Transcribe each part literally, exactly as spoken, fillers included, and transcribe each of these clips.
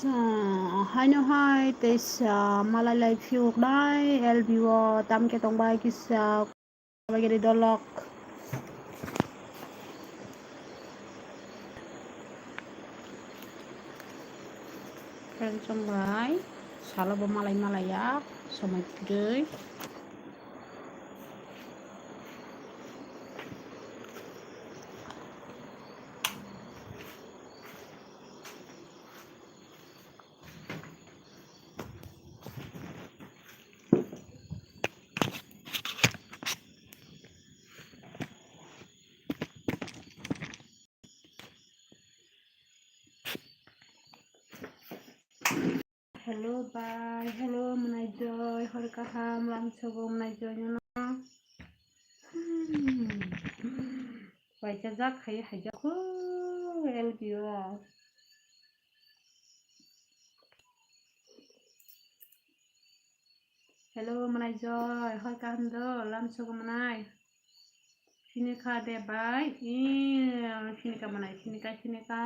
Ah, haino hai teisa malai lai phiyoknai L B o tamkhe tongbai kisa bagiri dolok. Friends, chwng bai salo bo malai malai ya, somai kwrwi. Hello bai, hello Mwnai Joy, hor kaham, lamsogo Mwnai Joy nono. Hmm. Waisa jak hai haijak kho L B o. Hello Mwnai Joy, hor kaham do, lamsogo Mwnai. Sini kha de bai, i, sini kha Mwnai, sini kha, sini kha.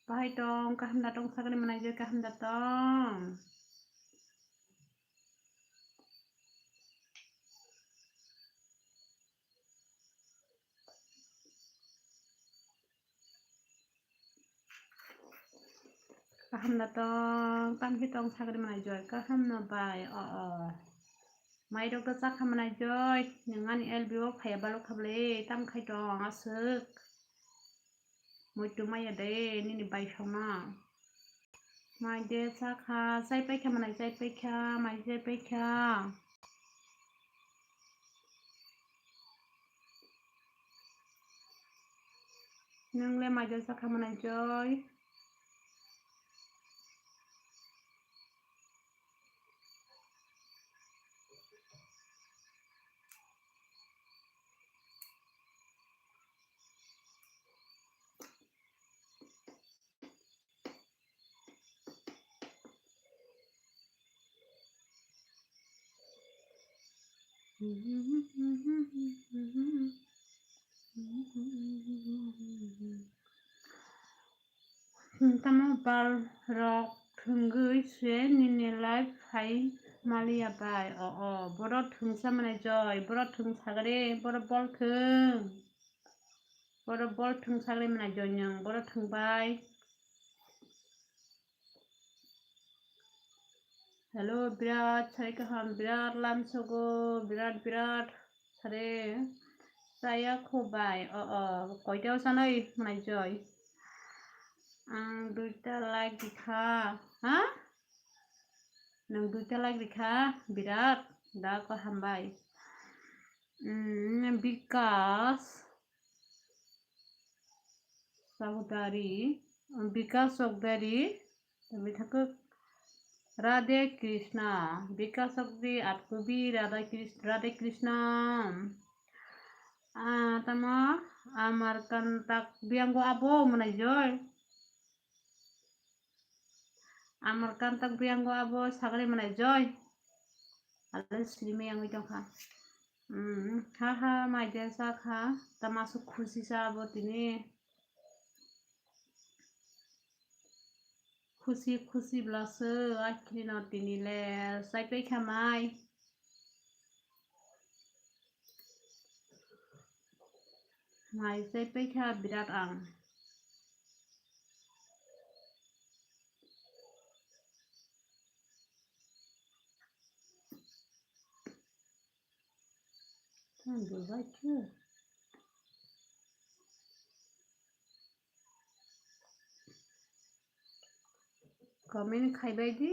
Bahai tong, kaham da tong, sakni Mwnai Joy, kaham da tong. Kaham da tong, tamkhe tong, sakni Mwnai Joy, kaham no bai, o, o. Mai rok da chakha Mwnai Joy, nwng ani L B o phaiya balok kha bwle, tam khai tong, aswk. Muitu maya de nini baisongno. Mai de chakha, chai paikha Mwnai, chai paikha, mai chai paikha. Nwng le mai de chakha Mwnai Joy. Tamo bal rok thwngwi se nini live hai maliya bai. O, o, boro thwngsa Mwnai Joy, boro thwng sagre, boro bol thwng. Boro bol thwng sagre Mwnai Joy nwng, boro thwng bai. Hello, birat sari kaham, birat lamsogo, birat, birat sari. Saya kho bai, o, o, koita o sanai Mwnai Joy. Ang duita like rikha, ha? Nwng duita like rikha, birat, da ko hambai. Mm, Bikas. Chowdhury, Bikas Chowdhury, tei thangkhe Radhe Krishna, Bikas Chowdhury, Atkubi, Radha Kris-, Radhe Krishna, ah, tamo Amarkantak Biyango abo Mwnai Joy. Amarkantak Biyango abo sagre Mwnai Joy. Ale slime yangwi tongkha. Mm, ha ha, mai de sakha. Tamasu khusi sa abo tini. Khusi khusi bwlaso akhirino tini le sai paikha mai. Mai sai paikha birat ang. Ang dubai khe. Comment khaibai di.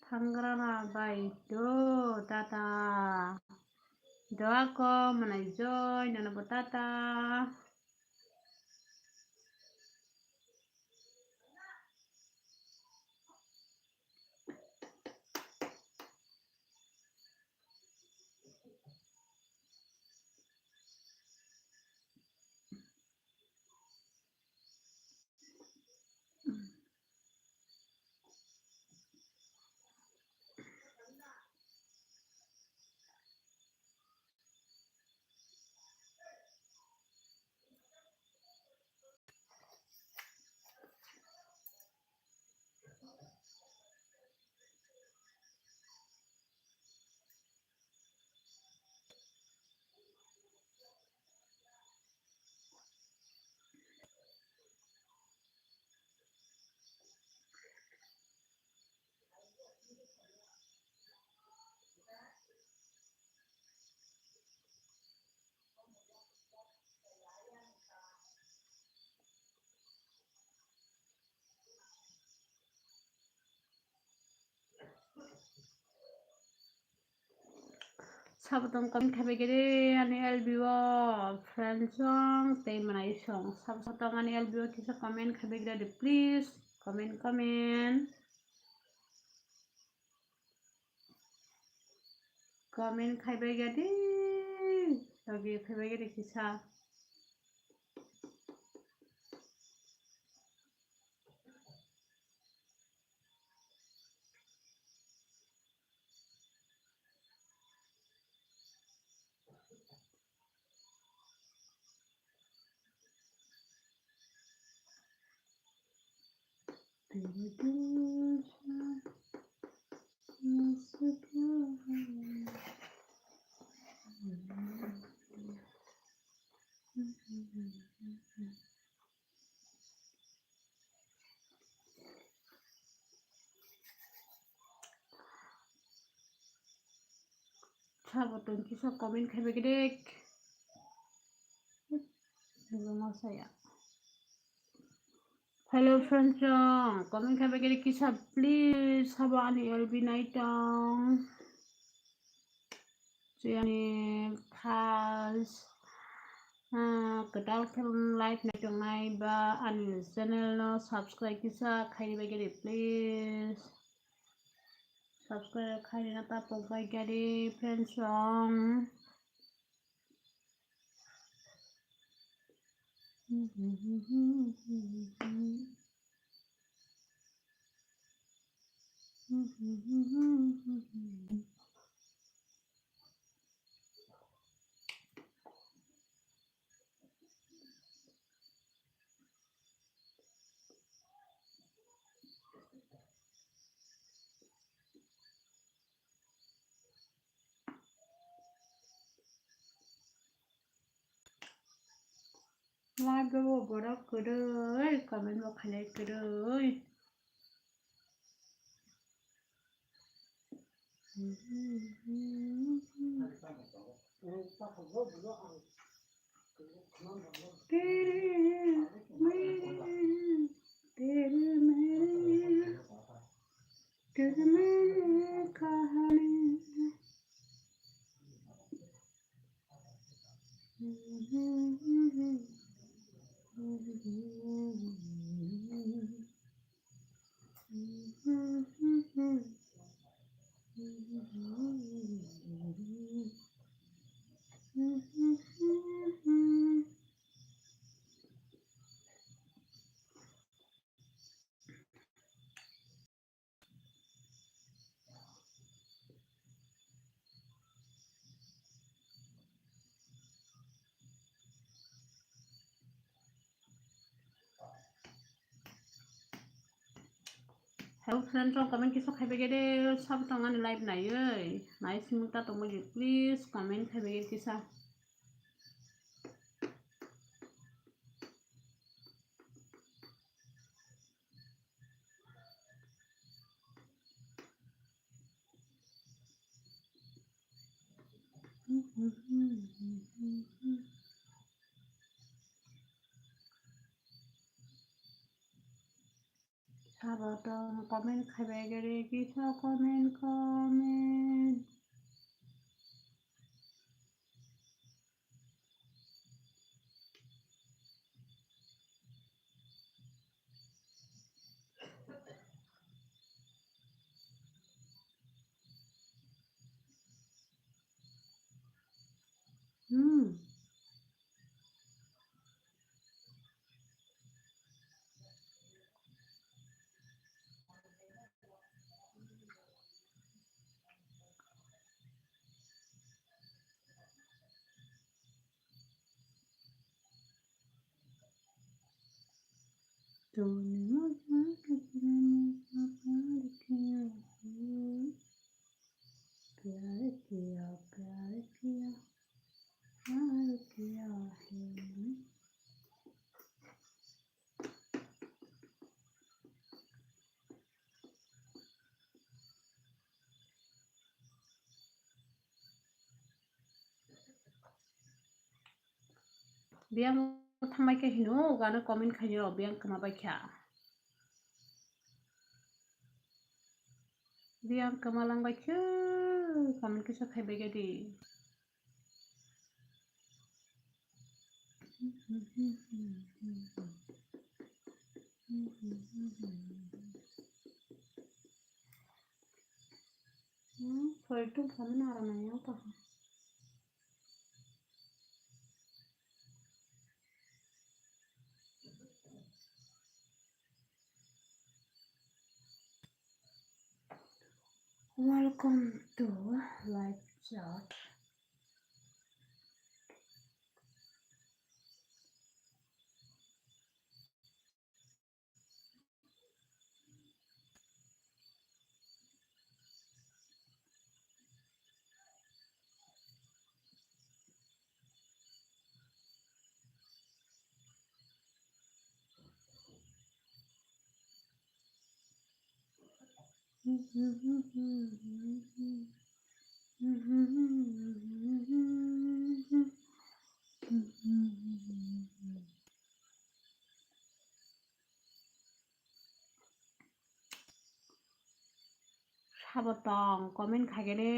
Thangrana bai do tata. Doa ko Mwnai Joy nono bo tata. Sabo tong comment khai bai gede ani L B o friend song tei manai song. Sabo sabo tong ani L B o kisa comment khai bai gede, please. Comment, comment. Comment khai bai gede. Logi khai bai gede kisa. Sabo tong kisa comment khai bai gede. Nungma saya. Hello friends, song comment khai bai gede kisa, please. Sabo ani L B nai tong. Ani first, ah, kwtal khe live nai tongnai ba ani channel no subscribe kisa khaini bai gede, please. Subscribe khaini na ta pok bai gede, friends song. Live bo borok kwrwi, comment bo khainai kwrwi. तेरे, मेरे, तेरे, मेरे, तेरे, मेरे कहानी। Hello friend, rok comment kisa khai bai gede, sabo tong ani live naiwi. Nai simi ta tongwi, please comment khai bai gede kisa. Sabo tong comment khai bai gede kisa, comment, comment. Hmm. तूने मुझे कितने प्यार किया, प्यार किया, प्यार किया, प्यार किया है। Biyang thanglai khe hino, gana comment khainai rok biyang kwma bai kha. Biyang kwma lang bai khe, comment kisa khai bai gadi. Hmm, forty-two kami nang rwnai yang tong. Welcome to live chat. Sabo tong, comment khaikhe de.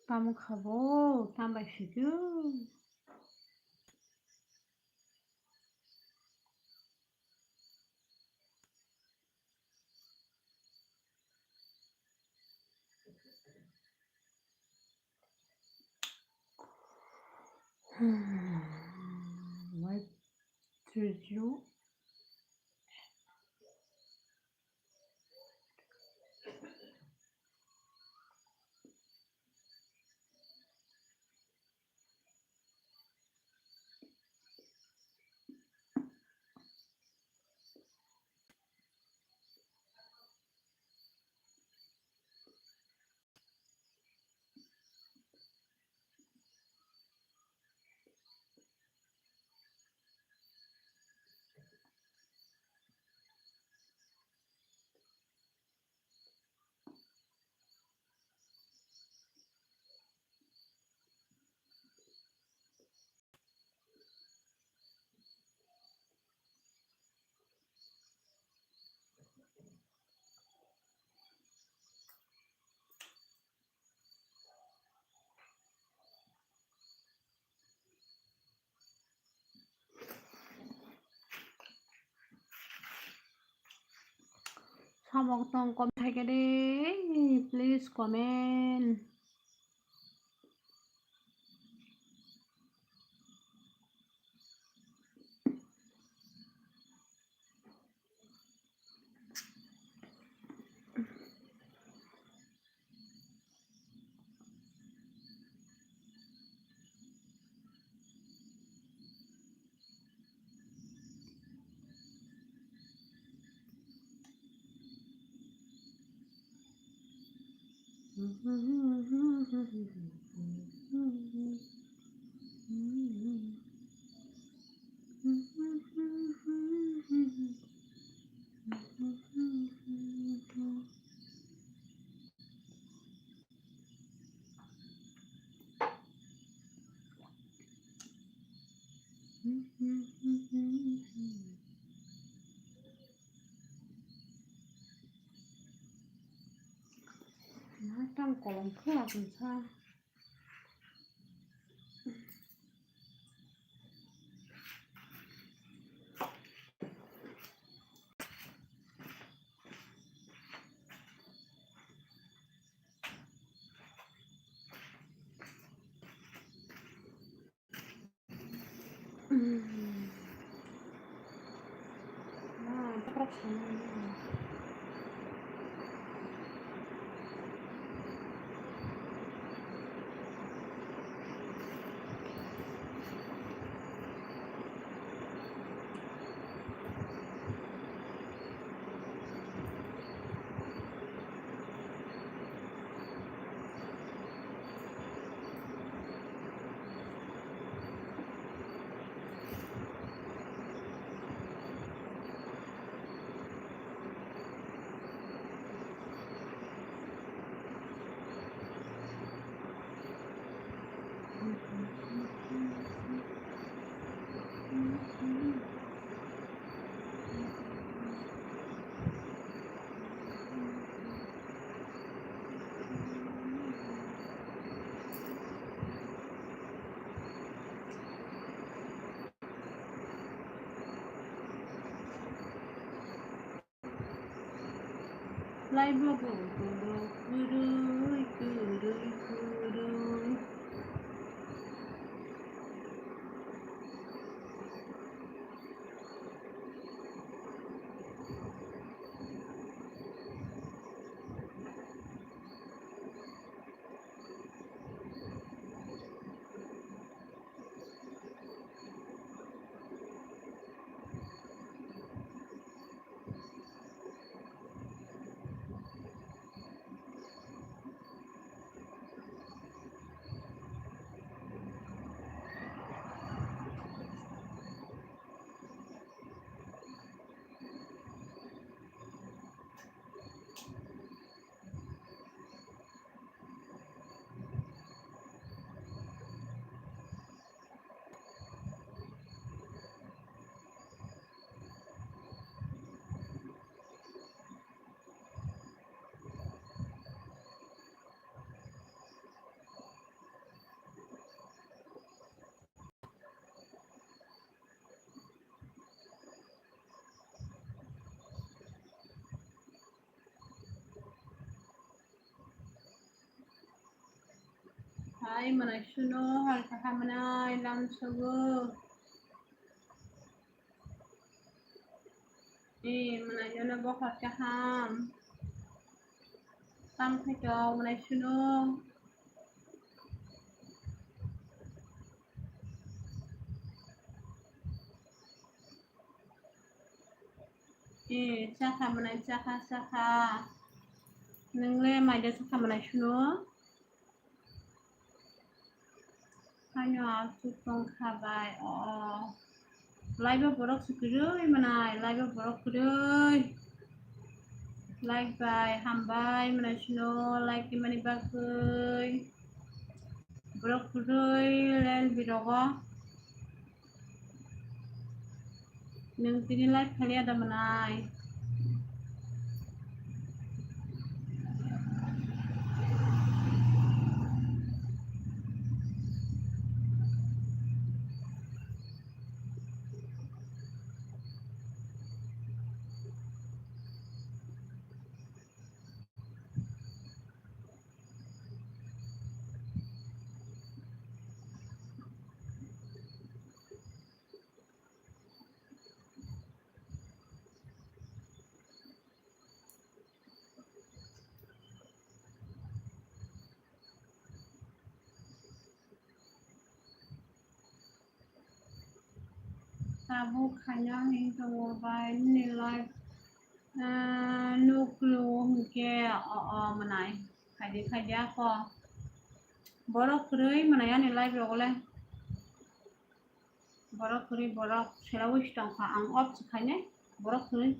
Tamo khabo, tambai sikyo. Hmm, my three zero. Samok tong kom thaikhe de, please comment. Tang kolom khe achomsa. Laibw bo kwrwi, kwrwi, kwrwi. Ai mwnai suno hor kaham mwnai lam sogo. E mwnai jono bokhor kaham. Tam khaito mwnai suno. E chakha mwnai chakha chakha. Nwngle maida chakha mwnai suno. Haino aswk tongkha bai o. Live o borok se kwrwi mwnai, live o borok kwrwi. Like bai hambai mwnai suno, like twi mani bagwi. Borok kwrwi lel birogo. Nwng tini live khaliya da mwnai? Tabuk khaina hing tongo bai nini live, ah, nuklu hinkhe o, o, mwnai. Khaidi, khaidi ako. Borok kwrwi mwnai ani live rogo le. Borok kwrwi borok selawi se tongkha, ang off se khainai borok kwrwi.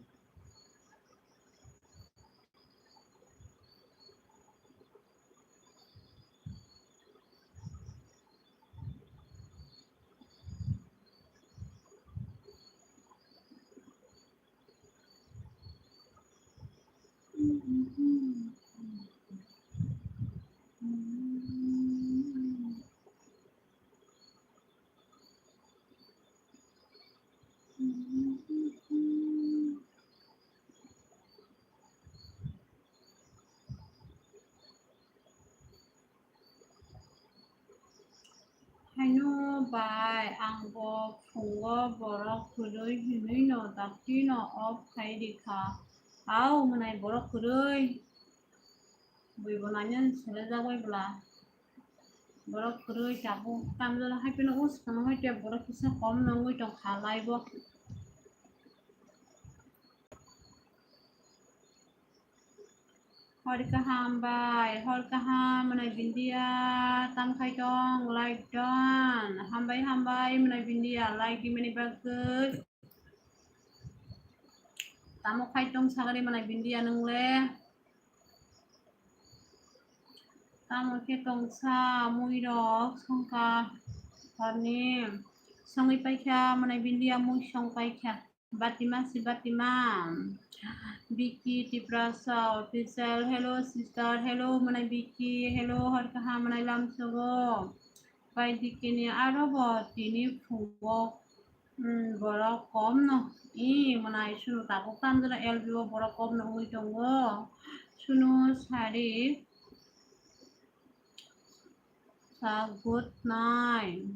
Haino bai, ang bo phungo borok kwrwi hinwi no dakti no off khai rikha. Au mwnai borok kwrwi. Bui bo nanya selejak bai bwla. Borok kwrwi tabuk tamjala hai phano o swkang hai tei borok kisa kom no wngwi tongkha live o. Hor kaham bai, hor kaham mwnai Bindia, tam khai tong, like don, hambai hambai mwnai Bindia, like di mani bagwi. Tamo khai tong sagari mwnai Bindia nwngle? Tamo khe tongsa mui rok songkha horni songwi paikha mwnai Bindia mui song paikha. Batima si Batima. Vicky Tiprasa official. Hello sister. Hello mwnai Vicky. Hello hor kaham mwnai lamsogo. Bai dikini aro bo tini phungo, mm, borok kom no. I mwnai sunu tabuk tamjana L B o borok kom no wngwi tongo. Sunu sari. Sa good night.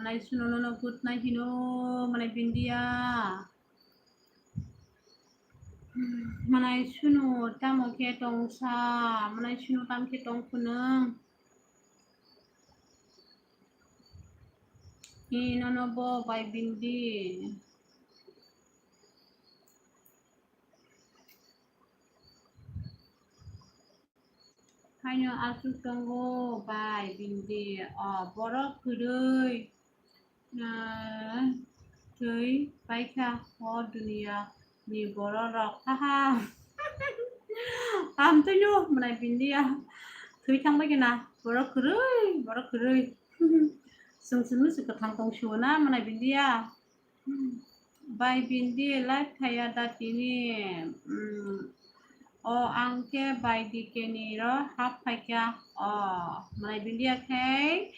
Mwnai sunu nono good night hino, mwnai Bindia. Mwnai sunu tamo khe tongsa, mwnai sunu tam khe tong phunung. I nono bo bai Bindi. Haino aswk tongo bai Bindi, o borok kwrwi, ah, thwi paikha o duniya ni borok rok. Haha. Amtwino mwnai Bindia thwi thangbai khe na borok kwrwi, borok kwrwi. Chwng chwngno se kwthang tong suo na mwnai Bindia. Bai Bindi live khaiya da tini, mm, o ang khe bai dikeni ro hap phaikha o mwnai Bindia khe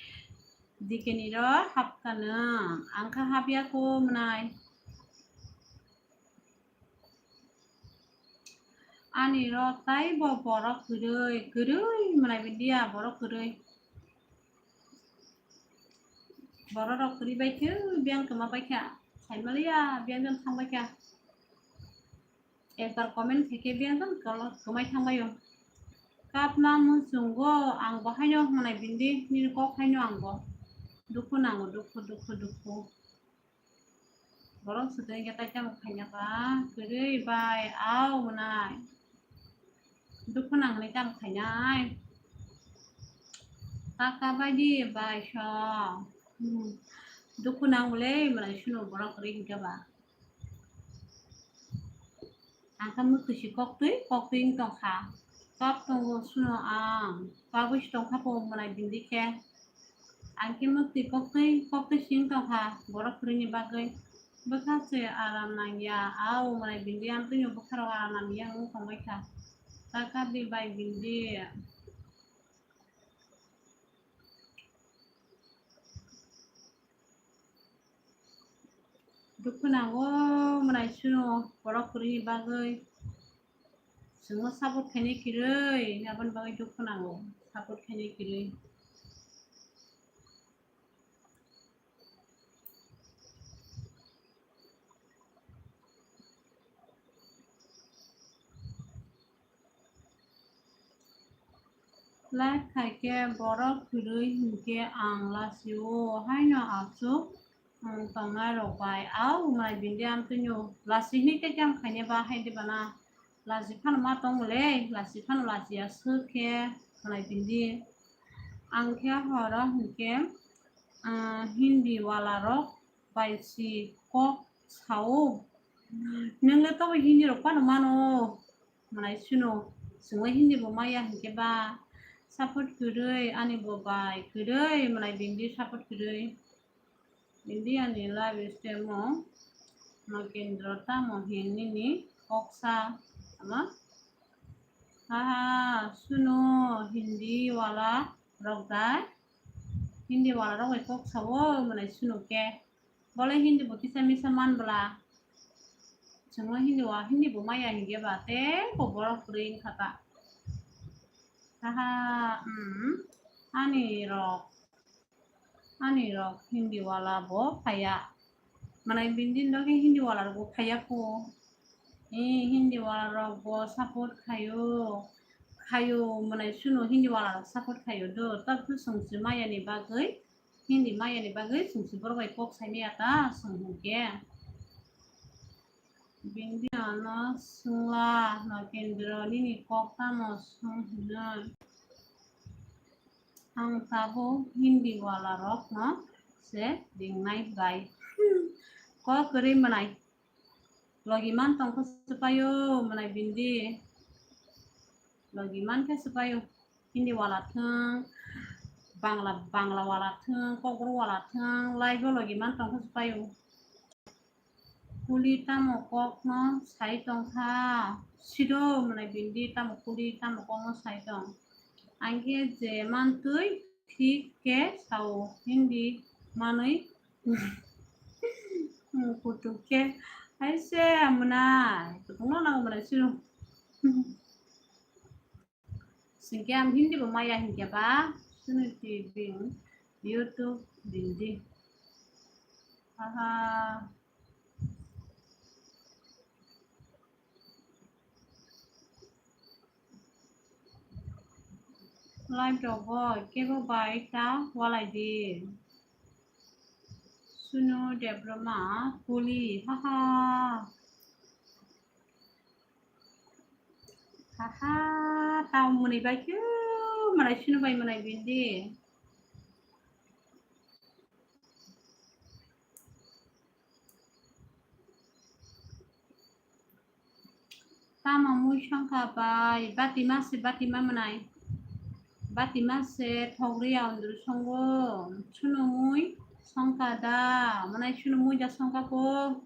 dikeni ro hap kano ang kha hap ya kho mwnai. Ani ro tai bo borok kwrwi, kwrwi mwnai Bindia borok kwrwi. Borok rok kwrwi bai khe biyang kwma bai kha. Saimaliya biyang jang thang bai kha. Ekbar comment khe khe biyang jang kwma-, kwmai thang bai o. Kapna muchungo ang bo haino hwnai bindi nini kok haino ang bo. Dukhu nango, dukhu, dukhu, dukhu. Borok swtwi khe tai tamo khaina ba, kwrwi bai, au mwnai. Dukhu nang hwnwi tamo khainai. Kaka bai di bai so. Hmm. Dukhu nang bole mwnai suno borok kwrwi hinkhe ba. Ang khe mwtwi si koktwi, koktwi wng tong kha. Kap tongo suno ang. Pagwi si tong kha po mwnai bindi khe. Ang khe mwtwi koktwi, koktwi si wng tong kha borok kwrwini bagwi. Bwkha se aram nang ya, a o mwnai bindi amtwino bwkha rok aram nang ya wng tong bai kha. Kaka di bai bindi. Dukhu nango mwnai suno borok kwrwini bagwi. Chwngno support khainai kwrwi, aboni bagwi dukhu nango, support khainai kwrwi. Like khai khe borok kwrwi hinkhe ang lasio, haino aswk, um, tongnai rok bai. Au, mwnai bindi amtwino lasi hinwi khe khe ang khainai ba hai de bana. Lasi phano ma tong le, lasi phano lasi ya swk khe mwnai bindi. Ang khe horo hinkhe, ah, Hindi wala rok bai si kok sao. Nwng le tobo Hindi rok phano mano. Mwnai suno, chwngno Hindi bo maya hinkhe ba support kwrwi, ani bo bai kwrwi, mwnai bindi support kwrwi. Bindi ani live stream o Nokendro tamo hin nini kok sa, ama? Haha, suno Hindi wala rok dai. Hindi wala rok bai kok sao, mwnai suno khe. Bole Hindi bo kisa misa man bwla. Chwngno Hindi wa, Hindi bo maya hinkhe ba tei bo borok kwrwi wngkha ta. Haha, um, ani rok, ani rok Hindi wala bo phaiya. Mwnai bindi no khe Hindi wala rok bo phaiya kho. Ee, Hindi wala rok bo support khaio. Khaio, mwnai suno Hindi wala rok support khaio do. Tabukhe chwng se maya ni bagwi. Hindi maya ni bagwi chwng se borok bai kok sai maya ta, chwng hinkhe. Bindi ano swngla, Nokendro, nini kok tamo swng hinwi. Ang tabuk Hindi wala rok no se ringnai bai. Kok kwrwi mwnai. Logi man tong khe swpaio, mwnai bindi. Logi man khe swpaio. Hindi wala thwng, Bangla, Bangla wala thwng, Kokborok wala thwng, live o logi man tong khe swpaio. Kuli tamo kok no sai tong kha. Sido mwnai bindi tamo kuli tamo kok no sai tong. Ang khe je mantwi thik khe sao Hindi manwi. Kutuk khe hai se mwnai. Kutuk no nango mwnai siro. Singke ang Hindi bo maya hinkhe ba, sini ti bing YouTube bindi. Haha. Live rok bo kebo bai ta walai di. Sunu Debroma kuli, haha. Haha, tamo mwnwi bai khe, mwnai sunu bai mwnai bindi. Tamo mui songkha bai, bati ma se, bati ma mwnai. Bati ma se, thogri ya undru songo. Sunu mui songkha da, mwnai sunu mui da songkha ko.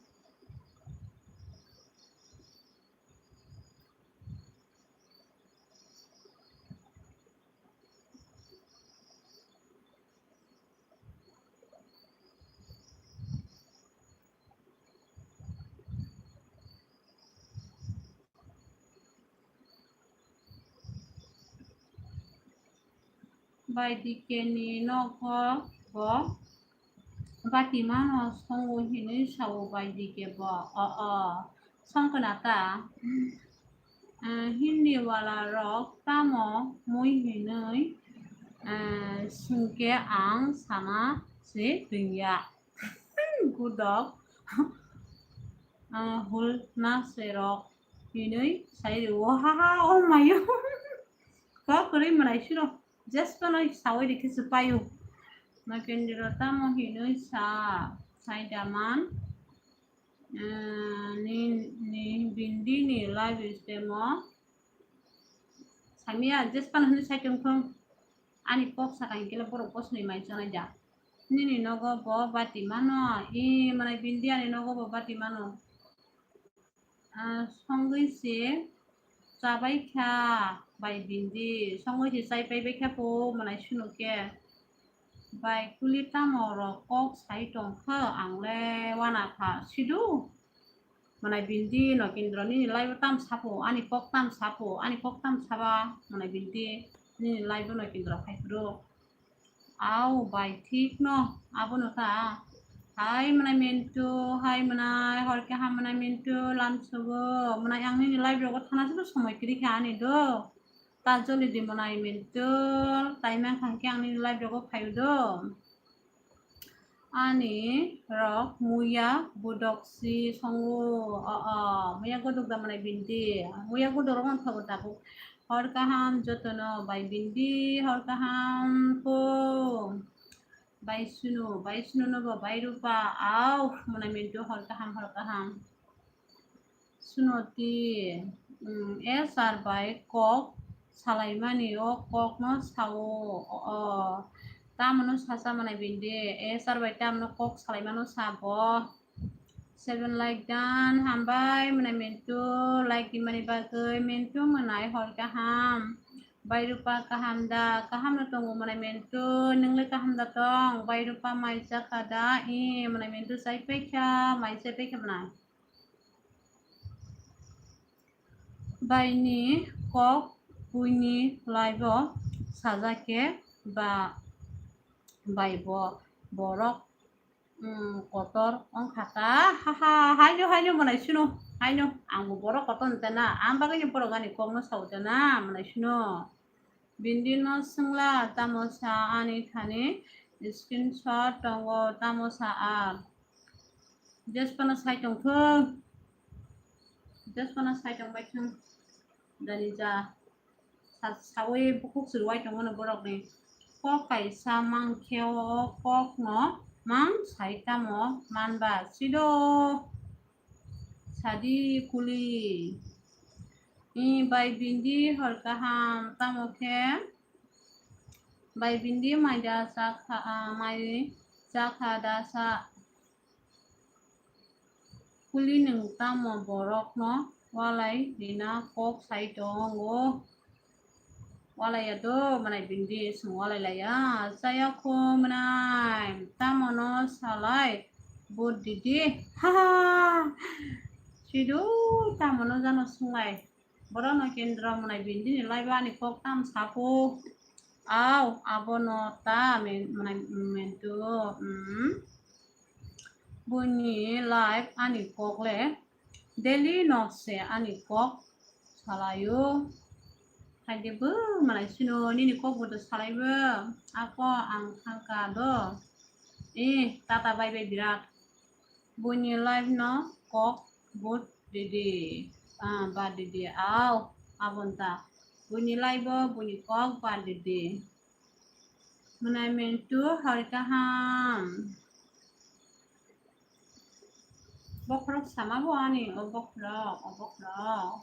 Bai D K ni nogo bo Batimano songo hinwi sao baidi kebo. O, o. Songkna ta. Eh, Hindi wala rok tamo mui hinwi, eh, singke ang sana se twiya. Gudok. Ah, hul na serok hinwi sai rwo. Ha, ha, oh mayo. Kok kwrwi mwnai siro. Just kono sawi rikhe se payo. Nokendro tamo hinwi sa, sai daman. Ah, ni, ni bindi ni live stream o. Samia, just pan hinwi sai tongthung. Ani kok saka hinkhe borok bosni mai chanai da. Nini nogo bo bati mano. I mwnai bindi ani nogo bo bati mano. Ah, songwi se chabai kha bai bindi. Songwi se chai pai bai kha po mwnai sunu khe. Bai kuli tamo rok kok sai tong kha ang le wana kha sidu. Mwnai bindi Nokendro nini live o tam sapo, ani kok tam sapo, ani kok tam saba mwnai bindi nini live o Nokendro khai phuru. Au bai thik no abono ta. Hai mwnai Mintu, hai mwnai hor khe ham mwnai Mintu lamsogo mwnai ang nini live rogo thana se somoi kiri kha ani do. Ta joli di mwnai Mintu, tai mang khang khe ang nini live rogo phaio do. Ani rok muya budok si songo. O, o, muya guduk da mwnai bindi. Muya guduk rok wngkha bo tabuk. Hor kaham jotono bai bindi, hor kaham po. Bai sunu, bai sunu no bo bai rupa. Au, mwnai Mintu hor kaham, hor kaham. Sunoti, mm, S R bai kok salaimani o kokno sao, o, o, tamono sacha mwnai bindi, S R bai tamono kok salaimano sabo. Seven like dan, hambai mwnai Mintu, like dimani bagwi, Mintu mwnai hor kaham, bai rupa kaham da, kaham no tongo mwnai Mintu, nwngle kaham da tong, bai rupa mai chakha da, i mwnai Mintu chai paikha, mai chai paikha mwnai. Baini kok buini live o sajak khe ba bai bo borok, mm, kotor wngkha ta. Ha, ha, haino, haino mwnai sino, haino ang bo borok kotor wngkha na, ang bagwi ni borok ani kok no sao ta na mwnai sino. Bindi no swngla tamo sa ani thani screenshot tongo tamo sa a. Just pano sai tongthung. Just pano sai tong bai thung. Dani ja. Sa-, sawi bukhuk sirwai tongo no borok ni. Kok kaisa mang khe o kok no mang sai tamo manba sido. Sadi kuli. I bai bindi hor kaham tamo khe. Bai bindi mai da chakha, ah, mai chakha da sa. Kuli nwng tamo borokno walai rina kok sai tongo. Walai ya do mwnai bindi swng walai laiya. Chaya kho mwnai tamo no salai bot didi. Ha ha. Sidu tamo no jano swng lai. Borok no kendro mwnai bindi ni live ani kok tam sapo. Au, abono ta men-, mwnai mentu, mm. Buini live ani kok le daily no se ani kok salaio. Haide bo mwnai sino nini kok bo to salai bo. Ako ang thangka do. Eh, tata bai bai birat. Buini live no kok but didi, ah, ba didi, au, abonta. Buini live o buini kok ba didi. Mwnai mentu hor kaham. Bokhorok sama bo ani, o bokhorok, o bokhorok.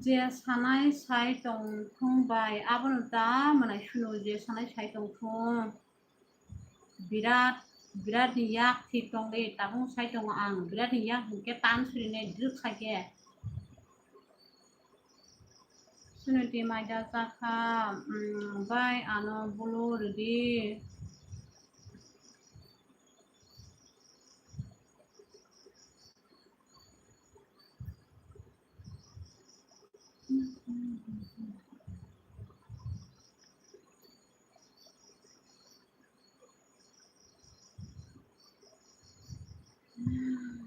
Je sanai sai tongthung bai, abono ta mwnai sunu je sanai sai tongthung. Birat, birat ni yak thik tong de, tabung sai tongo ang, birat ni yak hinkhe tan suri nai drwk sai khe. Opportunity maida chakha, mm, bai ano bulu rwdi.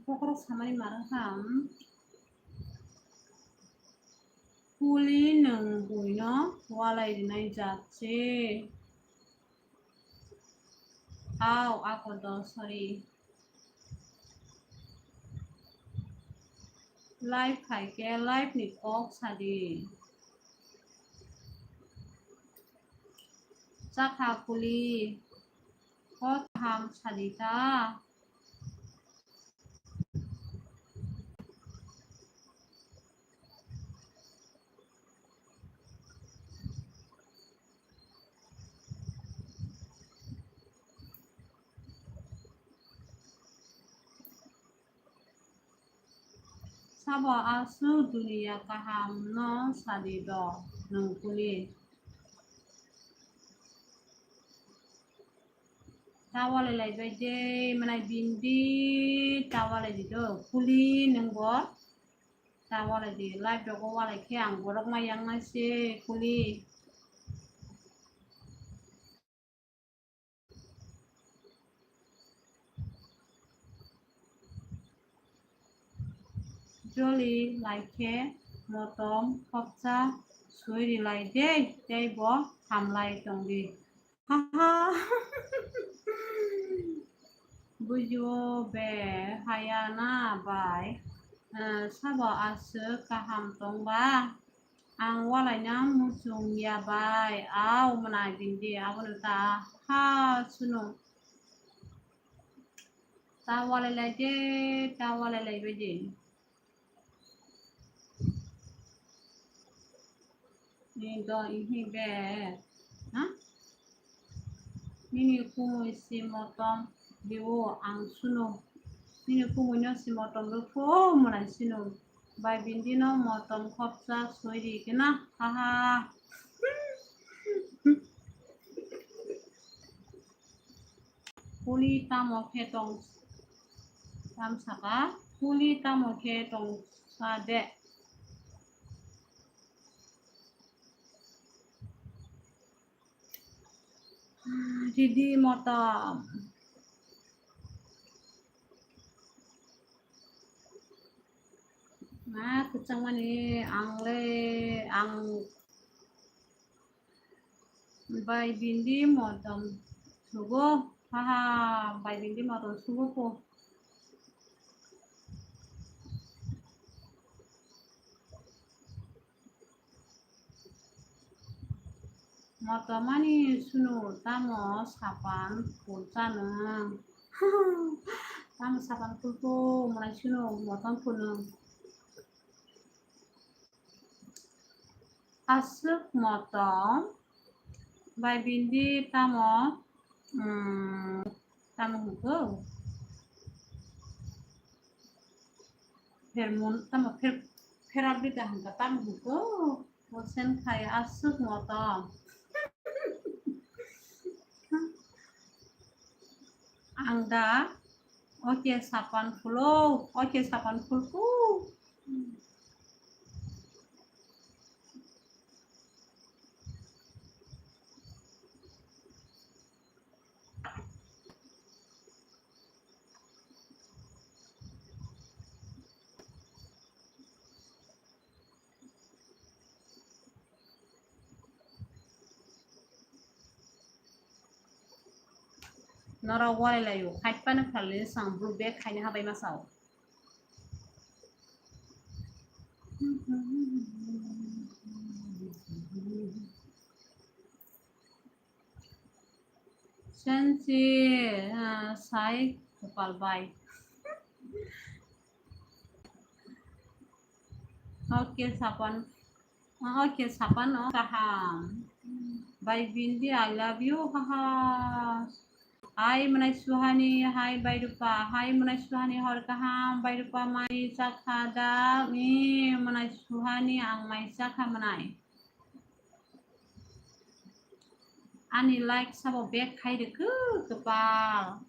Bokhorok samani mano ham. Kuli nwng buino walai rinai jat se. Au, ako do, sorry. Live khai khe live ni kok sadi. Chakha kuli, kok ham sadi ta. Sabo aswk duniya kaham no sadi do nwng kuli. Ta walai lai bai de, manai bindi ta walai di do, kuli nwng bo ta walai di, live rogo walai khe ang borok ma yang nai se kuli. Joli lai khe motom khopsa sui ri lai de, tei bo hamlai tong di. Haha. Bujo be haya na bai, eh, sabo aswk kaham tong ba? Ang walaina muchung ya bai, au mwnai bindi, abono ta ha suno. Ta walai lai de, ta walai lai bai de. Ni do ihi be, ha? Nini kumui si motom diwo ang suno. Nini kumui no si motom rw phu mwnai sino. Bai bindi no motom khopsa soi ri kena. Haha. Kuli tamo khe tong, tam saka, kuli tamo khe tong sa de. Ridi motom. Ma kwchangmani ang le, ang bai bindi motom sugo. Haha, bai bindi motom sugo po. Motomani sunu tamo sapan pulchano. Tamo sapan pulpo mwnai sunu motom punu. Aswk motom bai bindi tamo, mm, tamo hwnkhe? Phermun tamo pher-, pherap bida hwnkha tamo hwnkhe? Mosen khai aswk motom. Ang da, oke sapan phulo, oke sapan phulku. Norok walai laio, khaipano khalwi sang bru bag khaina habai masao. Sensi, ah, sai kupal bai. Oke, sapan. Ah, oke, sapan, oh, kaham. Bai bindi, I love you, haha. Hai, mwnai Suhani, hai, bai Rupa, hai, mwnai Suhani, hor kaham, bai Rupa, mai chakha da, mi, mwnai Suhani, ang mai chakha mwnai. Ani like sabo back khai rwkhu kwpal.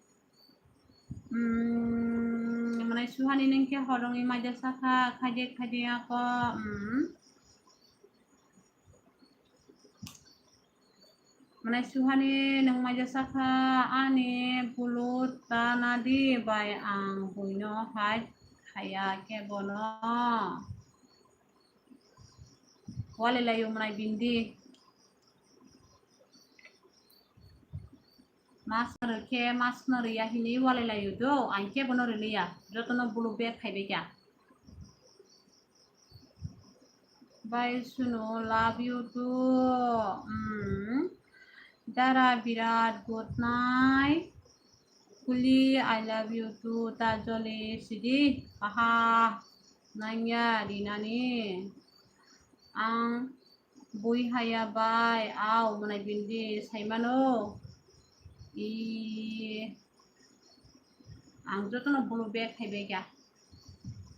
Hmm, mwnai suhani nung khe horongwi maija sakha, khaide khaide ako, hmm. Mwnai suhani nung maija sakha, ani bulu ta nadi bai ang buino hai khaya khe bono. Walai laio mwnai bindi. Mas no rwkhe, mas no rwya hinwi walai laio do, ang khe bono rwliya, jotono bulu back khaibai kha. Bai Sunu, love you too. Hmm. Dara Birat, good night. Kuli, I love you too. Ta joli sidi, aha, nangya rinani. Ang bui haya bai, au, mwnai bindi saimano. I, ang jotono bulu back khaibai kha.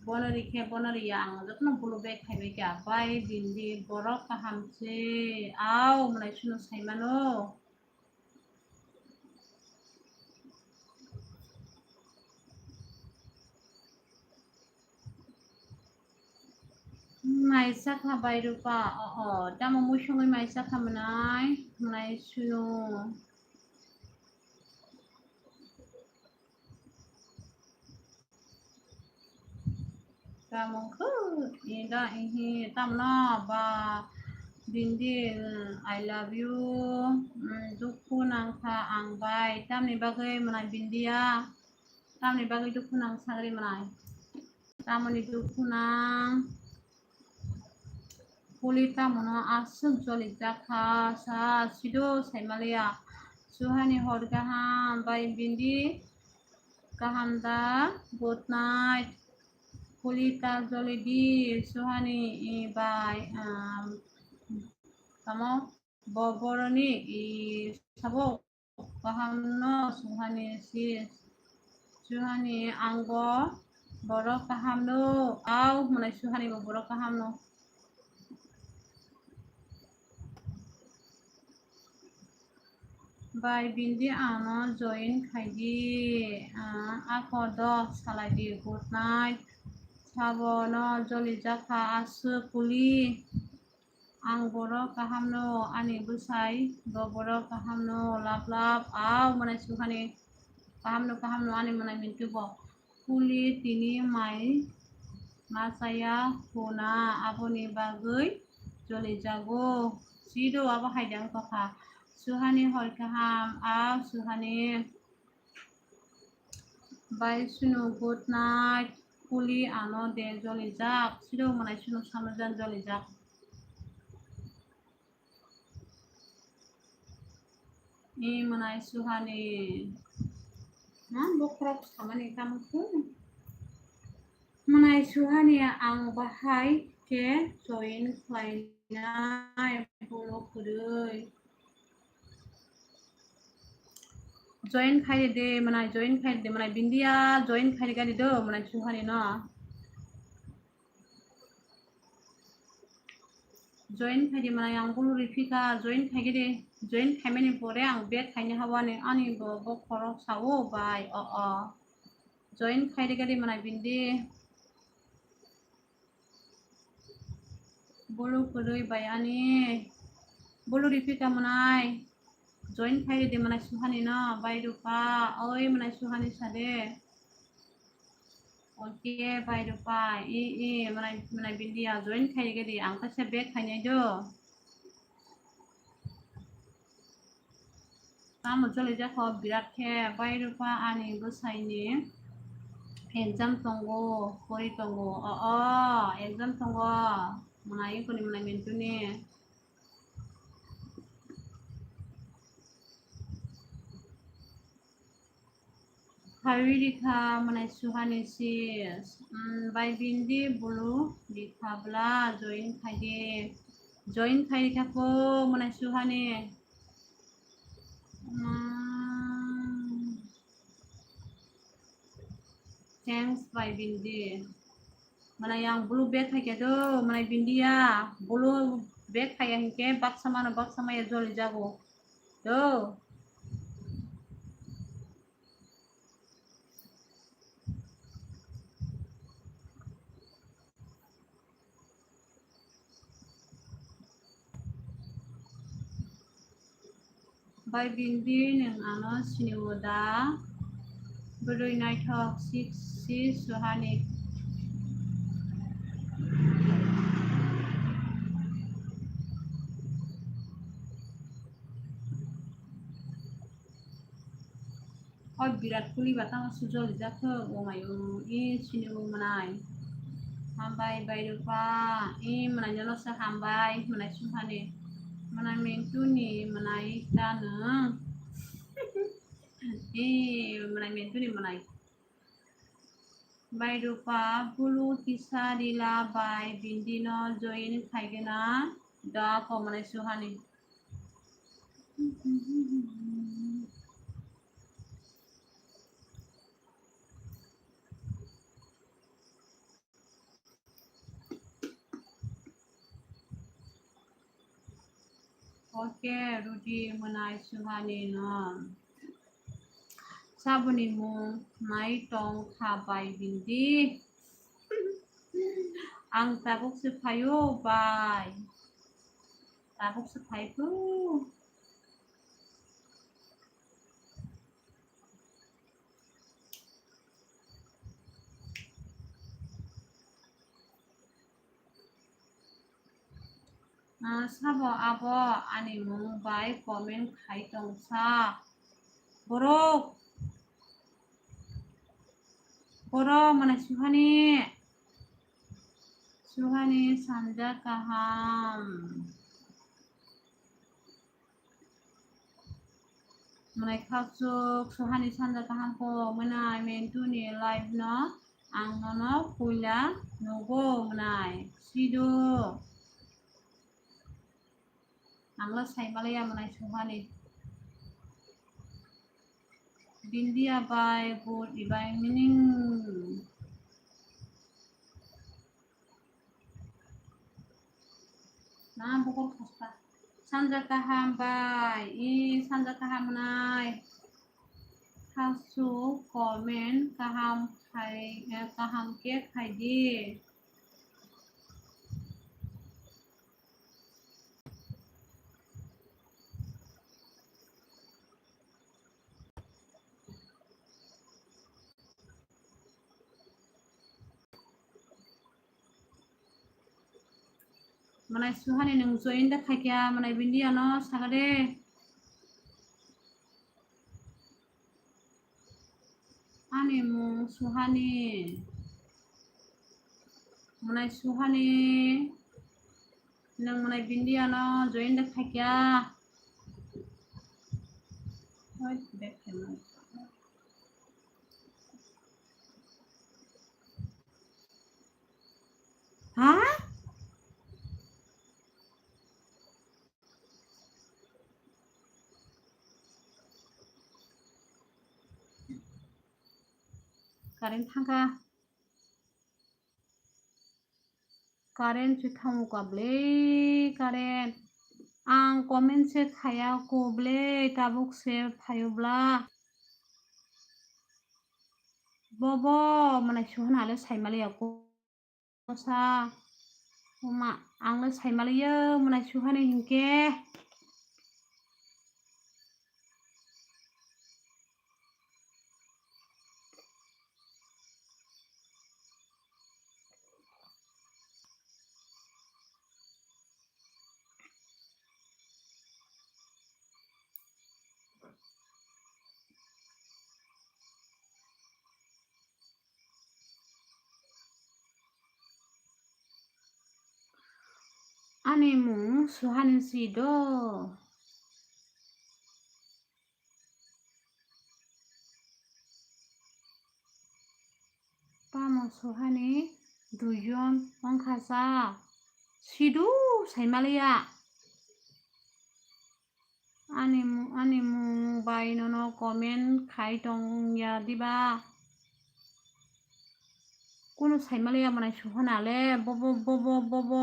Bono rikhe, bono riya, ang jotono bulu back khaibai kha. Bai bindi borok kaham se, au, mwnai Sunu saimano. Maisa kha bai Rupa, o, o, tamo muisungwi maisa kha mwnai, mwnai Sunu. Tamo khe, ida, ihi, tamno ba, bindi, mm, I love you, mm, dukhu nangkha ang bai, tamni bagwi mwnai bindiya, tamni bagwi dukhu nang sagri mwnai, tamoni dukhu nang. Kuli tamono aswk jolijak kha sa sido saimaliya. Suhani hor kaham bai bindi kaham da, good night. Kuli ta jolidi suhani i bai, um, tamo bo boroni i sabo. Kaham no suhani si, suhani ang bo borok kaham no, au mwnai suhani bo borok kaham no. Bai bindi ano join khaidi, ah, ako do salaidi, good night. Sabo no jolijak kha aswk kuli. Ang borok kaham no, ani bwsai bo borok kaham no, lap lap, au mwnai suhani kaham no, kaham no, ani mwnai mintu bo. Kuli tini mai ma chaya huna, aboni bagwi jolijago. Sido abo hai de wng tongkha. Suhani hor kaham, au suhani. Bai Sunu, good night. Kuli ano de jolijak. Sido mwnai Sunu sano jan jolijak. I mwnai suhani. Na bokhorok samani tamo khe. Mwnai suhani ang bahai khe join khlainai bolo kwrwi. Join khai de, mwnai join khai de, mwnai bindiya join khai de gari do, mwnai suhani no. Join khai de mwnai ang bulu rifika, join khai de, join khaimani pore ang back khaini hawani ani bo bokhorok sao bai, o, o. Join khai de gari mwnai bindi. Bulu kwrwi bai ani. Bulu rifika mwnai. Join khai de mwnai suhani no, bai Rupa, oi mwnai suhani sade. Okay, bai Rupa, i, i, mwnai, mwnai bindiya join khai gadi, ang kaisa back khainai do. Tamo jolijak kho birat khe, bai Rupa ani bwsaini exam tongo, pori tongo, o, o, exam tongo, mwnai ikoni mwnai mintuni. Khawi rikha mwnai suhani sis. Mm, bai bindi bulu rikha bla join khaidi. Join khai rikha ko mwnai suhani. Mm. Thanks bai bindi. Mwnai yang bulu back khaikha do, mwnai bindiya. Bulu back khaiya hinkhe baksa mano baksa maya joli jago. To. Bai bindi nwng ano siniwo da? Bwrwi naithok six si Suhani. O Virat Kohli ba tamo sujol rijak khe, o mai o, i sini o mwnai. Hambai bai Rupa, i mwnai nono se hambai, mwnai Suhani. Mwnai Mentuni mwnai ta nwng. I mwnai Mentuni mwnai. Bai Rupa, bulu kisa rila bai bindi no join khaigena da ko mwnai Suhani. Oke, Rudi mwnai Suhani no. Saboni mung nai tong kha bai bindi. Ang tabuk se phaio bai. Tabuk se phaibo. Ah, sabo abo ani mung bai comment khai tong sa. Borok. Borok mane Suhani. Suhani sanja kaham. Mwnai khasuk Suhani sanja kaham ko mwnai Mentuni live no ang nono puila nugo mwnai sido. Angla saimalaya mwnai Suhani. Bindia bai good evening. Na bukur khasta. Sanja kaham bai. I sanja kaham nai. Hasu comment kaham khai, eh, kaham ke khai di. Mwnai Suhani nwng join da khaikya, mwnai Bindia no saka de. Ani mung Suhani. Mwnai Suhani. Nwng mwnai Bindia no join da khaikya. Hoi, back khaimani. Ha? Current thangkha. Current se thango ka ble, current. Ang comment se khaya ko ble, tabuk se phayo bla. Bobo, mwnai Suhani le saimaliya ko. Sa, uma, ang le saimaliya, mwnai Suhani hinkhe. Ani mung Suhani si do. Tamo Suhani duijon wngkha sa. Sidu saimaliya. Ani mu-, ani mung bai nono comment khai tong ya diba? Kunu saimaliya mwnai Suhani le bobo, bobo, bobo,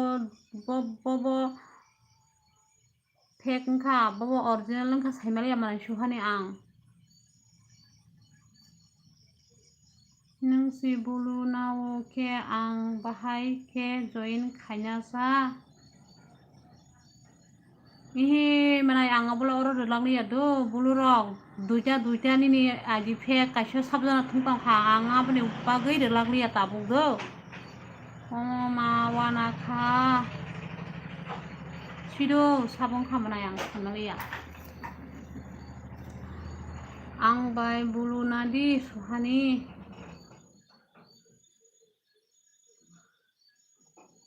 bobo, bobo. fake wngkha, bobo original wngkha, saimaliya manai suhani ang. Nwng si bulu nao khe ang bahai khe join khaina sa. Ihi manai ang obo oro rwlak liya do, bulu rok duita duita nini I D fake kaisa sabjana thung tong kha, ang aboni bagwi rwlak liya tabuk do. Omo ma wana kha. Sido sabong kha manai ang sana liya. Ang bai bulu nadi suhani.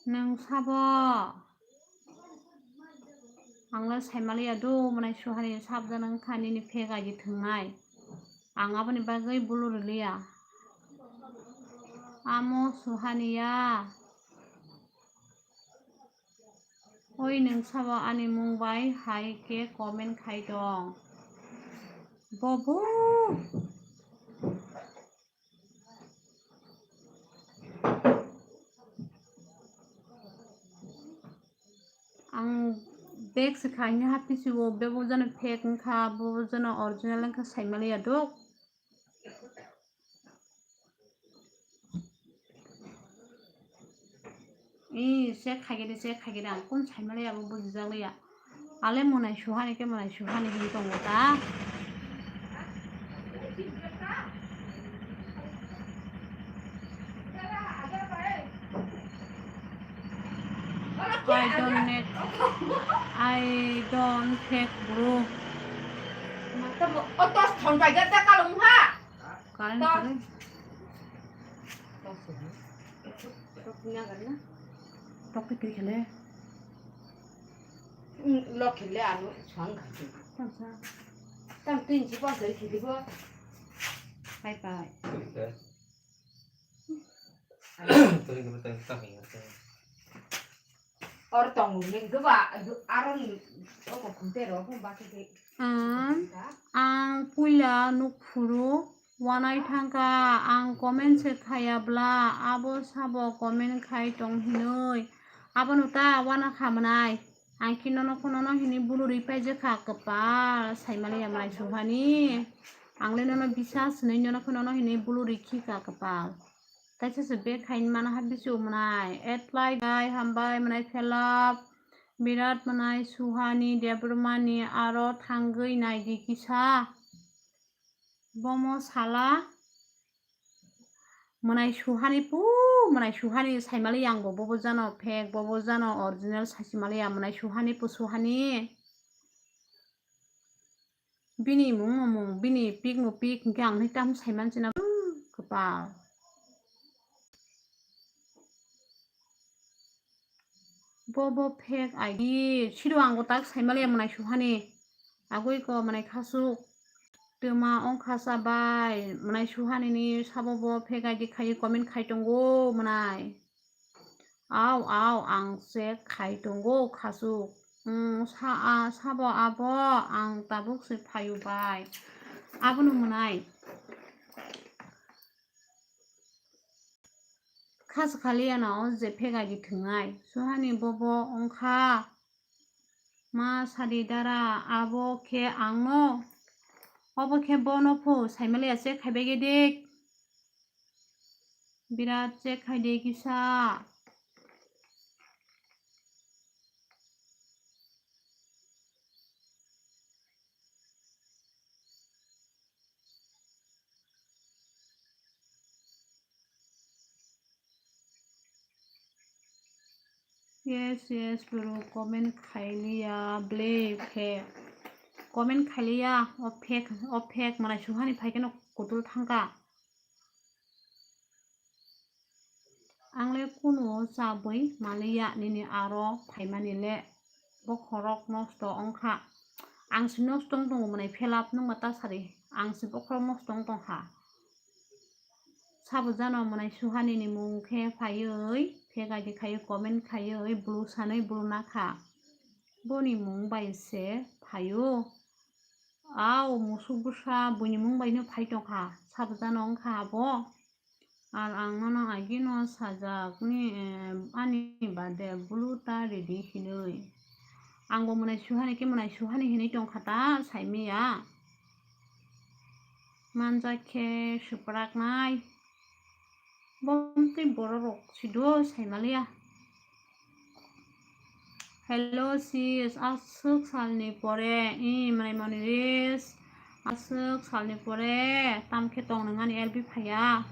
Nwng sabo? Ang le saimaliya do, manai suhani sabjana wngkha nini fake I D thwngnai. Ang aboni bagwi bulu rwliya. Amo suhaniya. Oi, nwng sabo ani mung bai hai khe comment khai tong. Bobo. Ang bag se kha, hini haphi se o, bebo jano fake wngkha, bobo jano original wngkha, saimaliya dok. Ee, check khaigede, check khaigede, ang kun saimaliya, abo bujijakliya. Ale mwnai suhani khe mwnai suhani hini tongo ta. I don't need, I don't fake bro. Mata mo, o tos thon bai ga ta kalung ha. Current, current. Tok kiri khele. Lok khele anu suang kha. Tamsa. Tam tin si pa sari khili bo. Bye bye. Or tongo ning goba aro ni oko khunte ro hum ba khe. Ang, ang puila nuk phuru wanai thangkha, ang comment se khaya bla, abo sabo comment khai tong hinoi. Abono ta wana kha mwnai. Ang khe nono khe nono hini bulu ri paijak kha kwpal, saimaliya mwnai suhani. Ang le nono bisas hinoi nono khe nono hini bulu ri khi kha kwpal. Kaisa se bag hai mano ha bisu mwnai. Add like bai hambai mwnai phelap. Birat mwnai suhani Debbarmani aro thangwi naidi kisa. Bomo sala mwnai suhani pu mwnai suhani saimali yang bo bobo jano fake bobo jano original sasimali ya mwnai suhani pu suhani. Bini mung no mung, bini pik no pik, hinkhe ang nui tam saiman china, kwpal. Bo, bo fake I D, sido ang bo tak saimaliya mwnai suhani. Agoi ko mwnai khasuk. Twma ongkha sa bai, mwnai suhani ni sabo bo fake I D khai comment khai tongo mwnai. Au, au, ang se khai tongo khasuk. Mm, sa, a, sabo abo, ang tabuk se phayu bai. Abono mwnai. Khas khali ano je fake I D thwngnai. Suhani bobo ongkha. Ma sadi dara abo khe angno. Obo khe bono phu saimaliya se khaibai ge dik. Birat check khai de kisa. Yes, yes, bro, comment khailiya, ble, fake. Comment khailiya, o fake, o fake, mwnai suhani phaikhe no kutul thangka. Ang le kunu chabwi maliya nini aro phaimani le bokhorok nosto wngkha. Ang si nosto wng tongo mwnai phelap nungma ta sari. Ang si bokhorok nosto wng tongkha. Sabo jano mwnai suhani ni mung khe phaiwi fake I D khaiwi comment khaiwi bulu sanwi bulu nakha. Boni mung bai se phaio. Au musuk bwsa buini mung bai no phai tongkha. Sabo jano wngkha abo. Ar ang nono agino sajak ni, eh, ani bade bulu ta ridi hinwi. Ang bo mwnai suhani khe mwnai suhani hinwi tongkha ta saimaya. Manjak khe swpraknai. Bo tei borok rok sido saimaliya. Hello sis, aswk salni pore, i, mwnai moni ris, aswk salni pore, tam khe tong nang ani L B phaiya.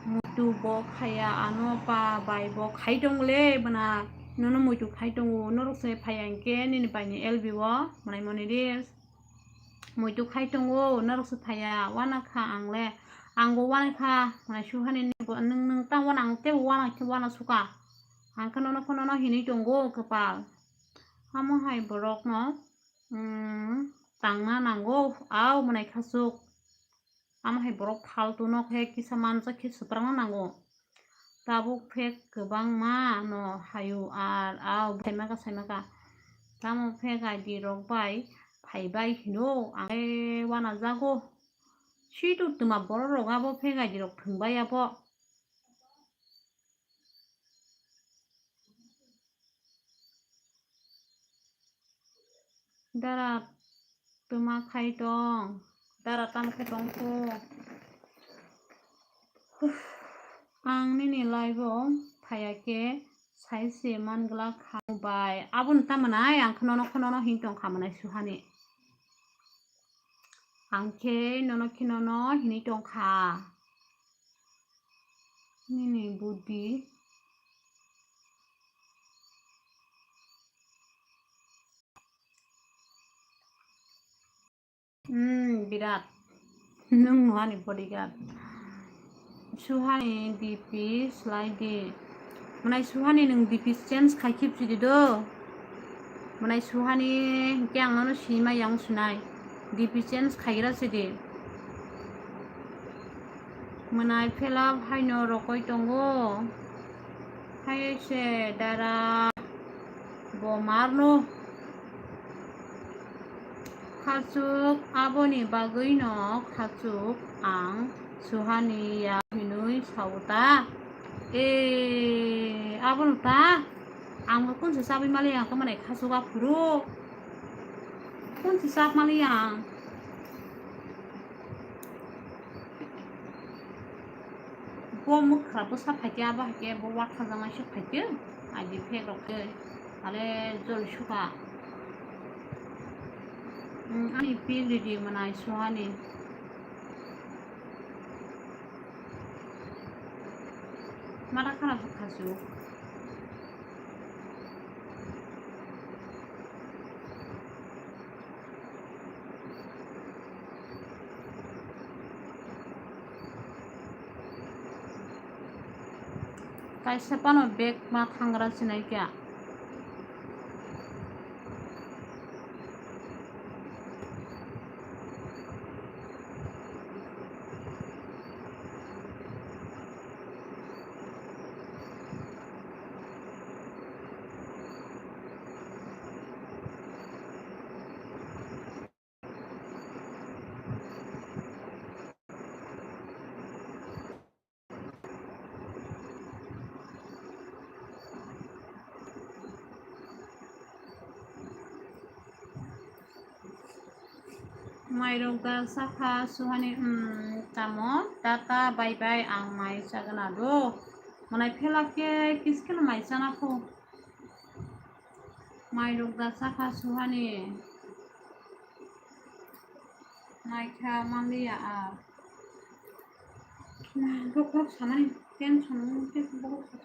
Muitu bo khaiya, ano pa bai bo khai tong le, bana, nono muitu khai tongo, norok se phaiya hinkhe nini bai ni L B o, mwnai moni ris. Muitu khai tongo, norok se phaiya, wana kha ang le, ang bo wana kha, mwnai suhani ni bo, nwng, nwng ta wana, ang tei wana khe wana suka. Ang khe nono, nono hinwi tongo kwpal. Amo hai borok no, mm, tangna nango, au mwnai khasuk. Amo hai borok phaltu no khe kisa manjak khe swprakna nango. Tabuk phek kwbangma no hayu ar au saimaka saimaka. Tamo phek I D rok bai phaibai hino ang khe wanajago. Situ twma borok rok abo phek I D rok thwngbai abo. Dara twma khai tong, dara tamo khe tong kho. Ang nini live o phaiya khe sai se man glak kha bai. Aboni tamo nai ang khe nono khe nono hin tong kha mwnai suhani. Ang khe nono khe nono hinwi tong kha. Nini budi. Hmm, birat. Nwng no ani bodyguard. Suhani D P slai di. Mwnai suhani nwng D P change khai khip sidi do. Mwnai suhani hinkhe ang nono sinima yang sunai. D P change khaigra sidi. Mwnai phela haino rokoi tongo. Hai se dara bo marno. Khachuk aboni bagwi no khachuk ang suhani ya hinwi sao ta. E, abono ta? Ang bo kunse chabwi mali ang khe mwnai khachuk aphuru. Kunse chap mali ang. Bo mwkhra bwsa phaikhe, abo haikhe bo wathajaknai se phaikhe, I D phek rok khe. Ale jol suka. Hmm, ani pil ridi mwnai suhani. Mada khana bwkha su. Kaisa phano bag ma thangra sinai kha. Mairok da sakha suhani, um, tamo, tata, bye bye, ang mai chagana do. Mwnai phela khe kiskeno mai chana pho. Mairok da sakha suhani. Naikha manliya a. Bokhok sanani tension wngkhe bokhok.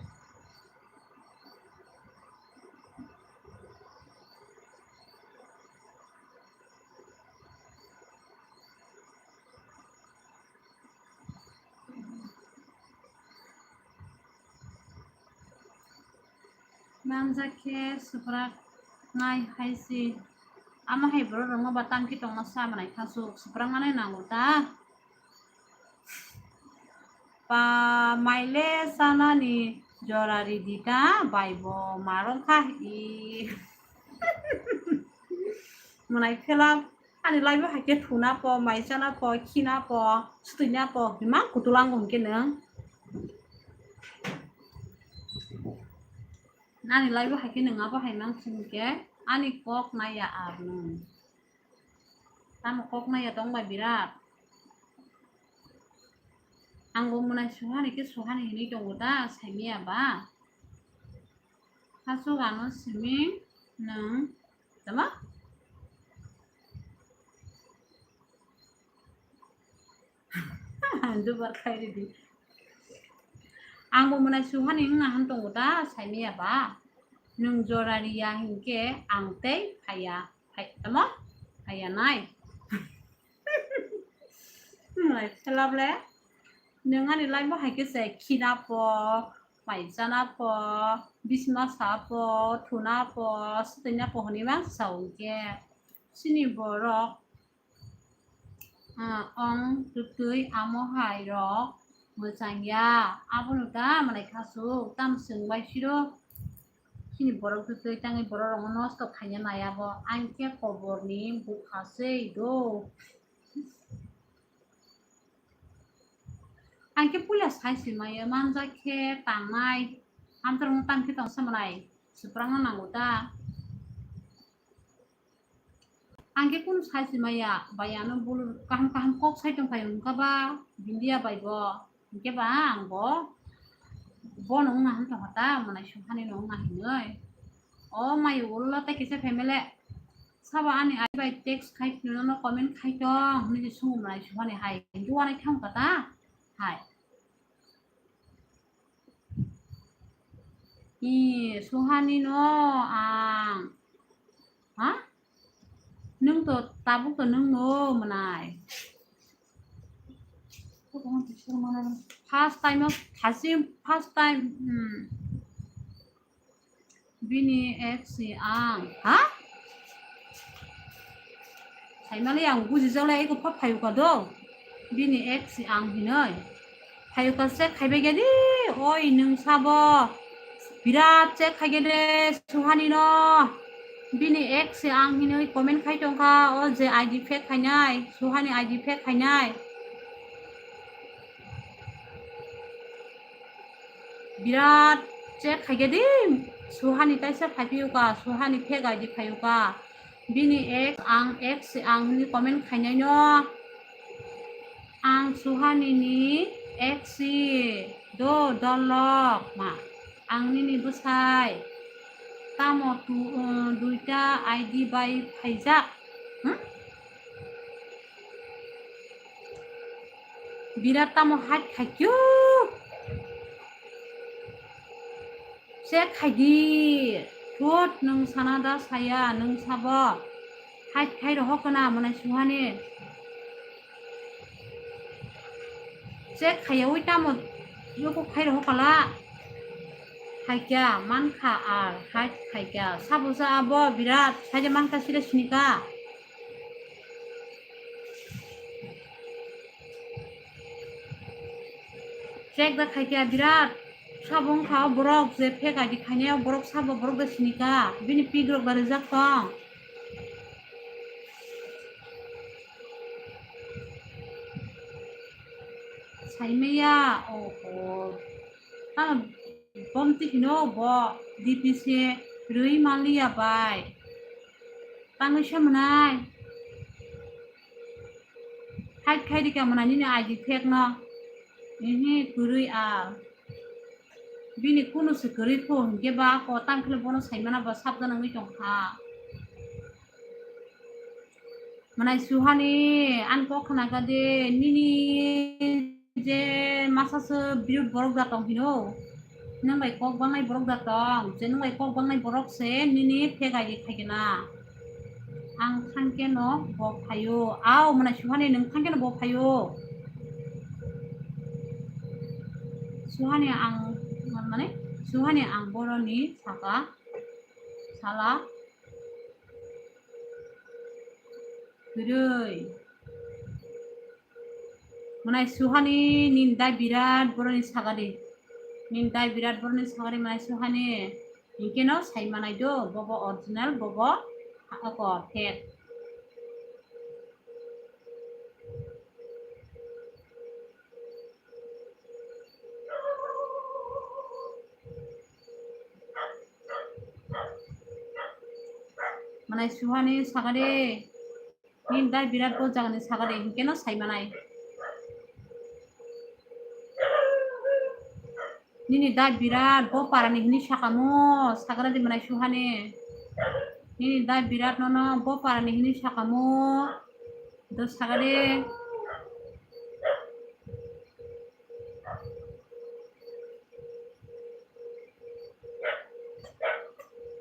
Manjak khe swpraknai hai se. Amo hai borok rwngma ba tamkhe tongma sa mwnai kha swk swpraknani nango ta. Pa maile chanani jora ridi ta bai bo marong kha i. Mwnai phela ani live o hai khe thuna po, mai chana po, khina po, swtwina po, hima kutulango hinkhe nwng. Nani live o hai khe nwng abo hai mang sini khe Ani kok naiya ar nwng. Tamo kok naiya tong bai birat. Ang bo mwnai suhani khe suhani hinwi tongo da, saimaya ba? Hachuk ano simi nwng tamo? Dubar khai ridi. Ang bo mwnai suhani wngna han tongo da, saimaya ba? Nwng jora riya hinkhe ang tei phaiya. Hai, tamo? Haiya nai. Nai, selable. Nwng ani life bo hai khe se khina po, mai chana po, bisma sa po, thuna po, swtwina po hwnwi ma sa hwnkhe. Chini borok, ah, ong twtwi amo hai rok mwchang ya. Abono ta mwnai khasuk, tam swng bai siro. Chini borok twi twi tangwi borok rokno nosto khaina nai abo. Ang khe koborni bupha se do. Ang khe puila sai se maya manjak khe tangnai. Amtwrwngno tang khe tong se mwnai. Swprango nango ta. Ang khe kunu sai se maya, bai ano bul kaham kaham kok sai tong phai wngkha ba, Bindia bai bo. Hinkhe ba ang bo, bono wngna han tongkha ta, mwnai suhani no wngna hinwi. O mai ulo tei kisa family. Sabo ani ai bai text khai, nono comment khai tong, hinwi se sungo mwnai suhani hai. Hinkhe wanai thangkha ta, hai. Ee, suhani no ang. Ha? Nwng to tabuk to nwng no mwnai. First time o thasi first time, hmm. Bini ex si ang. Ha? Saimali ang bujijakle eko pha phayuka do. Bini ex si ang hinoi. Phayuka se khaibai gadi, oi nwng sabo. Birat check khaigede suhani no. Bini ex se ang hinwi comment khai tongkha, o je I D fake khainai, suhani I D fake khainai. Birat check khaigedi, suhani taisa phaiphiuka, suhani fake I D phaiuka. Bini ex, ang ex, ang hinwi comment khainai no. Ang suhani ni ex si do dolok ma. Ang nini bwsai. Tamo tu, uh, duita I D bai phaijak. Hmm? Birat tamo hide khaikyu. Check khaidi. Thut nwng sana da saya, nwng sabo. Hide khai rohok kana mwnai suhani. Check khaiyawi tamo yoko khai rohok kala. Khaikya mankha ar hide khaikya. Sabo sa abo birat saija mankha sida sinika. Check da khaikya birat. Sabo wngkha o borok je fake I D khainai o borok sabo borok da sinika. Bini pik rok da rijak tong. Saimaya, oho. Tamo bomti hino bo D P se rwi manliya bai. Tangwi se mwnai. Hide khai rika mwnai nini I D fake no. Ehe, kwrwi a. Bini kunu se kwrwi phu hinkhe ba ko tang khle bono saimana ba sabjana wngwi tongkha. Mwnai suhani ani kok khna kha de nini je masa se birut borok da tong hino. Nwng bai kok bangnai borok da tong, je nwng bai kok bangnai borok se nini fake I D khaikhe na. Ang thangkhe no bo phaio. Au, mwnai suhani nwng thangkhe no bo phaio. Suhani ang, mane, suhani ang boroni saka, sala, kwrwi. Mwnai suhani nini dai birat boroni sagadi. Nini dai birat boroni sagadi mwnai suhani. Hinkhe no sai manai do, bobo original, bobo ako fake. Suhani sakade. Nini dai birat bo jagani sakade, hinkeno saimanai. Nini dai birat bo parani hini sakamo, sakade manai Suhani. Nini dai birat nono bo parani hini sakamo, do sakade.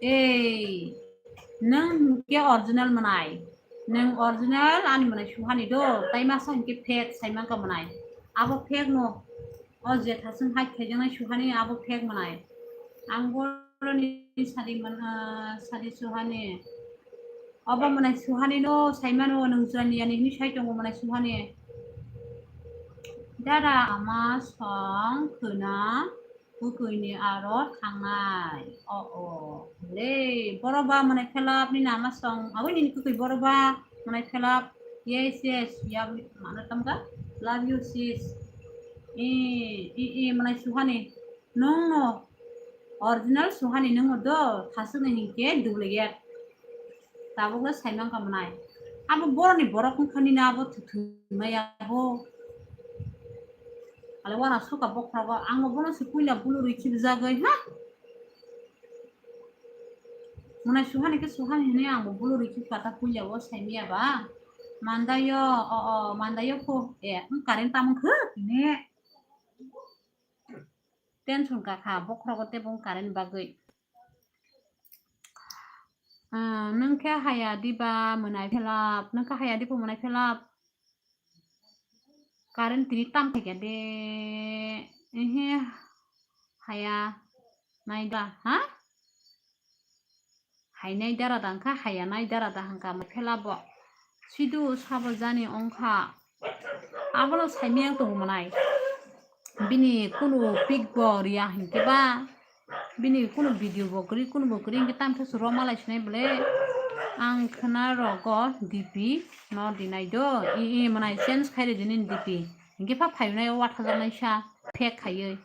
Ei, nwng hinkhe original manai. Nwng original ani manai Suhani do, tai masa hinkhe fake saimangka manai. Abo fake no. O je thasung hai khaijaknai Suhani abo fake manai. Ang boroni sadi man, ah, sadi Suhani. Obo manai Suhani no saimano nwng jani yani hini sai tongo manai Suhani. Dada ama song khwna bwkwi ni aro thangnai. O, o. Le, boro ba manai phelap ni nama song. Aboni ni kwkwi boro ba manai phelap. Yes, yes. Ya, mana tamga? Love you, sis. I, i, i, manai Suhani. Nwng no original Suhani nwng do, thasuk ni hinkhe duplicate. Tabuk le saimang ka manai. Abo boroni borok wngkha nini abo thuthumai abo. Ale wana suka bokhrago, ang bo bono se puila bulu rwi khibjagwi, ha? Manai Suhani khe Suhani hinwi ang bo bulu rwi khibkha ta puila o saimaya ba. Mandaio, o, o, mandaio pho, e, wng current tamung khe tini. Tension kakha bokhrogo tei bung current bagwi. Ah, nwng khe haya diba mwnai phelap, nwng khe haya diba mwnai phelap. Current tini tam phaikha de, ehe, haya naida, ha? Hainai dara da wngkha, hayanai dara da hwnkha, mwnai phelap bo. Sidu sabo jani wngkha. Abono saimiyang tongo mwnai. Bini kunu pic bo riya hinkhe ba, bini kunu video bo kwrwi, kunu bo kwrwi hinkhe tamo khe se roma lai sinai bole. Ang khwna rogo D P no dinai do. I, i mwnai change khai ridi nini D P. Hinkhe pha phaiwi nai o wathajaknai sa fake khaiwi.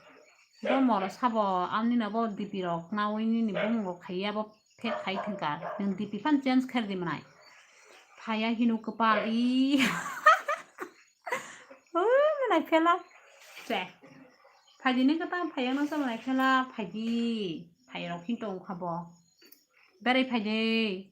Bo moro sabo amni no bo D P rok nawi nini bumung rok khaiya bo fake khai thwngkha. Nwng D P phan change khair di mwnai. Phaiya hino kwpal i. Ui, mwnai phela. Che. Phaidi ni kwtang phaiya no sa mwnai phela phaidi. Phai rok hin tong kha bo. Berai phaidi.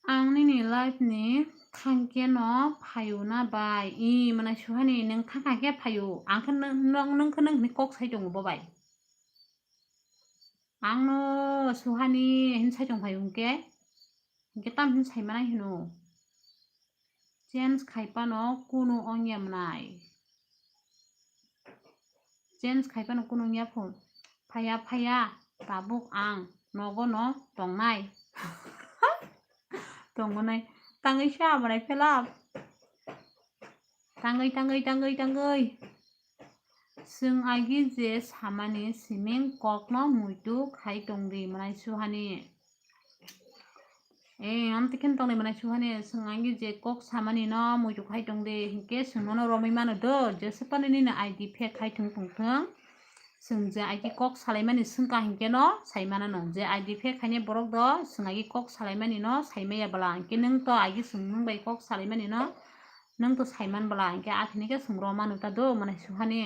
Ang nini live ni thangkhe no phaio na bai? I mwnai Suhani nwng thangkha khe phaio. Ang khe nwng, nwng, nwng khe nwng hwnwi kok sai tongo bo bai. Ang no Suhani hwn sai tong phaio hwnkhe, hwnkhe tam hwn sai manai hwno. Change khai phano kunu wngya mwnai. Change khai phano kunu wngya pho. Phaiya, phaiya, tabuk ang nogo no tongnai. Tongnai. Tangwi sa mwnai phela. Tangwi, tangwi, tangwi, tangwi. Chwng agi je samani siming kokno muitu khai tongdi mwnai Suhani. Eh, amtwi khe tongnai mwnai Suhani, chwng agi je kok samani no muitu khai tongdi, hinkhe chwng nono romwi mano do, jeswk phano nini I D fake khai thung tong thung. Chwng je agi kok salaimani swngkha hinkhe no saimano no, je I D fake khainai borok do, chwng agi kok salaimani no saimaya bwla, hinkhe nwng to agi chwng nwng bai kok salaimani no, nwng to saiman bwla, hinkhe athini khe chwng romano ta do, mwnai Suhani.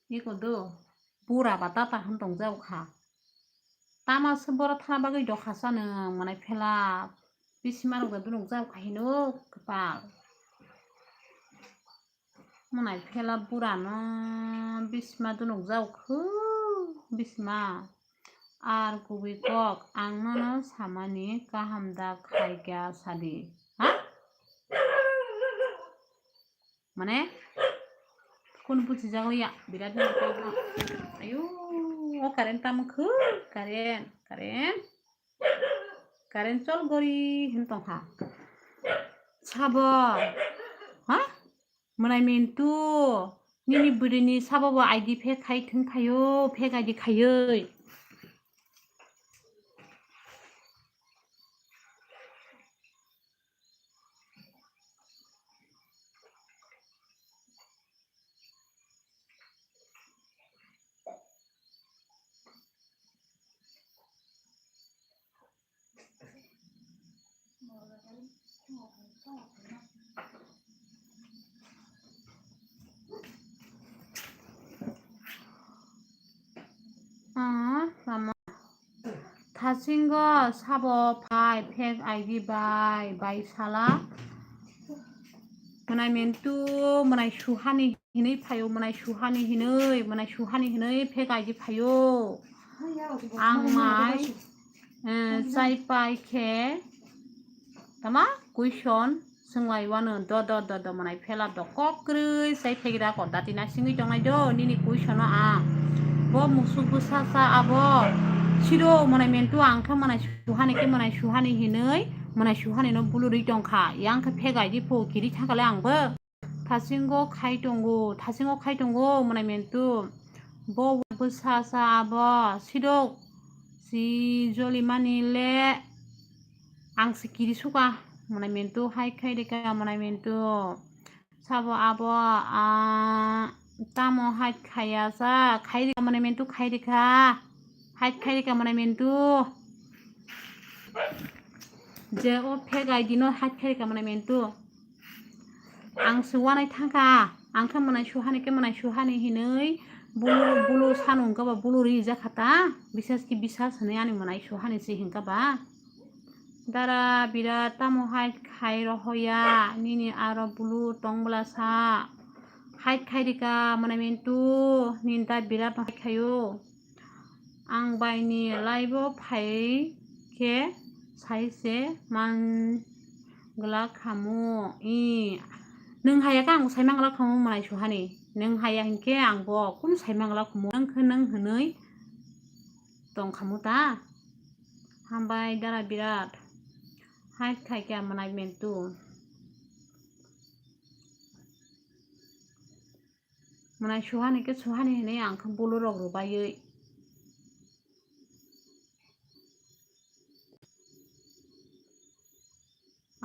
Iko do, bura ba tata hwn tong jao kha. Tama se boro thana bagwi dokha sa nwng mwnai phela. Bisima rok da dunok jao kha hino kwpal. Mwnai phela bura no bisima dunok jao khu bisima. Ar kubui kok ang nono samani kaham da khai kha sadi. Ha? Mane? Kun buji jak liya, birat ni kok no. Ayo, o current tamo khu, current, current. Current chol gori hin tong kha. Sabo. Mwnai Mentu, nini bwrwini sabo bo I D fake khai thwng phaio, fake I D khaiwi. Ah, lama. Thasingo sabo phai fake I D bai, bai sala. Mwnai Mentu, mwnai Suhani hinwi phaio, mwnai Suhani hinwi, mwnai Suhani hinwi fake I D phaio. Ang mai, eh, chai pai khe, tama question swng lai wano, do, do, do, do, mwnai phela do kok kwrwi chai phegi da kok dati na singwi tongnai do, nini question o ang. Bo musuk bwsa sa abo, siro mwnai Mentu ang khe mwnai Suhani khe mwnai Suhani hinwi, mwnai Suhani no bulurwi tongkha, yang khe fake I D pho kiri thangkha le ang bo. Thasingo khai tongo, thasingo khai tongo, mwnai Mentu. Bo bwsa sa abo, sidok si jolimani le ang se kiri suka, mwnai Mentu, hai khai rika, mwnai Mentu. Sabo abo, ah, tamo hai khaya sa, khai rika, mwnai Mentu, khai rika. Hai khai rika, mwnai Mentu. Je o fake I D no hai khai rika, mwnai Mentu. Ang se wanai thangkha, ang khe mwnai Suhani khe mwnai Suhani hinwi bulu, bulu sanu hwnkha ba, bulu rijak kha ta, bisas ki bisas hinwi ani mwnai Suhani se hwnkha ba. Dara birat tamo hai khai rohoya, nini aro bulu tong bwla sa, hai khai rika mwnai Mentu, nini da birat no hai khaio. Ang bai ni live o phai khe sai se man glak khamu. I, nwng haya khe ang sai man glak khamu mwnai Suhani. Nwng haya hinkhe ang bo kunu sai man glak khamu. Nwng khe nwng hinwi tong khamu ta. Hambai dara birat. Hai khai khe mwnai Mentu. Mwnai Suhani khe Suhani hinwi ang khe bulu rok rwbaiwi.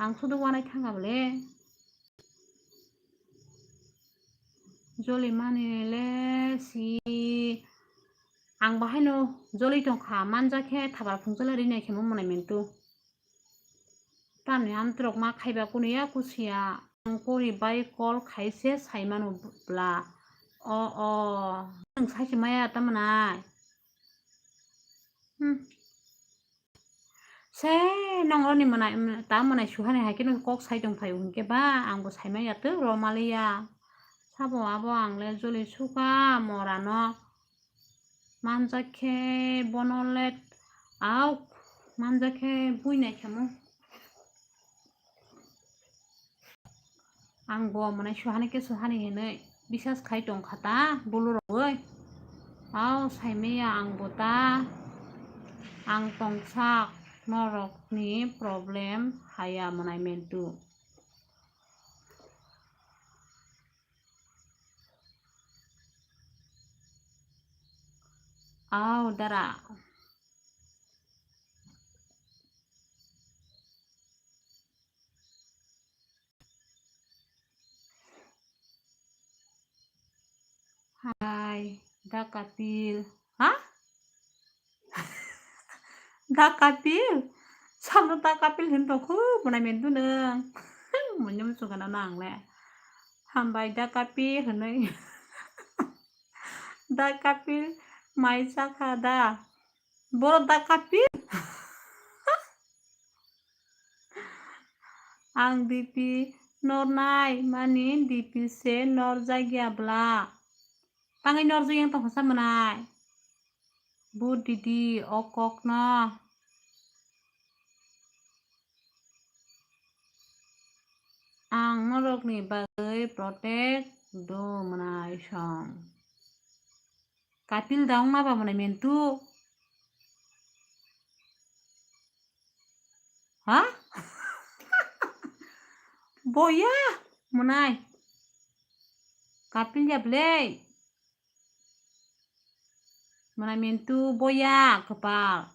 Ang sudu wanai thanga bole. Joli mani le si. Ang bahaino joli tongkha, manja khe thabar phungjala rinai khe mo mwnai Mentu. Tamni amtwrok ma khaiba kunu ya kusiya. Ang pori bai call khaise saimano bla. O, o. Nwng saisi maya ta mwnai. Hmm. Se nong roni mwnai, ta mwnai Suhani hai khe no kok sai tong phai hwnkhe ba, ang bo saimaya twk rw maliya. Sabo abo ang le joli suka morano. Manjak khe bono let auk, manjak khe bui nai khe mo. Ang bo mwnai Suhani khe Suhani hinwi bisas khai tong kha ta bulu rogwi. Au saimaya ang bo ta, ang tongsak norok ni problem haya mwnai Mentu. Au dara. Hai, da Kapil. Ha? Da Kapil? Samno da Kapil hin tongkhu, mwnai Mentu nwng. Mwnai muchungano nang le. Hambai da Kapil hinwi. Da Kapil mai chakha da. Boro da Kapil. Ang D P nornai mani D P se norjak ya bla. Tangwi norjak yang tongkha sa mwnai. Bu didi o kokno. Ang norokni bagwi protect do mwnai song. Kapil da wngma ba mwnai Mentu. Ha? Boya mwnai. Kapil ya bwle. Mwnai mentu boya kwpal.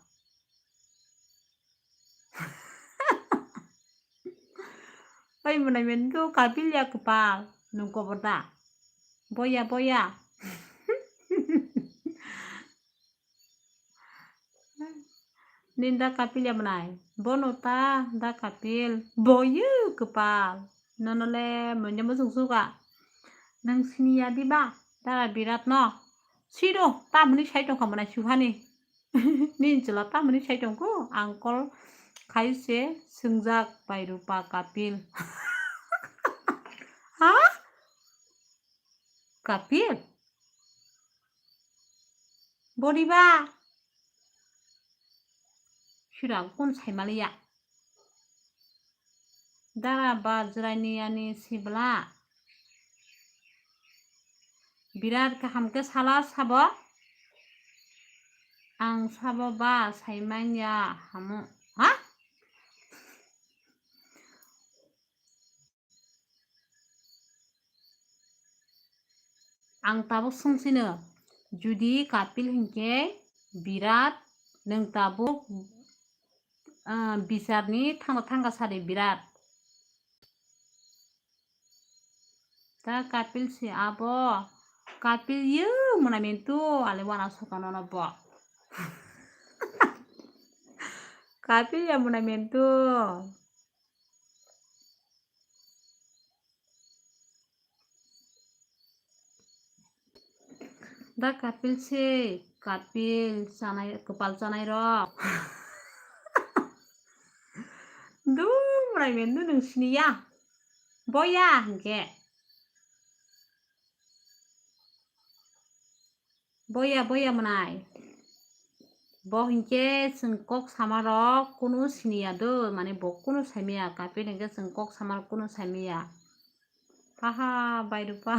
Oi mwnai mentu kapil ya kwpal. Nung kobor da. Boya, boya. Nin da kapil ya mwnai. Bono ta da kapil. Boyu kwpal. Nono le manya muchung suka. Nung sini ya di ba? Dara birat no. Sido, tamoni sai tongkha mwnai suhani. Nin chwla tamoni sai tongkho. Ang call khai se swngjak bai Rupa kapil. Ha? Kapil? Boni ba? Sirang kun sai maliya. Dara ba jwraini ani sibla. Birat kaham khe sala sabo. Ang sabo ba sai manya hamu. Ha? Ang tabuk swngsino, judi kapil hinkhe birat, nwng tabuk, ah, bisarni thangla thangka sadi birat. Ta kapil se abo, kapil yo mwnai mentu, ale wana soka nono bo. Kapil ya mwnai mentu. Da kapil se, kapil chanai, kwpal chanai rok. Dum rai men du nung sini ya. Boya hingke. Boya, boya mwnai. Bo hinkhe chwng kok sama rok kunu siniya do, mane bo kunu saimiya, kapil hinkhe chwng kok sama rok kunu saimiya. Haha, bai Rupa.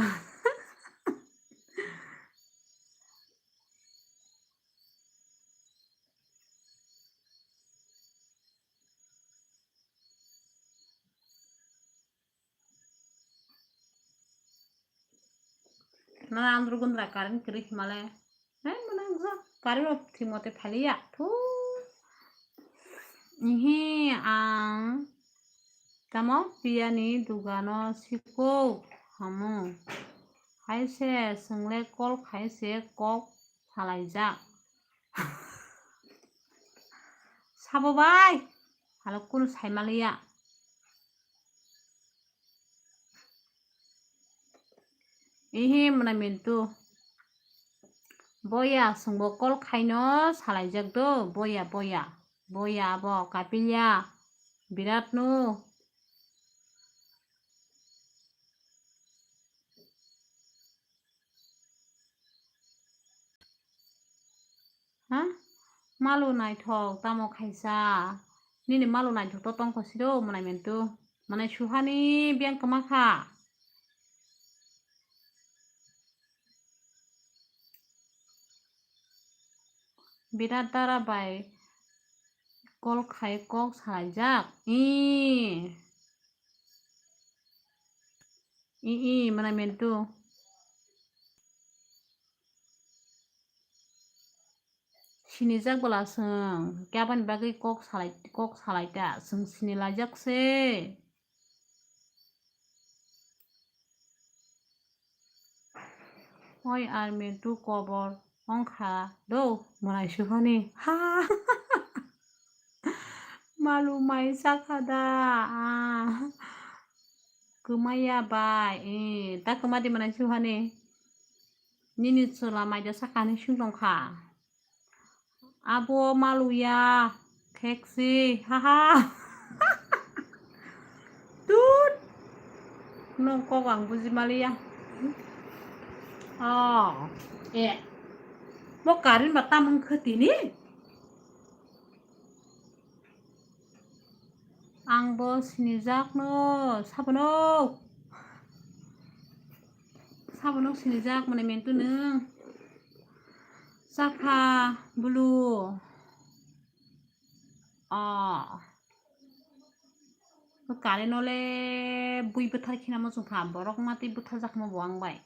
Na andro gundra current kwrwi himale. Hai mwnang ja current rok thik mote phaliya. Thu. Ihi ang tamo piyani dugano siko hamu. Hai se swngle call khai se kok salaijak. Sabo bai. Halo kunu saimaliya. Ihi mwnai mintu. Boya, chwngbo call khaino salaijak do. Boya, boya. Boya abo kapilya. Birat no. Ha? Malu naithok tamo khaisa. Nini malu naithok to tongkho siro mwnai mentu. Mwnai suhani biyang kwma kha. Birat dara bai call khai kok salaijak. Ih. Ih, ih, mwnai mentu. Sinijak bwla chwng, khe aboni bagwi kok salai, kok salai ta, chwng sinilaijak se. Oi army tu kobor wngkha do, mwnai suhani. Ha. Malu mai sakha da, ah. Kwmaya bai, eh, ta kwma di mwnai suhani. Nini chwla mai da sakha hinwi sung tongkha. Abo maluya, kheksi, haha. Tut. Nung kok ang buji maliya. Oh, eh. Bo karin ba tamung khati ni? Ang bo sinijak no, sabono. Sabono sinijak mane mentu nung. Chakha bulu. Ah. Kare nole bui bwthar khina mo chwngkha, borok mati bwtharjak mo bo ang bai.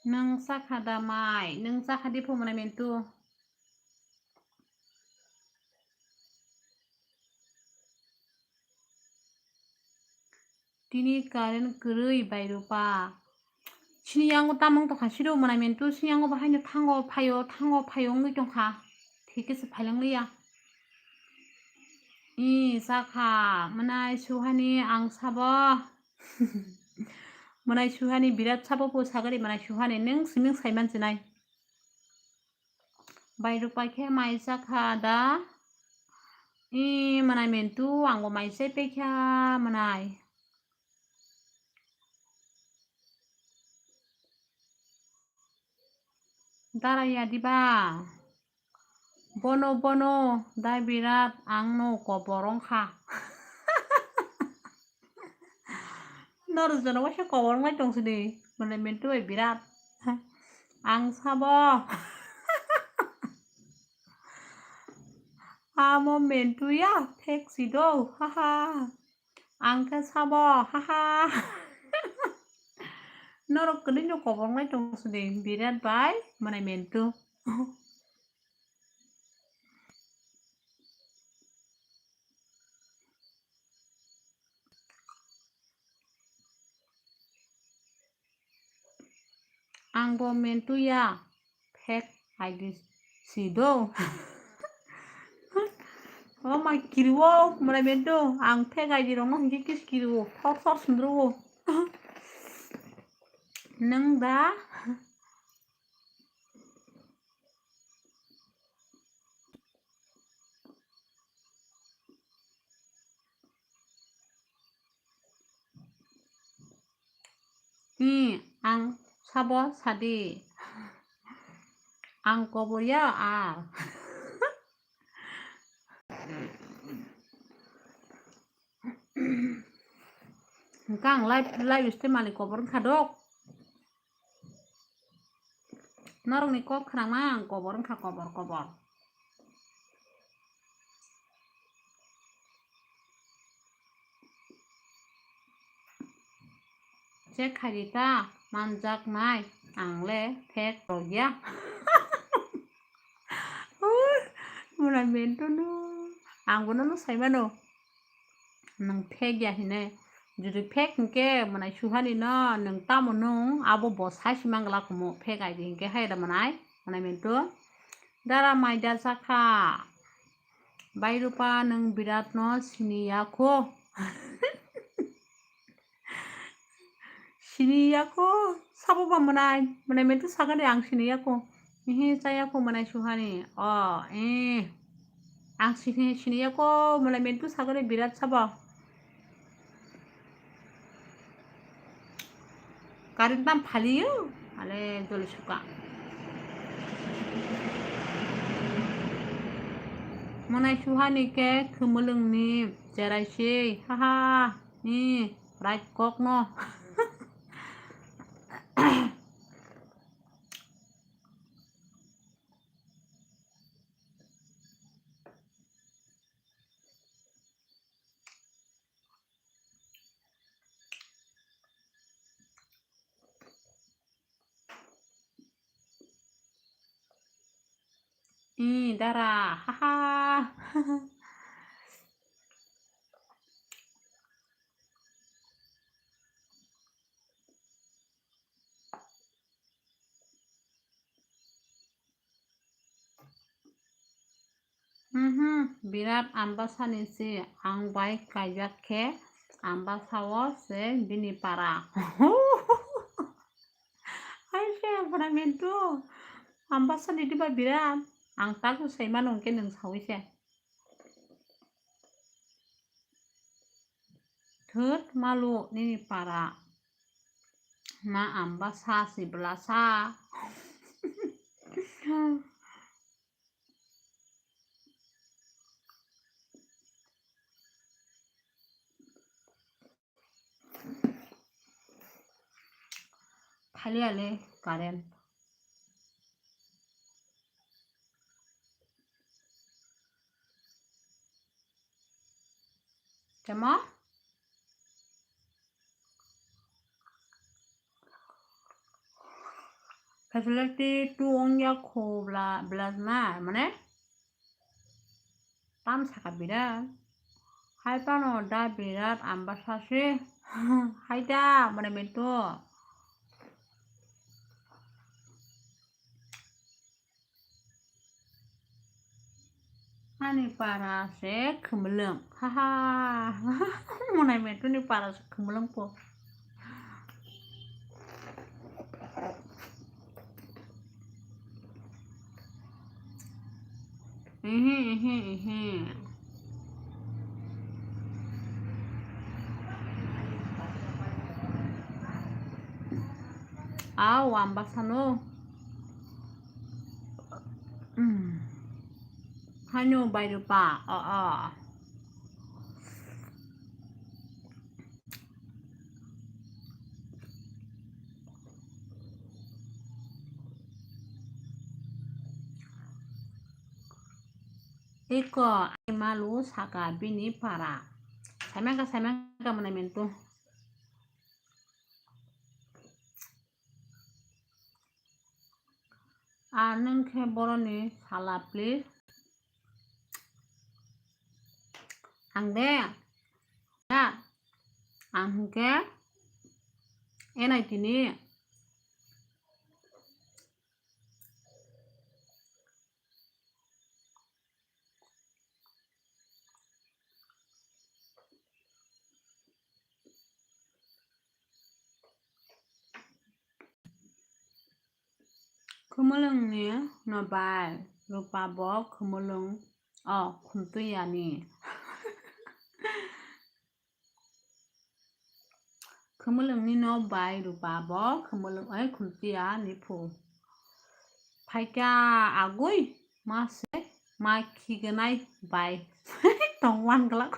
Nwng chakha da mai? Nwng chakha di pho mwnai mentu. Tini current kwrwi bai rupa. Sini yango tamung tongkha siro mwnai mentu, sini yango bahaino thango phaio, thango phaio wngwi tongkha. Thikhe se phaileng liya. I sakha mwnai suhani ang sabo. Mwnai suhani birat sabo po sagari mwnai suhani nwng siming saiman sinai. Bai rupai khe mai sakha da. I mwnai mentu ang bo mai sai pekha mwnai. Dara ya diba? Bono, bono, da birat ang no kobor wngkha. Nor jono waisa kobor wnglai tong sini, mwnai mentu bai birat. Ang sabo. Amo mentu ya, phek si do, haha. Ang khe sabo, haha. Norok kwlwino kobor wnglai tong sini, birat bai mwnai mentu. Ang bo mentu ya, fake I D si do. O mai kiriwo mwnai mentu, ang fake I D rokno hinkhe kis kiriwo, thor thor sundruwo. Nwng da? Hi, ang sabo sadi. Ang kobor ya ar. Hwnkhe ang live, live stream ani kobor wngkha dok. Norokni kok khwnama ang kobor wngkha, kobor, kobor. Check khaidi ta manjaknai ang le fake rok ya. Mwnai mentu no ang bono no sai mano. Nwng fake ya hinwi. Jodi fake hinkhe mwnai suhani no nwng tamo nwng abo bo sai si mangla kumo fake I D hinkhe hai da mwnai, mwnai mentu. Dara mai da sakha. Bai rupa nwng birat no sini ya kho. Sini ya kho. Sabo ba mwnai, mwnai mentu sakani ang sini ya kho. Mihi chaya kho mwnai suhani. O, eh. Ang sini, sini ya kho, mwnai mentu sakani birat sabo. Current tam phaliyo, ale joli suka. Mwnai suhani khe khumulwngni cherai se, haha, ni, right kok no. I dara, haha. Mhm, birat ambasani se ang bai kaijak khe ambasao se bini para. Hai se, bwrang mentu, ambasani diba birat, ang tago sai mano hwnkhe nwng saui se. Thwt malu nini para. Na amba sa si bwla sa. Phali ale current. Chamo? Facility two wngya kho bla, bla na, mane? Tam saka birat. Hai pano da birat ambasa se. Hai da, mane mento. Ani para se khumulwng. Ha ha. Monai metuni para se khumulwng po. Ehe, ehe, ehe. Aw, ambasano. Hmm. Hano bai rupa. O, o. Eko ai malu saka bini para. Saimangka, saimangka mwnai mentu. Ar nwng khe boroni sala, please. Ang de, ya, ang hwnkhe N I T ni. Khumulwngni no bai, Rupa bo khumulwng, o, khumtwi yani. Khumulwngni no bai Rupa bo khumulwng, oi, khumtwi yani phu. Phaikha agwi ma se ma khignai bai tongman glak.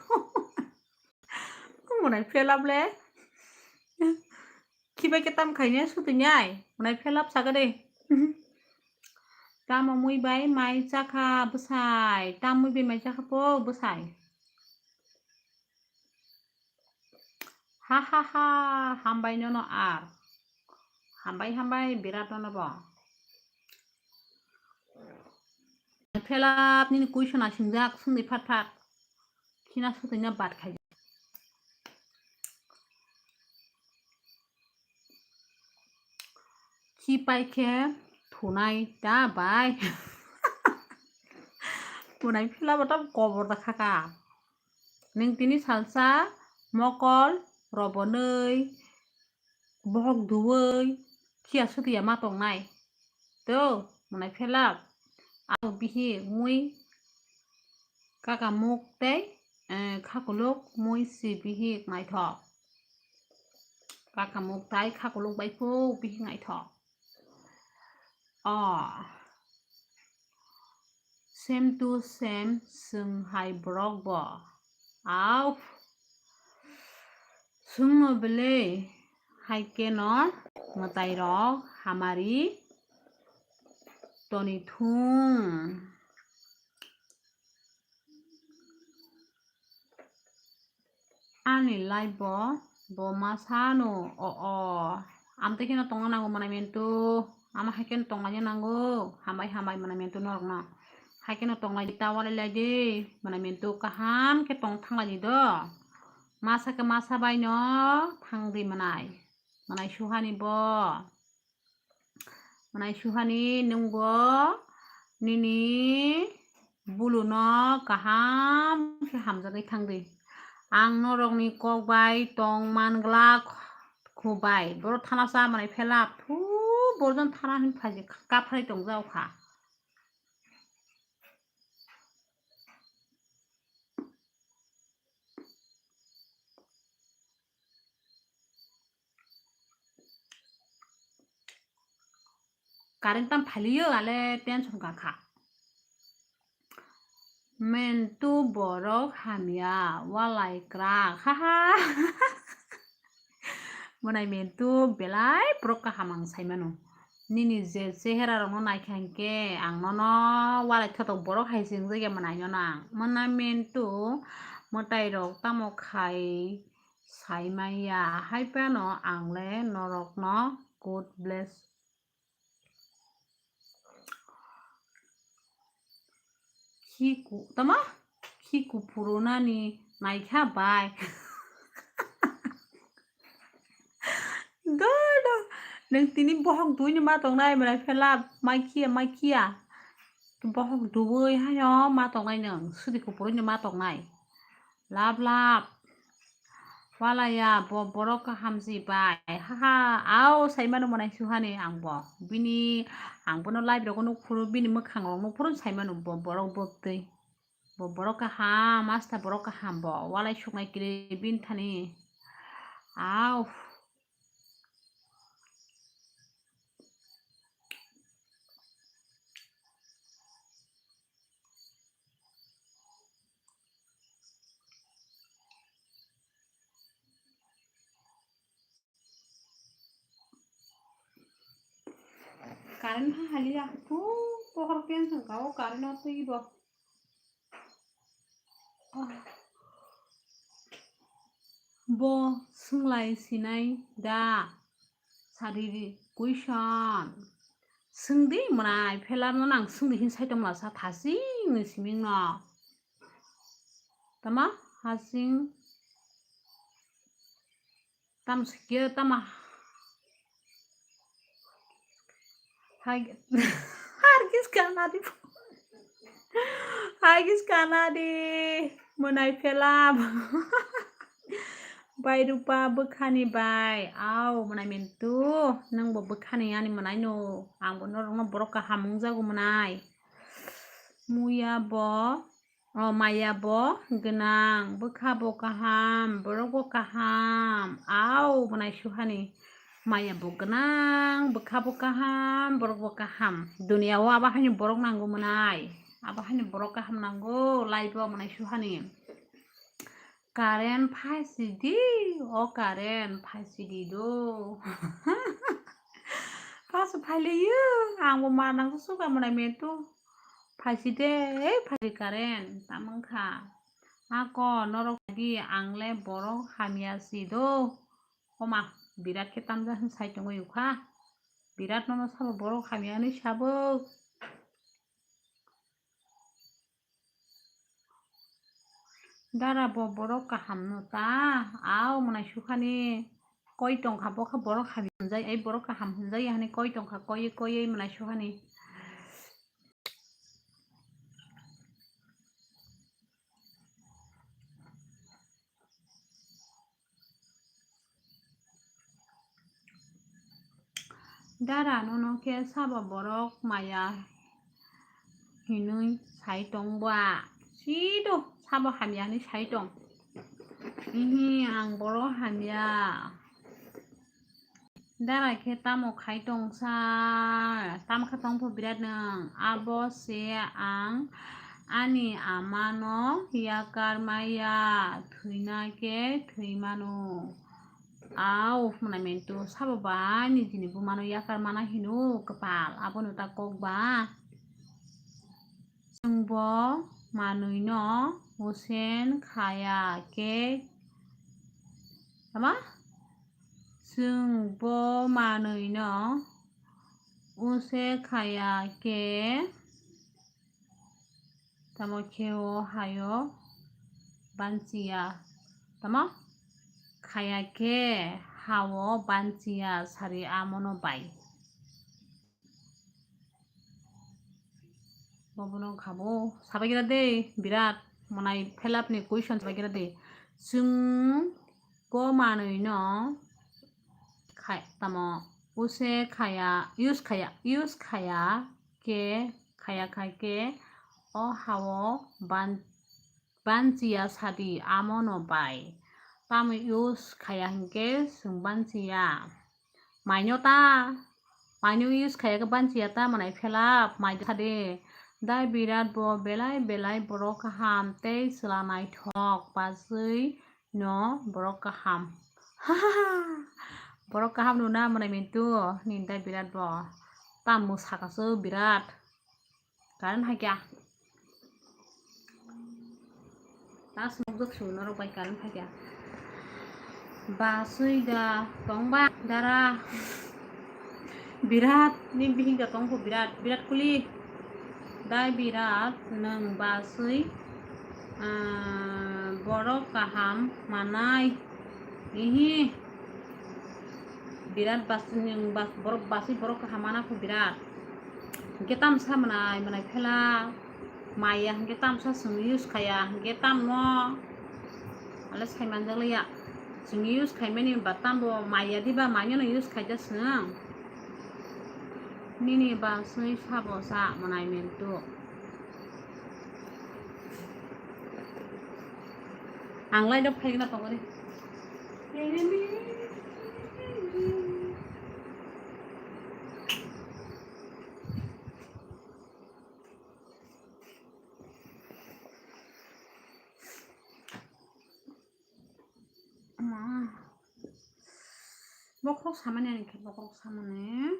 Monai phelap le. Khibai khe tam khaine sutinai. Monai phelap saga de. Tamo mui bai mai chakha bwsai. Tam mui bai mai chakha po bwsai. Ha ha ha. Hambai nono ar. Hambai hambai birat nono bo. Phelap nini question a singjak, sungdi phat phat. Khina sutwina bat khai. Khi pai khe thunai ta bai. Thunai phelap ta kobor da khaka. Nung tini salsa mokol robonoi. Bohok duwoi khiya sutiya ma tongnai. To, monai phelap. Abo bihik mui kakamuk tei, eh, khakuluk mui si bihik naithok. Kakamuk tai khakuluk bai phuk bihik naithok. O. Same to same, swng hai borok bo. Au. Swngno belai hai keno mwtai rok hamari toni thung. Ani life bo, bo ma sano, o, o. Amtwi kheno tongna nango mwnai mentu. Ama hai kheno tonglaina nango. Hambai, hambai mwnai mentu norokno. Hai kheno tonglai di, ta walai lai di. Mwnai mentu kaham khe tong thang lai di do. Masa khe masa bai no thang di mwnai. Mwnai suhani bo. Mwnai suhani nwngbo nini buluno kaham khe hamjagwi thangdi. Ang norokni kok bai tong man glak kho bai. Borok thanasa mwnai phelap thu borjon thana hin phaji kaphrai tongjao kha. Current tam phaliyo ale tension ka kha. Mentu borok hamya walai krak, haha. Mwnai mentu belai borok kaham ang sai mano. Nini je chehera rokno naikha hinkhe ang nono walai thotok borok hai se wngjakya mwnai nono ang. Mwnai mentu mwtai rok tamo khai sai manya, hai phano ang le norokno God bless. Khi ku-, tama? Khi kuphuru nani naikha bai. Do, do. Nwng tini bohok duino ma tongnai, mwnai phelap, mai khiya, mai khiya. Bohok duwi haino ma tongnai nwng, sudi kuphuru no ma tongnai. Lap, lap. Walaya, bo borok kaham si bai. Haha, ao, saimano mwnai suhani ang bo. Bini, ang bono live rogo nukphuru, bini mwkhang rok nukphuru saimano bo borok bwktwi. Bo borok kaham, asta borok kaham bo. Walai suknai kiri bini thani. Ao. Current ha haliya, tu pohor pen sangka o current o twi bo. Bo swnglaisi nai da? Sariri question. Swngdi mwnai phelapno nang swngdi hin saitok masa thasing ni siming no. Tama hasing tam sikya tama. Hai, harkis kana di. Harkis kana di. Mwnai phelap. Bai rupa bwkhani bai. Au, mwnai mentu. Nang bo bwkhani ani mwnai no. Ang bo norok no borok kaham wngjago mwnai. Muya bo. O maya bo gwnang, bwkha bo kaham, borok bo kaham. Au, mwnai suhani. Maya bo gwnang, bwkha bo kaham, borok bo kaham. Duniya o abo haino borok nango mwnai. Abo haino borok kaham nango, life o mwnai suhani. Current phaisidi, o current phaisidi do. Paso phailayo, ang bo ma nang suka mwnai mentu. Phaiside, ei phaisidi current, tamang kha. Ako norok di ang le borok hamya si do. Oma, birat khe tamja hin sai tongwi ukha. Birat nono sabo borok hamya hinwi sabo. Dara bo borok kaham no ta, au mwnai sukhani koi tongkha bo kha borok hamya hinjai, ai borok kaham hinjai hani koi tongkha koi koi mwnai sukhani. Dara nono khe sabo borok maya hinwi sai tong ba? Sido sabo hamya hinwi sai tong. Ihi ang borok hamya. Dara khe tamo khai tongsa? Tamo kha tongpho birat nwng? Abo se ang ani amano yakar maya, thwina khe thwi mano. Au, hwnwi mentu sabo ba nijini bumano yakar mana hino kwpal, abono ta kok ba. Chwng bo manwino usen khaya khe, tama? Chwng bo manwino use khaya khe, tamo khe o hayo banchiya, tamo? Khaya khe hao banchiya sari amono bai. Bobono khabo sabai gira de, birat mwnai phelap ni question sabai gira de. Chwng bo manwino khai tamo use khaya, use khaya, use khaya khe, khaya khai khe o hao ban, banchiya sadi amono bai. Tamo use khaya hinkhe chwng banchiya. Maino ta, maino use khaya khe banchiya ta mwnai phelap, mai sadi. Da birat bo belai belai borok kaham tei chwla naithok, bachwi no borok kaham. Borok kaham no na mwnai mintu, nini da birat bo. Tamo saka se birat. Current hai kya? Tas nukjak su norok bai current hai kya? Basui da tong ba dara. Birat ni bihing da tong ko birat, birat kuli. Dai Birat, nwng baswi, ah, borok kaham manai. Ihi. Birat bas-, nwng bas-, borok baswi borok kaham mana kho Birat. Hwnkhe tamsa manai, manai phela. Maya hwnkhe tamsa chwng use khaya, hwnkhe tamno. Ale saimanjakliya. Chwng use khaimani ba tambo maya diba, maya no use khaija chwng. Nini ba swi sabo sa manai mentu. Ang lai dok phaigna tongori. Ama. Bokrok samani ani khe bokrok samani.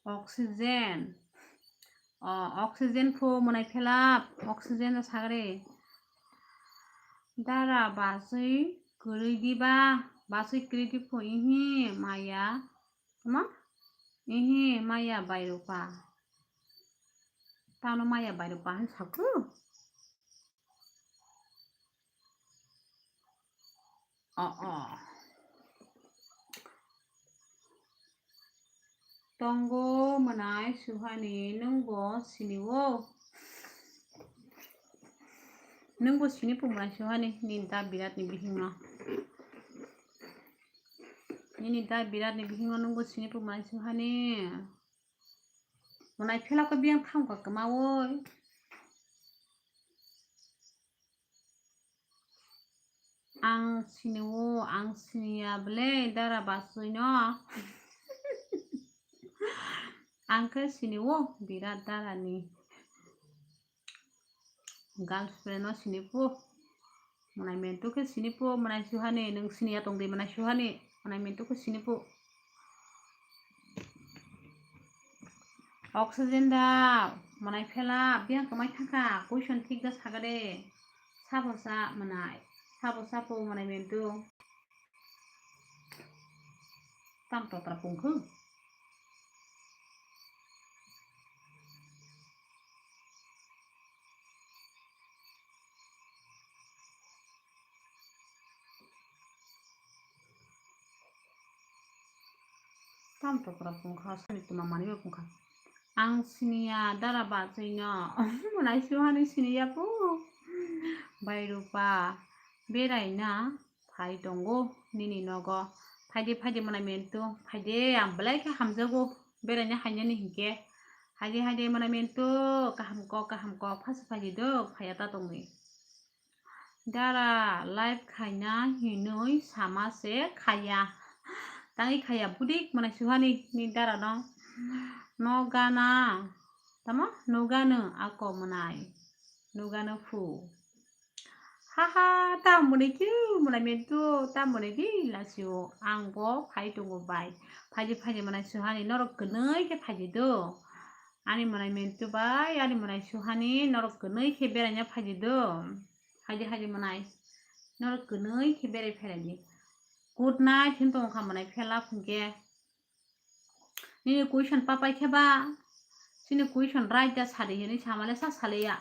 Oxygen. O, oxygen phu mwnai phelap, oxygen no sagri. Dara baswi kwrwi diba, baswi kwrwi di phu ihi maya. Tama? Ihi maya bairupa. Tano maya bairupa han saku? O, o. Tongo mwnai suhani, nwngbo sini o. Nwngbo sini phu mwnai suhani, nini da Biratni bihingno. Nini da Biratni bihingno nwngbo sini phu mwnai suhani. Mwnai phela khe biyang thangkha kwmawi. Ang sini o, ang siniya bwle dara baswi no. Ang khe sini o Birat dara ni. Girlfriend no sini phu. Mwnai mentu khe sini phu, mwnai suhani, nwng siniya tongdi mwnai suhani, mwnai mentu khe sini phu. Oxygen da, mwnai phela, biyang kwmai thangkha, question thik da saga de. Sabo sa mwnai, sabo sa phu mwnai mentu. Tam totra pungkhu. Tam tokra pungkha, sani tuma maniba pungkha. Ang siniya dara bachai no. Mwnai suhani siniya phu. Bai Rupa, berai na phai tongo nini nogo. Phaidi, phaidi mwnai mentu. Phaidi, ang belai khe hamjago. Beraina hainani hinkhe. Haidi, haidi mwnai mentu. Kaham kok, kaham kok. Phasa phaidi do. Phaya ta tongwi. Dara live khaina hinwi sama se khaya. Tangwi khaya budik mwnai suhani ni dara no. No gana. Tamo? No gano ako mwnai. No gano phu. Haha, ta mwnai khe, mwnai mentu, ta mwnai di lasio. Ang bo phai tongo bai. Phaidi, phaidi mwnai suhani norok kwnwi khe phaidi do. Ani mwnai mentu bai, ani mwnai suhani norok kwnwi khe beraina phaidi do. Haidi, haidi mwnai. Norok kwnwi khe berai phaidi. Good night hin tongkha mwnai phela phungkhe. Nini question papai khe ba, chini question right da sadi hinwi samale sa saliya.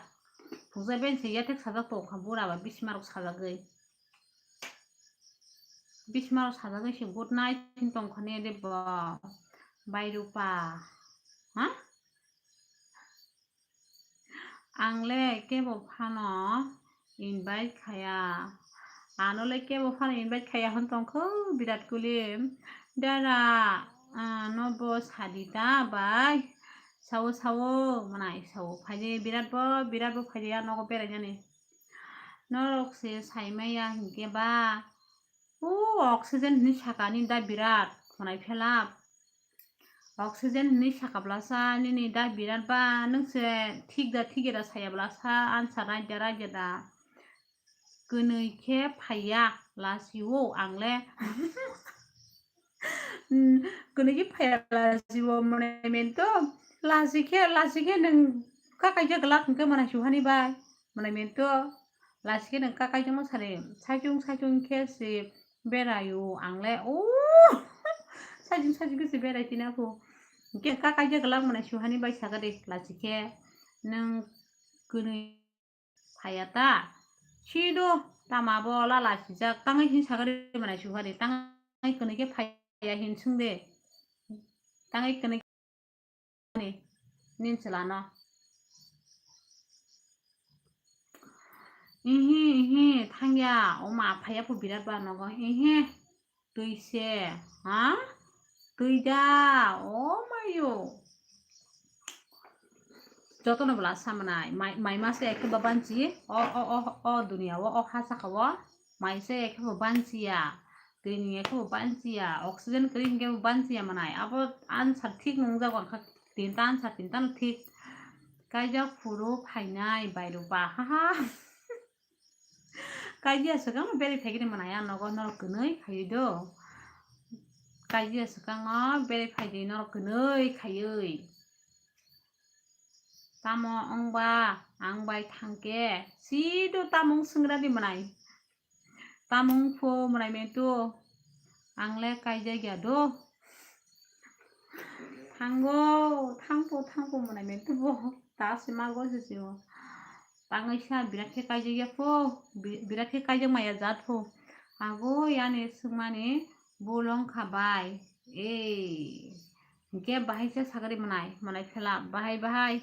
Phungsa ben se yathek sajak tongkha bura ba bismarok sajagwi. Bismarok sajagwi se good night hin tongkha ne de bo. Bai Rupa. Ha? Ang le kebo phano invite khaya. Ano le kebo phano invite khaya hwn tongkho Birat Kohli. Dara, ah, no bo sadi ta bai. Sao, sao, mwnai sao. Phaidi Birat bo, Birat bo phaidi ya nogo berainani. Norok se saimaya hinkhe ba. O oxygen hinwi sakani da Birat, mwnai phela. Oxygen hinwi sakablasa nini da Birat ba nwng se thik da thik da sayablasa ansa raida raida da. Kwnwi khe phaiya lasio ang le. Kwnwi khe phaiya lasio mwnai mentu. Lasi khe, lasi khe nwng kakaijak glak hwnkhe mwnai suhani bai. Mwnai mentu. Lasi khe nwng kakaijak ma sari. Saichung saichung khe si. Beraio ang le, o, sajing sajing khe se berai tina pho. Hwnkhe ka kaijak glak mwnai suhani bai sakha de, lachikhe nwng kwnwi phaiya ta? Sido tama bo lala sijak tangwi hin sakha de mwnai suhani, tangwi kwnwi khe phaiya hin swng de, tangwi kwnwi ni, nin chwlano. Ihi, ihi, thangya, oma phaiya pho birat ba nogo, ihi, twi se, ha? Twi da, o mayo. Jotono bwla sa mwnai, mai, mai ma se ekhe ba banchi, o, o, o, o duniya o, o ha saka o, mai se ekhe ba banchiya. Twi ni ekhe bo banchiya, oxygen kwrwi hinkhe bo banchiya mwnai. Abo answer thik nungjago, ang kha tinta answer, tinta no thik. Kaijak phuru phainai bai rwba, haha. Kaijia swkang beri phaikhe mwnai, ang nogo norok kwnwi khaiwi do. Kaijia swkango beri phaidi norok kwnwi khaiwi. Tamo wngba ang bai thangkhe, sido tamo wng swngra di mwnai. Tamo wng pho mwnai mentu, ang le kaijak ya do. Thango, thangpho, thangpho mwnai mentu bo, ta se ma go se se o. Tangwi sa birat khe kaijak ya pho, bi-, birat khe kaijak maya jat pho. Ago yani swngmani bolong kha bai. Ei, hwnkhe bahai se sagri mwnai, mwnai phela bahai bahai.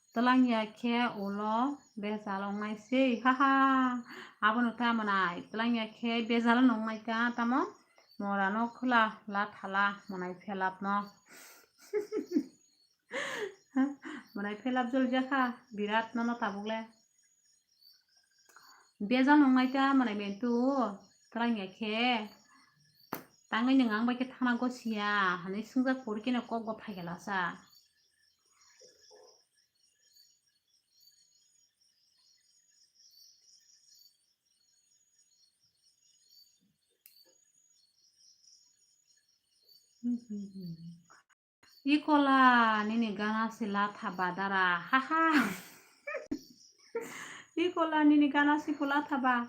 Twlang ya khe ulo bejal wngnai se, haha. Abono ta mwnai, twlang ya khe bejal no wngnai ta, tamo mora no khula la thala mwnai phelap no. Mwnai phelap jol jakha birat nono tabuk le. Bejal nungnai ta mwnai mentu, twlang ya khe. Tangwi nwng ang bai khe thana gosiya, hwnwi swngjak pori khe no kok bo phaikhe lasa. Ikola nini gana si la thaba dara, haha. Ikola nini gana si pho la thaba.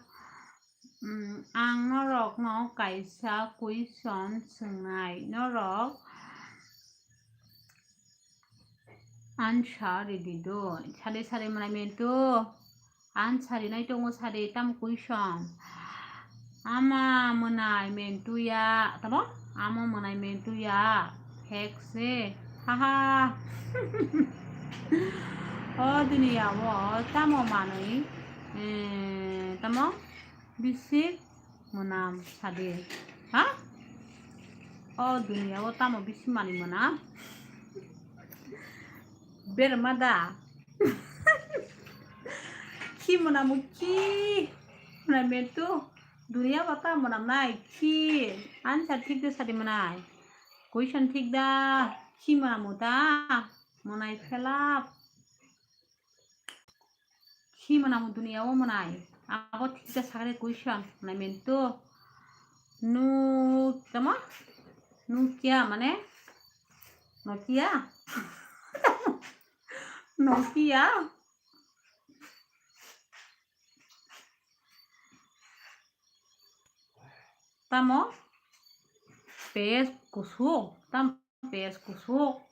Mm, ang norok no kaisa question swngnai, norok answer ridi do. Sade sade mwnai mentu. Answer rinai tongo sade tam question. Ama mwnai mentu ya, tamo? Ama mwnai mentu ya. Hek se. Haha. O duniya o tamo manwi, eh, tamo? Bisi mwnam sade. Ha? O duniya o tamo bisi manwi mwnam? Berma da. Khi mwnamo khi. Mwnai mentu. Duniya o tamo mwnamnai khi. Answer thik de sadi mwnai. Question thik da. Khi mwnamo da. Mwnai phelap. Khi mwnamo duniya o mwnai. Abo thik da sakre question mwnai mentu. Nu, tamo? Nukia mane? Nokia? Nokia? Tamo? Pes kusuk. Tam pes kusuk.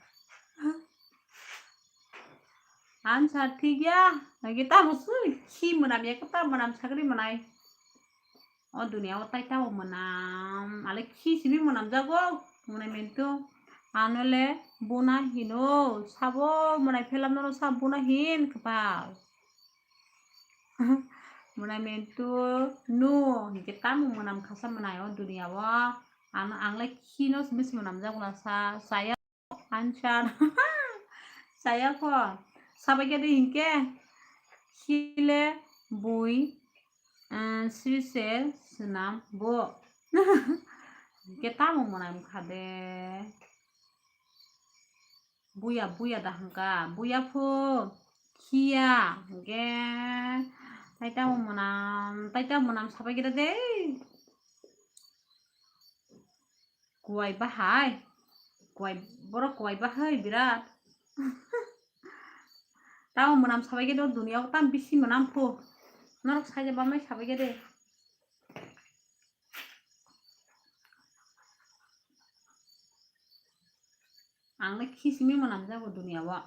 Answer thik ya. Lagi tamo sui. Khi mwnam ya, khe ta mwnam sakri mwnai. O duniya o tai tamo mwnam. Ale khi simi mwnam jago. Mwnai mentu. Ano le buna hino. Sabo mwnai phelap no sabo buna hin kepal. Mwnai mentu nu hinkhe tamo mwnam khasa mwnai o duniya o. Ano ang le khino simi simi mwnam jago na sa, saya answer. Saya kho. Sabai khe de hinkhe khile bui, eh, sri se swnam bo. Hinkhe tamo mwnai wngkha de. Buya, buya da hwnkha, buya pho, khiya, hwnkhe, tai tamo mwnam, tai tamo mwnam sabai khe de. Kuwai bahai, kuwai, borok kuwai bahai birat. Tamo mwnam sabai khe do duniya o tam bisi mwnam pho. Norok saija bamai sabai khe de. Ang le khi simi mwnam jago duniya o.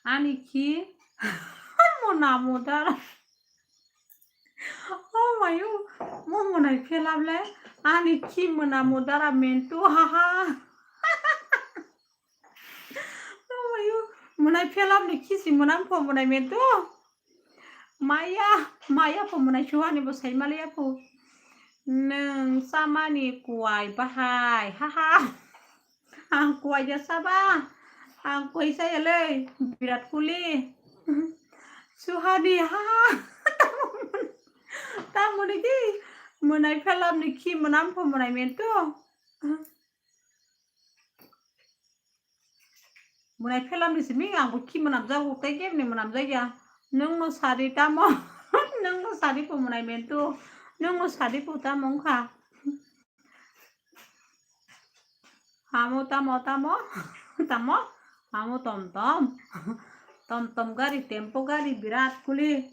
Ani khi mwnamo dara. Oh mayo, mo mwnai phelap le. Ani khi mwnamo dara mentu, ha ha. Oh mayo, mwnai phelap ni khi si mwnam pho mwnai mentu. Maya, maya pho mwnai suhani bo sai maliya pho. Nwng chamani kuwai bahai, ha ha. Ang kuwai ya saba. Ang kuwai saya le. Virat Kohli. Suhani, ha ha. Tamoni ki. Mwnai phelap ni khi mwnam pho mwnai mentu. Mwnai phelap ni simi ang bo khi mwnam jago tei kebni mwnam jaya. Nwng no sadi tamo. Nwng no sadi pho mwnai mentu. Nwng no sadi pho tamo wngkha. Hamo tamo tamo tamo hamo tom tom tom tom gari tempo gari Virat Kohli.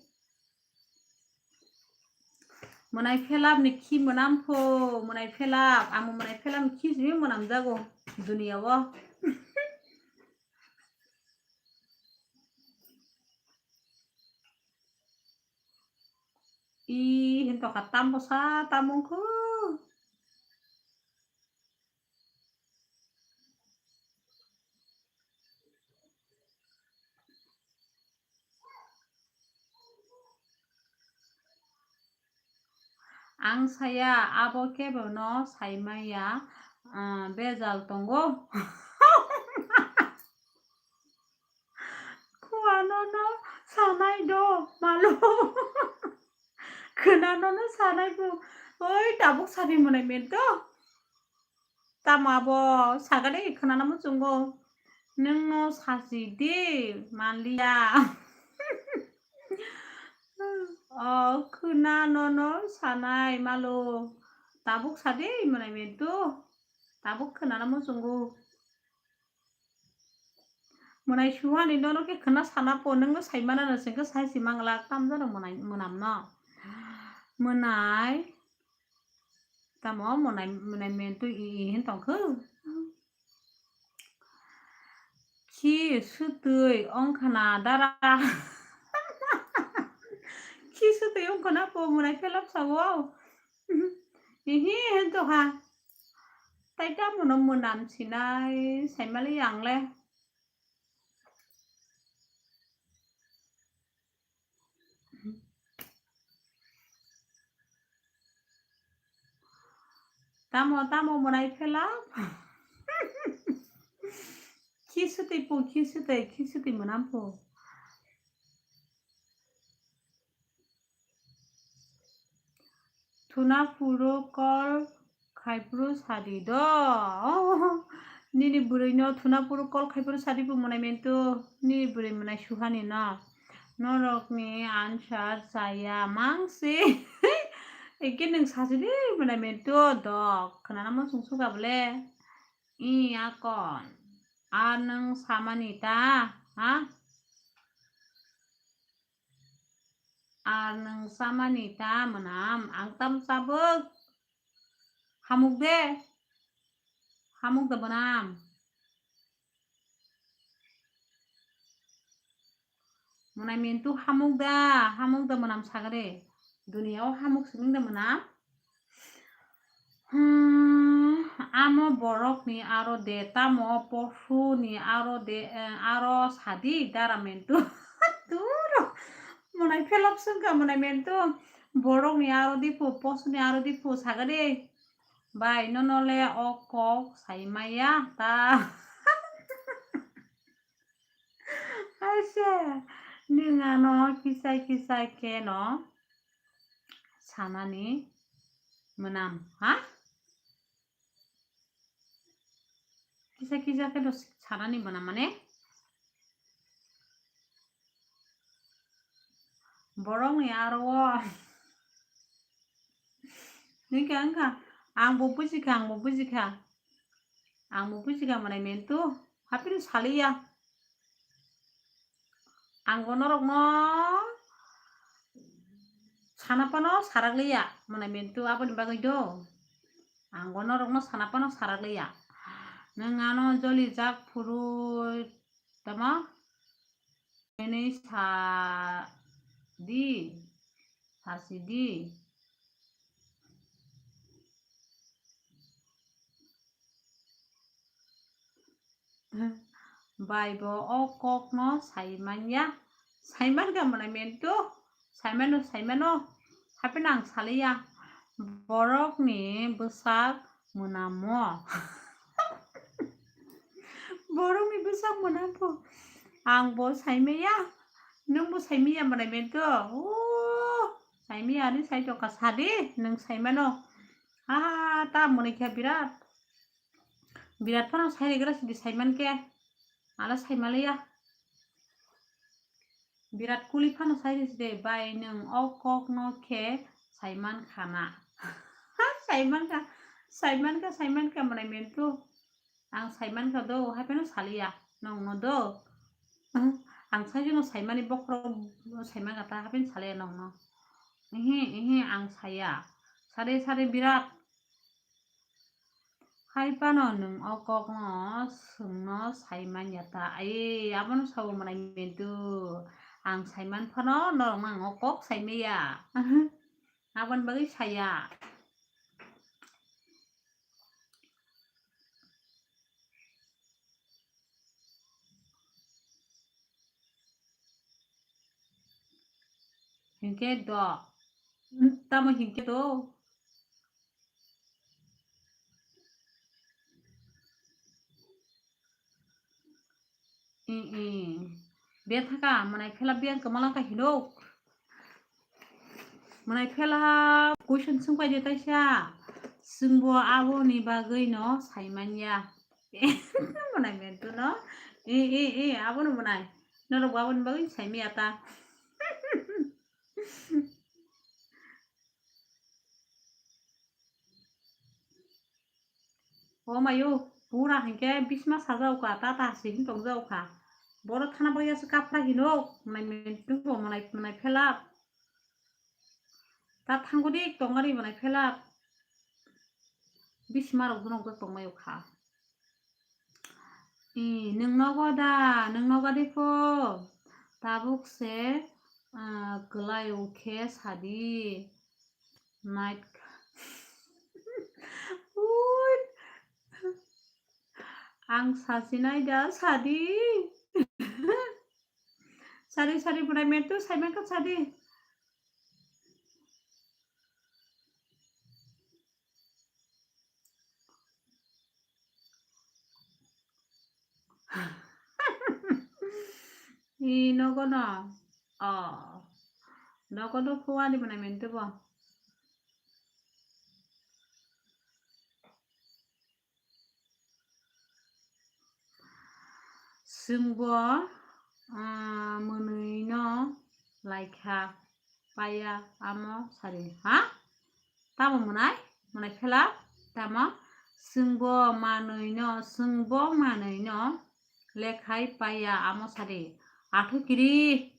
Mwnai phelap ni khi mwnam pho mwnai phelap amo mwnai phelap ni khi simi mwnam jago duniya o. I hinto kha tambo sa tamung khu. Ang saya abo kebo no saimaya, ah, bejal tongo. Khwano no sanai do malo. Khwnano no sanai bo. Oi tabuk sadi mwnai mento. Tamo abo sagade khwnana muchungo. Nwng no sachi di manliya. O khwnano no sanai malo. Tabuk sadi mwnai mento. Tabuk khwnana muchungo. Mwnai suhani nono khe khwna sana po, nwngno saimana no chwngkhe sai si mangla, tamjano mwnai, mwnam no. Mwnai, tamo mwnai, mwnai mentu i, i hin tongkhu. Khi swtwi ongkhana dara. Khi swtwi ongkhana po mwnai phelap sao. Ihi hin tongkha. Tai tamo no mwnam sinai saimali ang le. Tamo, tamo mwnai phelap. Khi swtwi po, khi swtwi, khi swtwi mwnam po. Thuna phuru call khai phuru sadi do. Nini bwrwi no thuna phuru call khai phuru sadi bo mwnai mento. Nini bwrwi mwnai suhani no. Norok ni answer chaya mangsi. Eke nwng sasi di mwnai mento dok. Khwnana muchung suka bole. I akon. A nwng samani ta, ha? Ar nwng chamani ta mwnam, ang tamo chabwk? Hamuk de? Hamuk da mwnam? Mwnai mintu hamuk da, hamuk da mwnam sagade. Duniya o hamuk simi da mwnam? Hmm, amo borok ni aro de, tamo posu ni aro de, eh, aro sadi dara mentu. Turo, mwnai phelok sungka mwnai mentu. Borok ni aro dipu, posu ni aro dipu sagade. Bai, nono le o kok sai maya ta. Aise, nwng ano kisai kisai khe no sanani. Mwnam, ha? Kisa kisa khe do sanani mwnam mane? Borokni aro o. Wngkha, wngkha. Ang bo bujikha, ang bo bujikha. Ang bo bujikha mwnai mentu. Haphino saliya. Ang bo norokno sana phano sarakliya mwnai mentu, aboni bagwi do. Ang bo norokno sana phano sarakliya. Nwng ano jolijak phuru tamo? Hwnwi sa di, sa si di. Bai bo o kokno sai manya. Sai mankha mwnai mentu. Sai mano, sai mano. Hapheno ang saliya. Borokni bwsak mwnamo. Borokni bwsak mwnamo. Ang bo sai maya. Nwng bo sai maya mwnai mentu. O, sai maya ani sai tongkha sadi. Nwng sai mano. Ha, ta mwnai khe birat. Birat phano sai rigra sidi sai mankhe. Ala sai maliya. Birat Kohli phano sai risi de, bai nwng o kokno khe sai man khana. Sai man kha, sai man kha, sai man kha mwnai mentu. Ang sai man kha do, hapheno saliya nongno do. Ang sai jono sai mani bokhorok sai man kha ta, hapheno saliya nongno. Ehe, ehe, ang saya. Sare, sare birat. Hai phano nwng o kokno swngno sai manya ta? Ai, abono sabo mwnai mentu. Ang sai man phano norokno ang o kok sai maya. Aboni bagwi saya. Hinkhe do. Tamo hinkhe do. Ih, ih. Bethaka, mwnai phela biyang kwmalang ka hinok. Mwnai phela question swngpai de taisa. Chwngbo aboni bagwi no sai manya. Mwnai mentu no. Ih, ih, ih, abono mwnai. Norok bo aboni bagwi sai maya ta. O mayo, pura hinkhe bisma sajao kha, ta ta si hin tongjao kha. Boro thana bagya se kapra hino, mwnai mentu bo mwnai, mwnai phela. Ta thango dik tongari mwnai phela. Bisma rok bono tongmai kha. I, nwng nogo da, nwng nogo de pho. Tabuk se, ah, kwlai o khe sadi. Night. Ui. Ang sasinai da sadi. Sari, sari, bunai mentu, sai mangkha sadi. I nogo no. Oh. Nogo no phuani mwnai mentu bo. Chwngbo, ah, mwnwino laikha paiya amo sari. Ha? Tamo mwnai? Mwnai phela? Tamo? Chwngbo manwino, chwngbo manwino lekhai paiya amo sari. Athu kiri.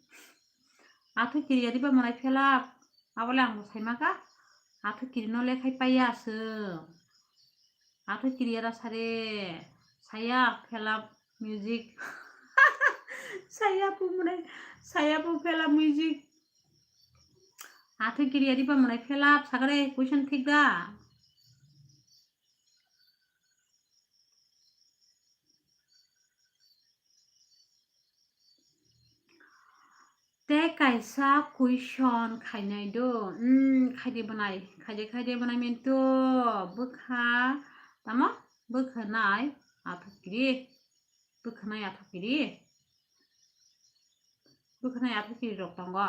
Athu kiri yariba mwnai phela? Abole ang bo saimaka. Athu kiri no lekhai paiya chwng. Athu kiriya da sare, saya phela music. Saya pu mwnai, saya pu phela music. Athu kiriya riba mwnai phela sagare question thik da. Tei kaisa question khainai do. Hmm, khaidi bwnai, khaidi, khaidi bwnai minto bwkha, tamo? Bwkha nai athu kiri. Bwkha nai athu kiri. Bwkha nai athu kiri rok tongo.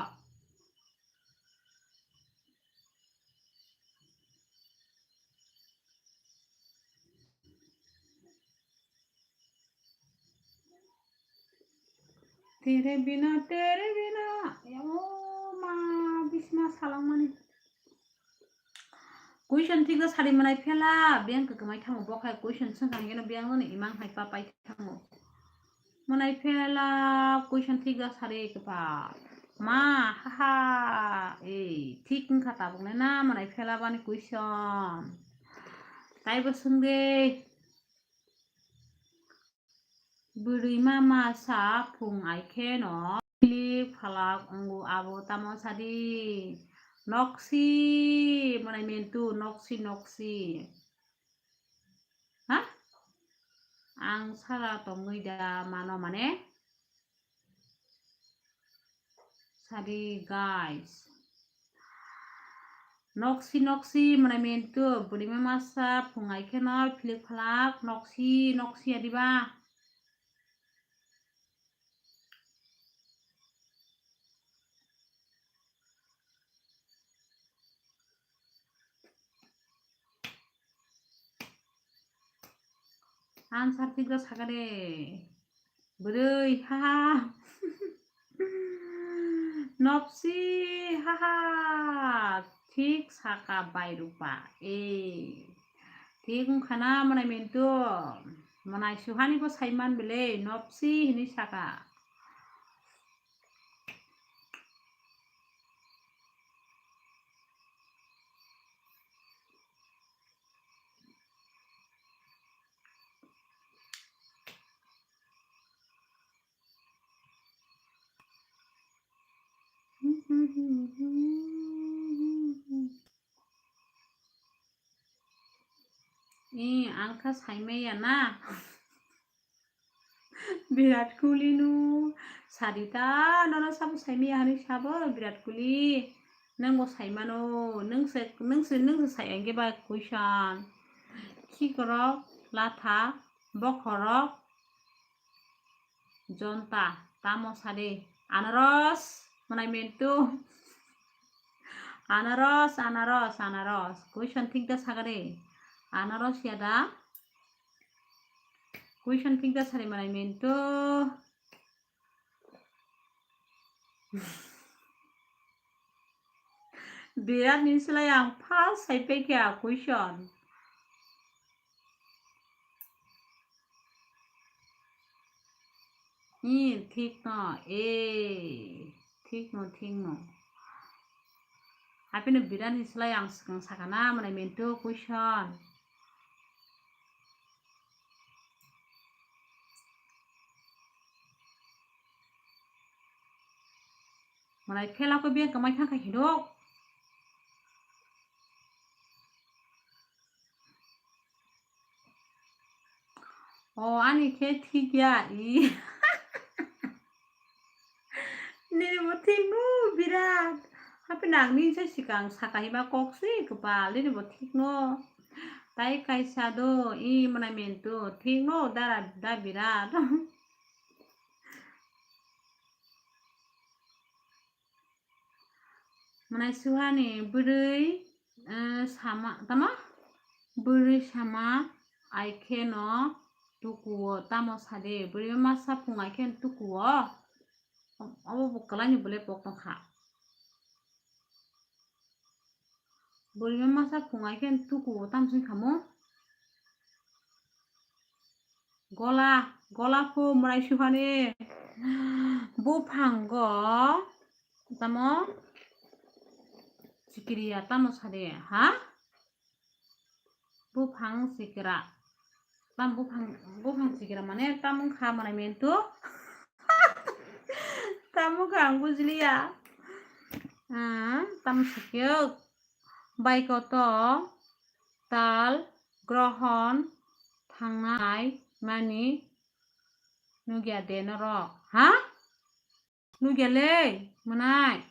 Tere bina, tere bina. Ya, o ma, bisma salangmani. Question thik da sari mwnai phela, biyang kwkmai thango, bo khai question swngkha hingeno biyang no imang hai pa pai thango. Mwnai phela, question thik da sari kwpal. Ma, ha ha, ei, thik wngkha tabuk nai na mwnai phela bani question. Taibo swngde. Bwrwi mama sa phung ai khe no, phalak wngo abo tamo sadi. Noksi, mwnai mentu, noksi, noksi. Ha? Ang sara tongwi da mano mane? Sadi guys. Noksi, noksi, mwnai mentu, bwrwi mama sa phung ai khe no, philik phalak, noksi, noksi adiba. Answer thik da saka de. Bwrwi, ha ha. Nopsi, ha ha. Thik saka bai rupa. E. Thik wngkha na mwnai mentu. Mwnai suhani bo saiman bele. Nopsi hini saka. Ee, ang kha saimaya na. Virat Kohli no sarita nono sabo saimaya hinwi sabo Virat Kohli. Nwng bo saimano, nwng se, nwng se, nwng se sai ang khe ba question. Khikrok, latha, bokhorok, jonta, tamo sadi. Anaros, mwnai mentu. Anaros, anaros, anaros. Question thik da sagari. Anaros ya da? Question thik da sari mwnai mentu. Birat ni slai ang first sai paikha question. Ee, thik no, ee, thik no, thik no. Haphino birat ni slai ang swkang sakana mwnai mentu question. Mwnai phela khe biyang kwmai thangkha hinwi. O, ani khe thik ya, i. Nini bo thik no birat. Haphino ang nini se swkang saka hima kok se kwpal, nini bo thik no. Tai kaisa do, i mwnai mentu, thik no dara da birat. Mwnai suhani bwrwi, eh, sama, tamo? Bwrwi sama ai khe no tukuo, tamo sadi? Bwrwi masa phung ai khe no tukuo. Obo bo kwlai ni bole pok tongkha. Bwrwi masa phung ai khe tukuo, tamo sing khamu? Gola, gola phu mwnai suhani. Buphango tamo sikiriya tamo sadi, ha? Buphang sikira. Tam buphang, buphang sikira mane tam wngkha mwnai mentu. Tam wngkha ang bujiliya. Ah, tam sikiyok. Baikoto, tal, grohon, thangnai mani nukya de norok, ha? Nukya le, mwnai.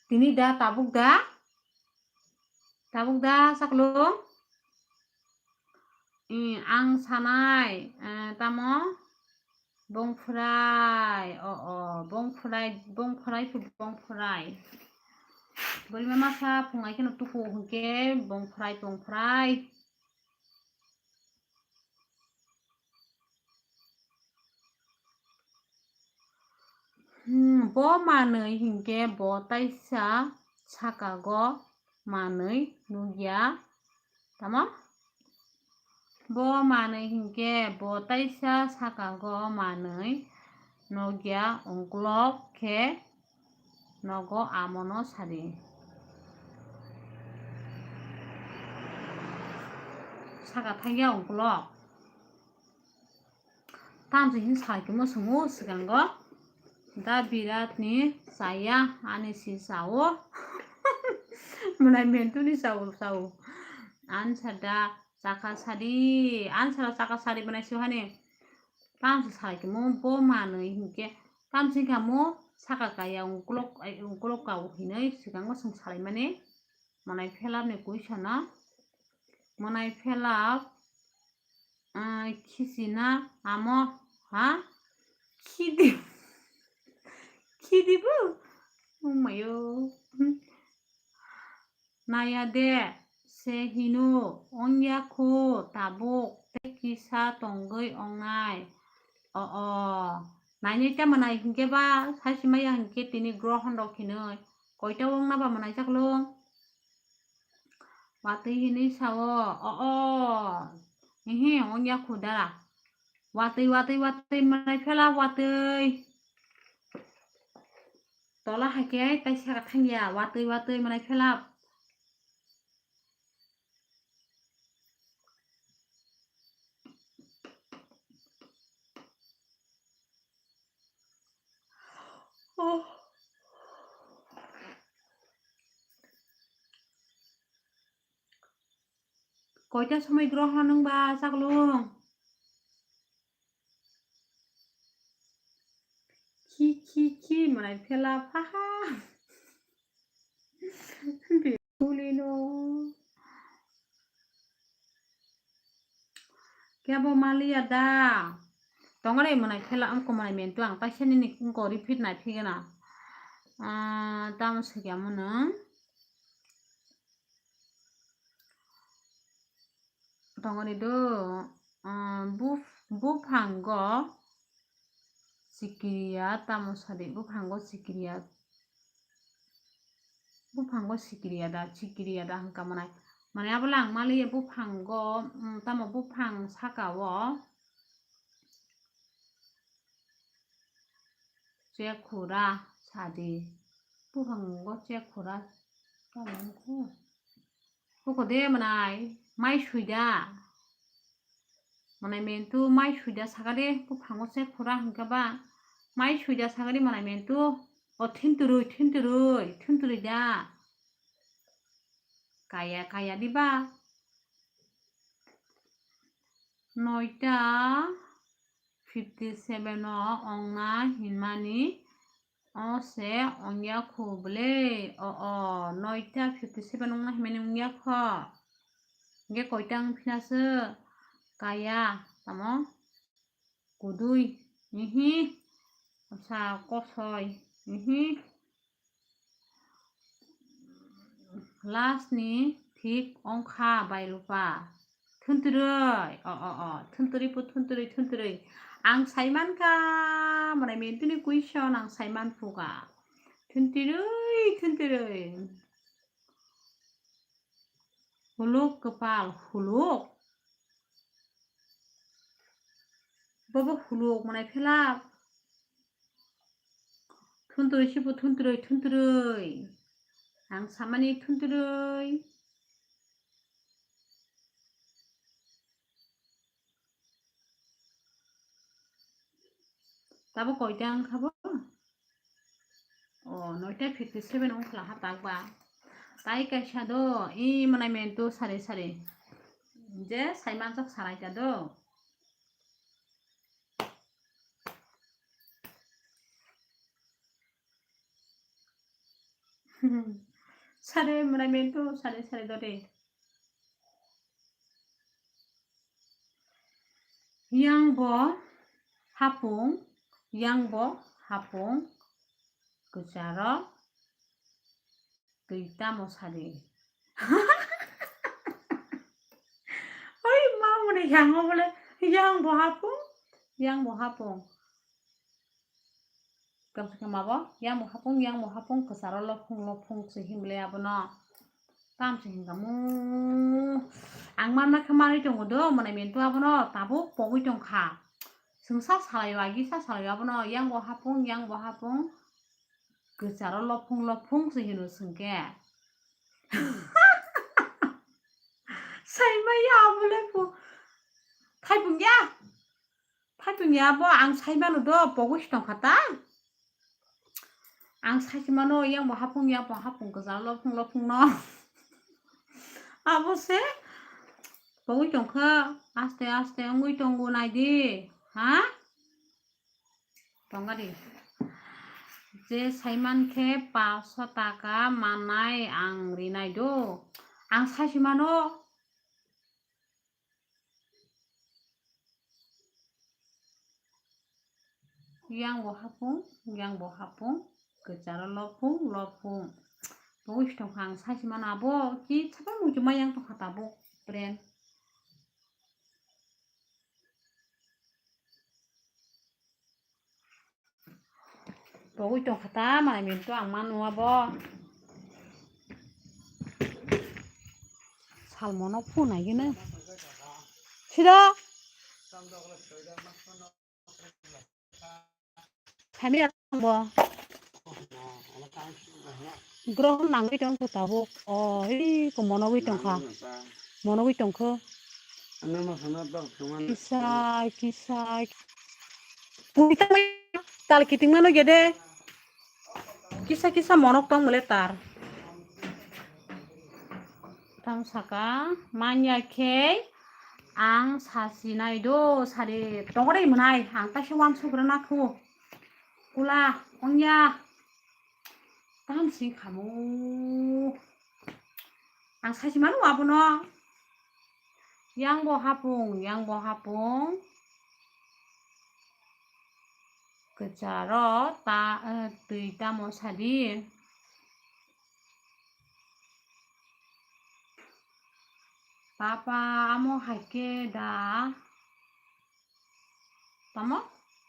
Tini da, tabuk da? Tabuk da, saklung? Ee, ang sanai, eh, tamo? Bongphrai, o, o, bongphrai, bongphrai, bongphrai. Bwrwi masa phung ai kheno tuku hwnkhe bongphrai, bongphrai. Bo manwi hinkhe bo taisa sakago manwi nukya. Tamo? Bo manwi hinkhe bo taisa sakago manwi nukya, ungkulok khe nogo amono sadi. Saka thangya ungkulok. Tamsi hin salai khe mwswngo swkango. Da birat ni chaya ani si chao. Mwnai mentuni chao chao. Answer da chakha sadi. Answer chakha sadi mwnai si hani. Tamsi salai khe mo bo manwi hinkhe. Tamsi kha mo saka kaya ungkulok, ai ungkulok kao hinwi swkango swng salai mani. Mwnai phelap ni question no. Mwnai phelap. Ah, khichina amo, ha? Khidi. Khidibu? Omayo. Naya de, se hino, ongya kho, tabuk, tei kisa tongwi ongnai. O, o. Nainai ta mwnai hinkhe ba, saisi maya hinkhe tini grohon rok hinoi. Koita ongna ba mwnai chaklong? Watwi hinwi sao, o, o, ehe, ongya khuda. Watwi, watwi, watwi, mwnai phelap, watwi. Tola haikhe tai saka thangya, watwi, watwi, mwnai phelap. Oh. Koita somoi groho nwng ba chaklung? Khi, khi, khi, mwnai phelap, ha, ha. Bibuli no. Kebo maliya da. Tongore mwnai phelap, amko mwnai mentu ang taisa nini ko repeat nai phigena. Ah, tamo sugya mwnang. Tongoni do, ah, buf-, buphango sikiriya tamo sadi, buphango sikiriya, buphango sikiriya da, sikiriya da hwnka mwnai. Mane abola ang maliya buphango, mm, tamo buphang sakao. Chekhura sadi. Buphango chekhura. Tamo wngkha. Koko de mwnai, mai suida. Mwnai mentu mai suida sakade, buphango chekhura hwnka ba. Mai suida sakade mwnai mentu. O thintwrwi, thintwrwi, thintwrwi da. Kaya, kaya diba. Noita fifty seven o ongna hinmani o se ongya khu bwle. O, o, noita fifty seven ongna hinmani ongya kho. Hingke koita wng phina se kaya, tamo? Kudui, ihi, sa kosoi, ihi. Last ni thik ongkha bai rupa. Thuntwrwi, o, o, o, thuntwrwi pu thuntwrwi, thuntwrwi. Ang saimankha, mwnai mentuni question ang saiman phuka. Thuntwrwi, thuntwrwi. Huluk kwpal, huluk. Bobo huluk mwnai phelak. Thuntwrwi sibo thuntwrwi, thuntwrwi. Ang samani thuntwrwi. Tabo koita wngkha bo? O, noita fifty seven wngkha ha takba. Tai kaisa do, i mwnai mentu sari sari. Je saimanjak sarai ta do. Sare mwnai mentu sare sare dore. Yang bo hapung, yang bo hapung kwcharo twi tamo sadi. Oi ma mwnai yang bo le, yang bo hapung, yang bo hapung. Tamsa khe mabo, yang bo hapung, yang bo hapung, kwcharo lophung, lophung se himle abono. Tamsa hinka mu. Ang manma khe manwi tongo do, mwnai mintu abono tabuk pogwi tongkha. Chwngsa salaio, agisa salaio abono, yang bo hapung, yang bo hapung. Kwcharo lophung, lophung se hino chwngkhe. Saimaya abole phu. Thaipung ya. Phaitungya bo ang saimano do, pogwi si tongkha ta? Ang saisimano, yang bo hapung, yang bo hapung, kwcharo lophung, lophung no. Abo se pogwi tongkha, aste, aste wngwi tongo, naidi, ha? Tongadi. Je saiman khe paanch sho taka mannai ang rinai do. Ang saisimano, yang bo hapung, yang bo hapung, kwcharo lophung, lophung. Bo wis tongkha ang saisimano abo ki chapang muchungma yang tongkha tabuk brand. Pogwi tongkha ta, mwnai mintu ang manu abo. Salmono phunai gino. Sida. Family ang bo. Grohon nangwi tongkha tabuk. O, ei ko monogwi tongkha. Monogwi tongkho. Kisai, kisai. Pui tangwi tal kiting mano gede. Kisa, kisa monok tong mole tar. Tang saka, manya khe ang sasi nai do, sari tongore mwnai, ang taisa uansuk rwna kho. Kula, ongya. Tang si khamu. Ang sasi manu abono. Yang bo hapung, yang bo hapung. Kwcharo ta, eh, twi tamo sadi. Papa, amo hai khe da. Tamo?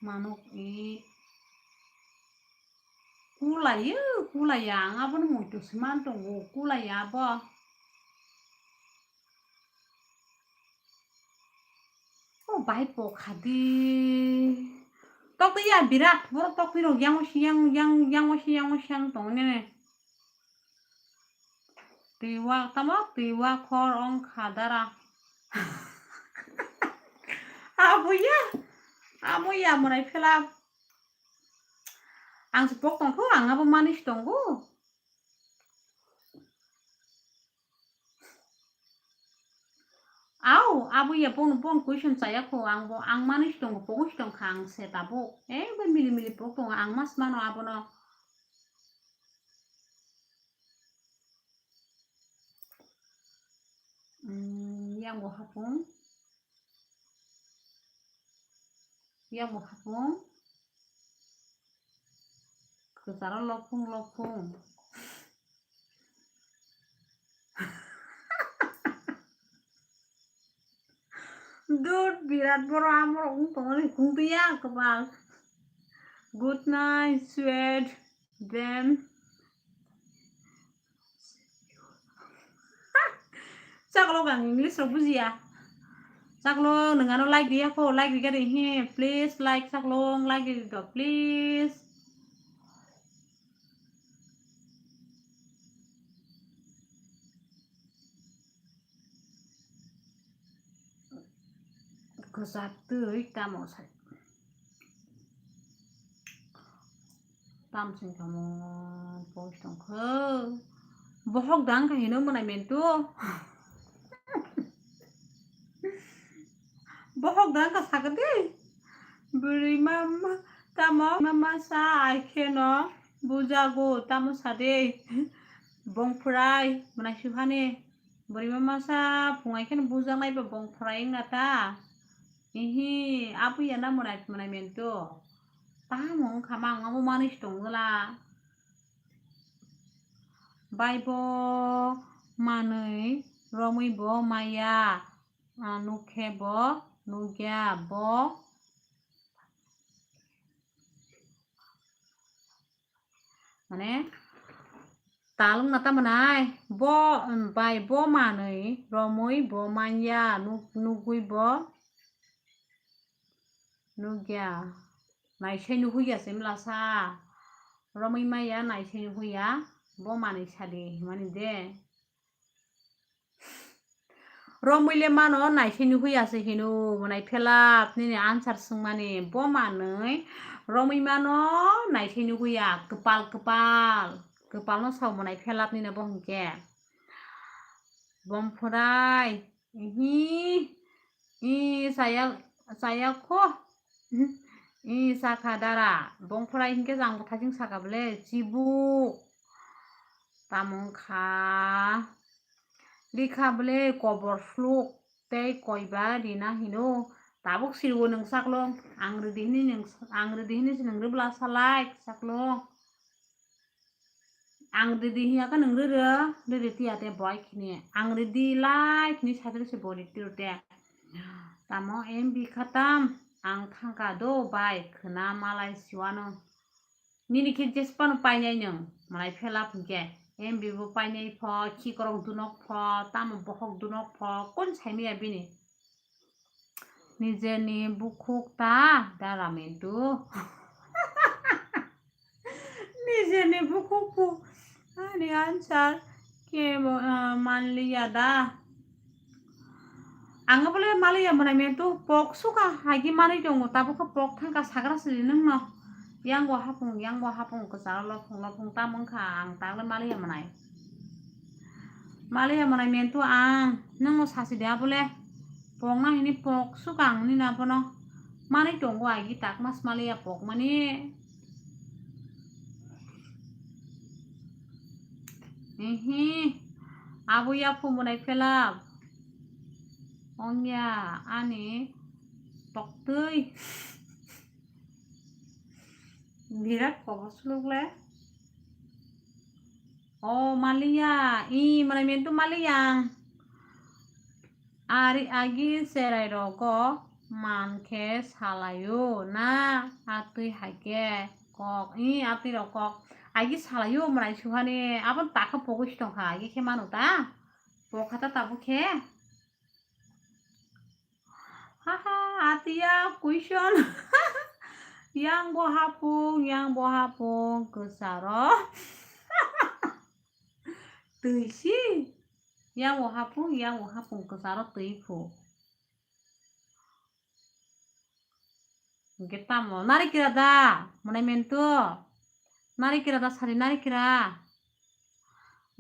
Manuk i. Kulaiyo, kulaiya, ang abono muitu se man tongo, kulaiya abo. O bai pokha di. Tok ya birat, borok tok pirok yang si yang, yang, yang si, yang si ang tongo nene. Twiwa tamo, twiwa khor ong kha dara. Abuya, amuya mwnai phela. Ang se pok tongkho, ang abo manis tongo. Au, abuya bono, bono question chaya kho, ang bo, ang manis tongo, pogwi tongkha ang se tabuk. Ekdom mili mili pok tongo, ang mas mano abono. Mm, yang bo hapung. Yang bo hapung. Kwcharo lophung lophung. Dud, birat boro amorok wng tongmani, hung twi ya kwbang. Good night, sweet dream. Chaklong, ang English rok bujiya. Chaklong, nwng ano like riya kho, like rikha de hi, please like, Chaklong, like ri do, please. Kwchak twi tamo sai. Tam sing tamo post tong kho. Bohok dang kha hino mwnai mentu. Bohok dang kha sakha de. Bwrwi mama tamo mama sa ai kheno bujago tamo sa de. Bong phwrai mwnai suhani. Bwrwi mama sa phungai kheno bujaknai ba bong phwrai wngna ta. Ihi, abuya na mwnai mwnai mentu. Tamo wngkha ma ang abo manwi se tong jala. Bai bo manwi romwi bo maya. Ah, nukhe bo nukya bo. mane tal wngna tamo nai. Bo, bai bo manwi romwi bo manya nuk-, nugwi bo nukya. Naisai nuhuya se mlasa. Romwi maya naisai nuhuya. Bo manwi sadi himani de. Romwi le mano naisai nuhuya se hino, mwnai phelap nini answer swngmani. Bo manwi romwi mano naisai nuhuya, kwpal kwpal. Kwpalno sao mwnai phelap nini bo hinkhe. Bongphurai, ihi, i, saya, saya kho, i, sakha dara. Bongphurai hinkhe jang bwthaising saka bole, chibuk. Tamo wngkha? Rikha bole kobor sluk tei koiba rina hino. Tabuk sirwo nwng saklong. Ang ridi hini nwng, ang ridi hini se nwng rwbwla salai saklong. Ang ridi hiya khe nwng rwrw, ridi tiya te boi khini. Ang ridi lai khini sadri se bori tiro te. Tamo M B khatam ang thangka do bai khwna malai siwano. Nini khe jesphano painai nwng, malai phelap hinkhe. M B bo painai pho, khikrok dunok pho, tamo bokhok dunok pho, kun saimaya bini? Nijeni bukhuk ta dara mentu. Nijeni bukhuk bu. Ani answer khe bo, ah, manliya da. Ang bole maliya mwnai mentu pok suka hagi manwi tongo, tabuk khe pok thangka sagra sili nwngno. Yang bo hapung, yang bo hapung kwcharo lophung lophung tamo wngkha, ang takle maliya mwnai. Maliya mwnai mentu ang, nwngno sasi de abole. Pok na hini pok suka ang nini abono. Manwi tongo agi takmas maliya pok mani. Ihi, abo yaphu mwnai phelap. Ongya ani toktwi. Birat kobor sluk le. O maliya, i mwnai mentu maliya. Ari agi cherai rogo man khe salaio na atwi hai khe kok, i atwi rok kok. Agi salaio mwnai suhani, abon takha pogwi si tongkha, agi khe manu ta. Pokha ta tabuk khe. Haha, atiya question. Yang bo hapung, yang bo hapung, kwcharo. Twi si. Yang bo hapung, yang bo hapung, kwcharo twi phu. Hingke tamo? Narikira da, mwnai mentu. Narikira da sari narikira.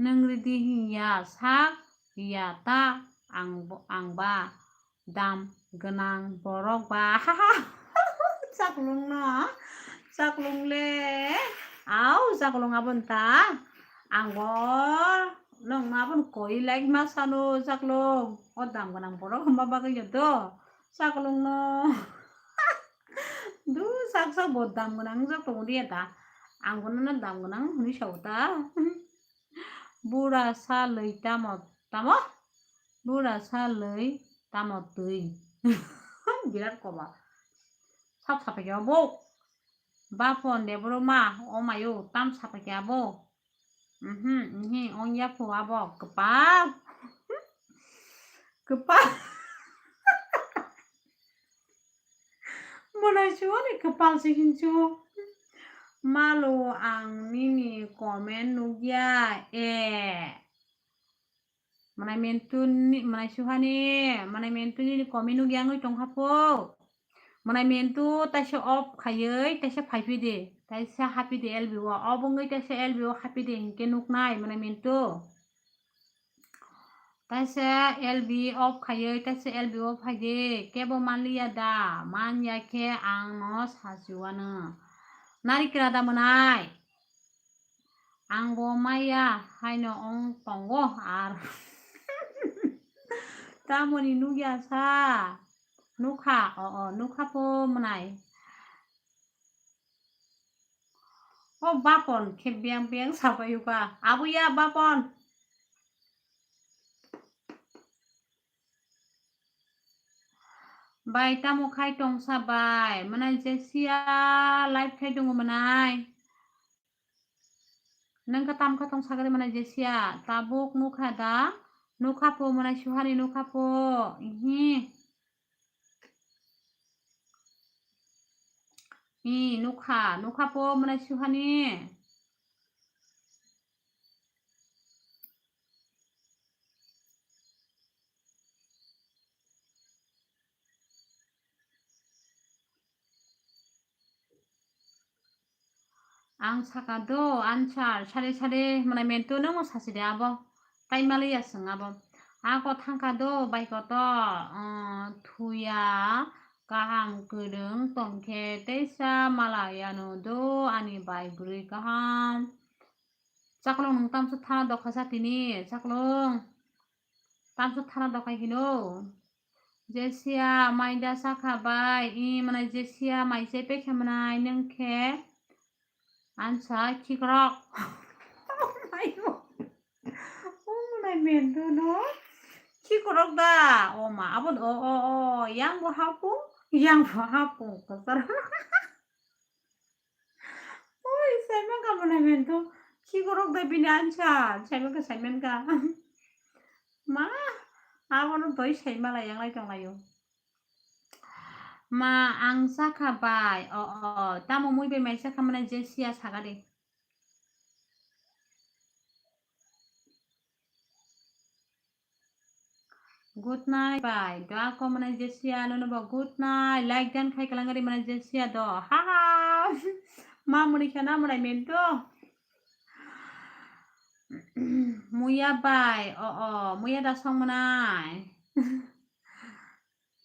Nwng ridi hinya sak ya ta ang bo, ang ba dam gwnang borok ba. Chaklung no, chaklung le, au chaklung abon ta. Ang bo nong ma abon koi like ma sano chaklung. O dam gwnang borok hwnba bagwi ya do. Chaklung no. Du sak sak bo dam gwnang wng jak tongo de ta. Ang bono no dam gwnang hwnwi sao ta. Bura sa lwi tamo, tamo? Bura sa lwi tamo twi. Birat koba. Sap sapai khe bo. Bapon de boro ma, o mayo, tam sapai khe abo. Mhm, mhm, ong ya phu abo, kwpal. Kwpal. Mwnai chuo ni kwpal se hinchu. Malo ang nini comment nukya, e. Mwnai mentu ni, mwnai suhani, mwnai mentu nini comment nukya wngwi tongkha pho. Mwnai mentu taisa off khaiwi, taisa phaiphidi, taisa hapidi L B o, off wngwi taisa L B o hapidi hinkhe nuknai mwnai mentu. Taisa L B off khaiwi, taisa L B o phaidi, kebo manliya da, manya khe ang no sachiwano. Narikra da mwnai? Ang bo maya haino ong tongo ar. Tamoni nukya sa? Nukha, o, o, nukha pho mwnai. O bapon khe biyang biyang sabaiyuka. Abuya bapon. Bai, tamo khai tongsa bai? Mwnai je siya live khai tongo mwnai. Nang khe tam khe tong sagri manai Jesia, tabuk nukha da? Nukha po manai Suhani, nukha po. Ihi. I nukha, nukha po manai Suhani. Ang saka do answer, sade sade manai mentu nung sasi de abo. Tai maliya sung abo. Ako thangka do bai koto, uh, thuya kaham kwrwng tongkhe teisa mala yanu do ani bai bwrwi kaham. Chaklong nung tamsu thana dokha sa tini, chaklong. Tamsu thana dokhai hino. Jesia mai da sakha bai, i manai Jesia mai se pekha manai nung khe. Ansa khikrok. Mayo. O manai mentu no. Khikrok da. O ma, abo, o, o, o, yang bo hapu, yang bo hapu. Kasar. Oi, saiman ka manai mentu. Khikrok da bini ansa. Saiman ka, saiman ka. Ma, abono doi saimala yang lai tong laio. Ma, ang sakha bai. O, o, tamo mui bai mai sakha manai Jesia saga de. Good night bai. Doa ko manai Jesia nono bo good night. Like dan khai kalang gari manai Jesia do. Ha ha. Ma muni khana manai mentu. Muya bai. O, o, muya da song manai.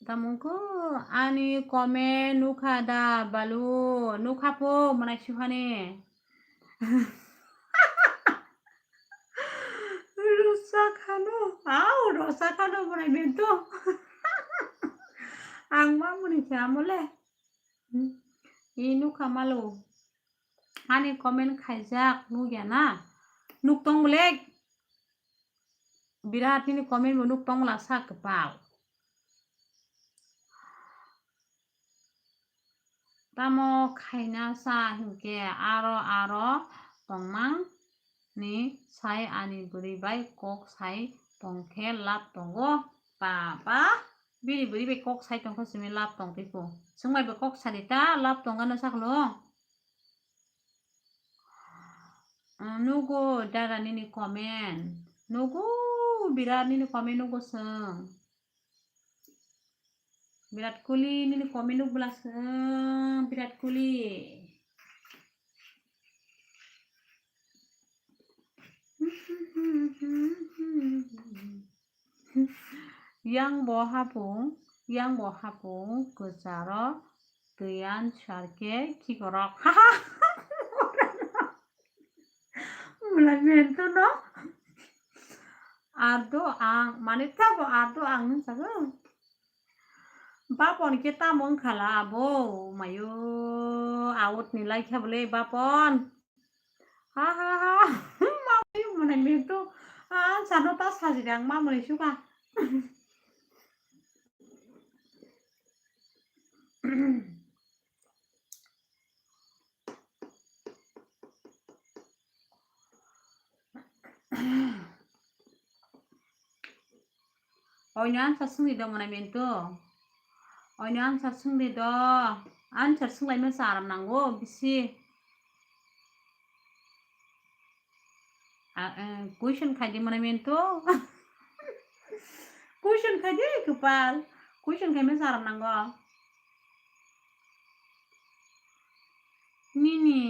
Tamungko ani comment nukha da balu, nukha po manai Suhani. Rosa khano, au rosa khano manai mentu. Ang ma muni khe amole. I nukha malo. Ani comment khaijak nukya na. Nuk tong bole. Birat nini comment bo nuk tong la sa kwpal. Tamo khaina sa hinkhe aro aro tongmang ni sai ani bwrwi bai kok sai tongkhe lab tongo. Baba, bini bwrwi bai kok sai tongkhe simi lab tongtwi po. Swngbai bo kok sadi ta lab tongano saklo. Ah, nugo dara nini comment. Nugo birat nini comment nugo sung. Birat Kohli nini comment nuk bwla sung, Birat Kohli. Yang bo hapung, yang bo hapung kwcharo twiyan sarke khikorok. Mulai mentu no. Ardo ang, mane tabo ardo ang nung sago. Bapon ke tamo wngkhala abo, mayo, out ni laikha bole bapon. Ha, ha, ha. Mamani mane mentu. Ah, sano ta sajirang mamani suka. Oino answer swngdi do mwnai mentu. Oino answer swngdi do. Answer swnglaima se aram nango bisi. A, eh, question khaidi mwnai mentu. Question khaidi kwpal. Question khaima se aram nango. Nini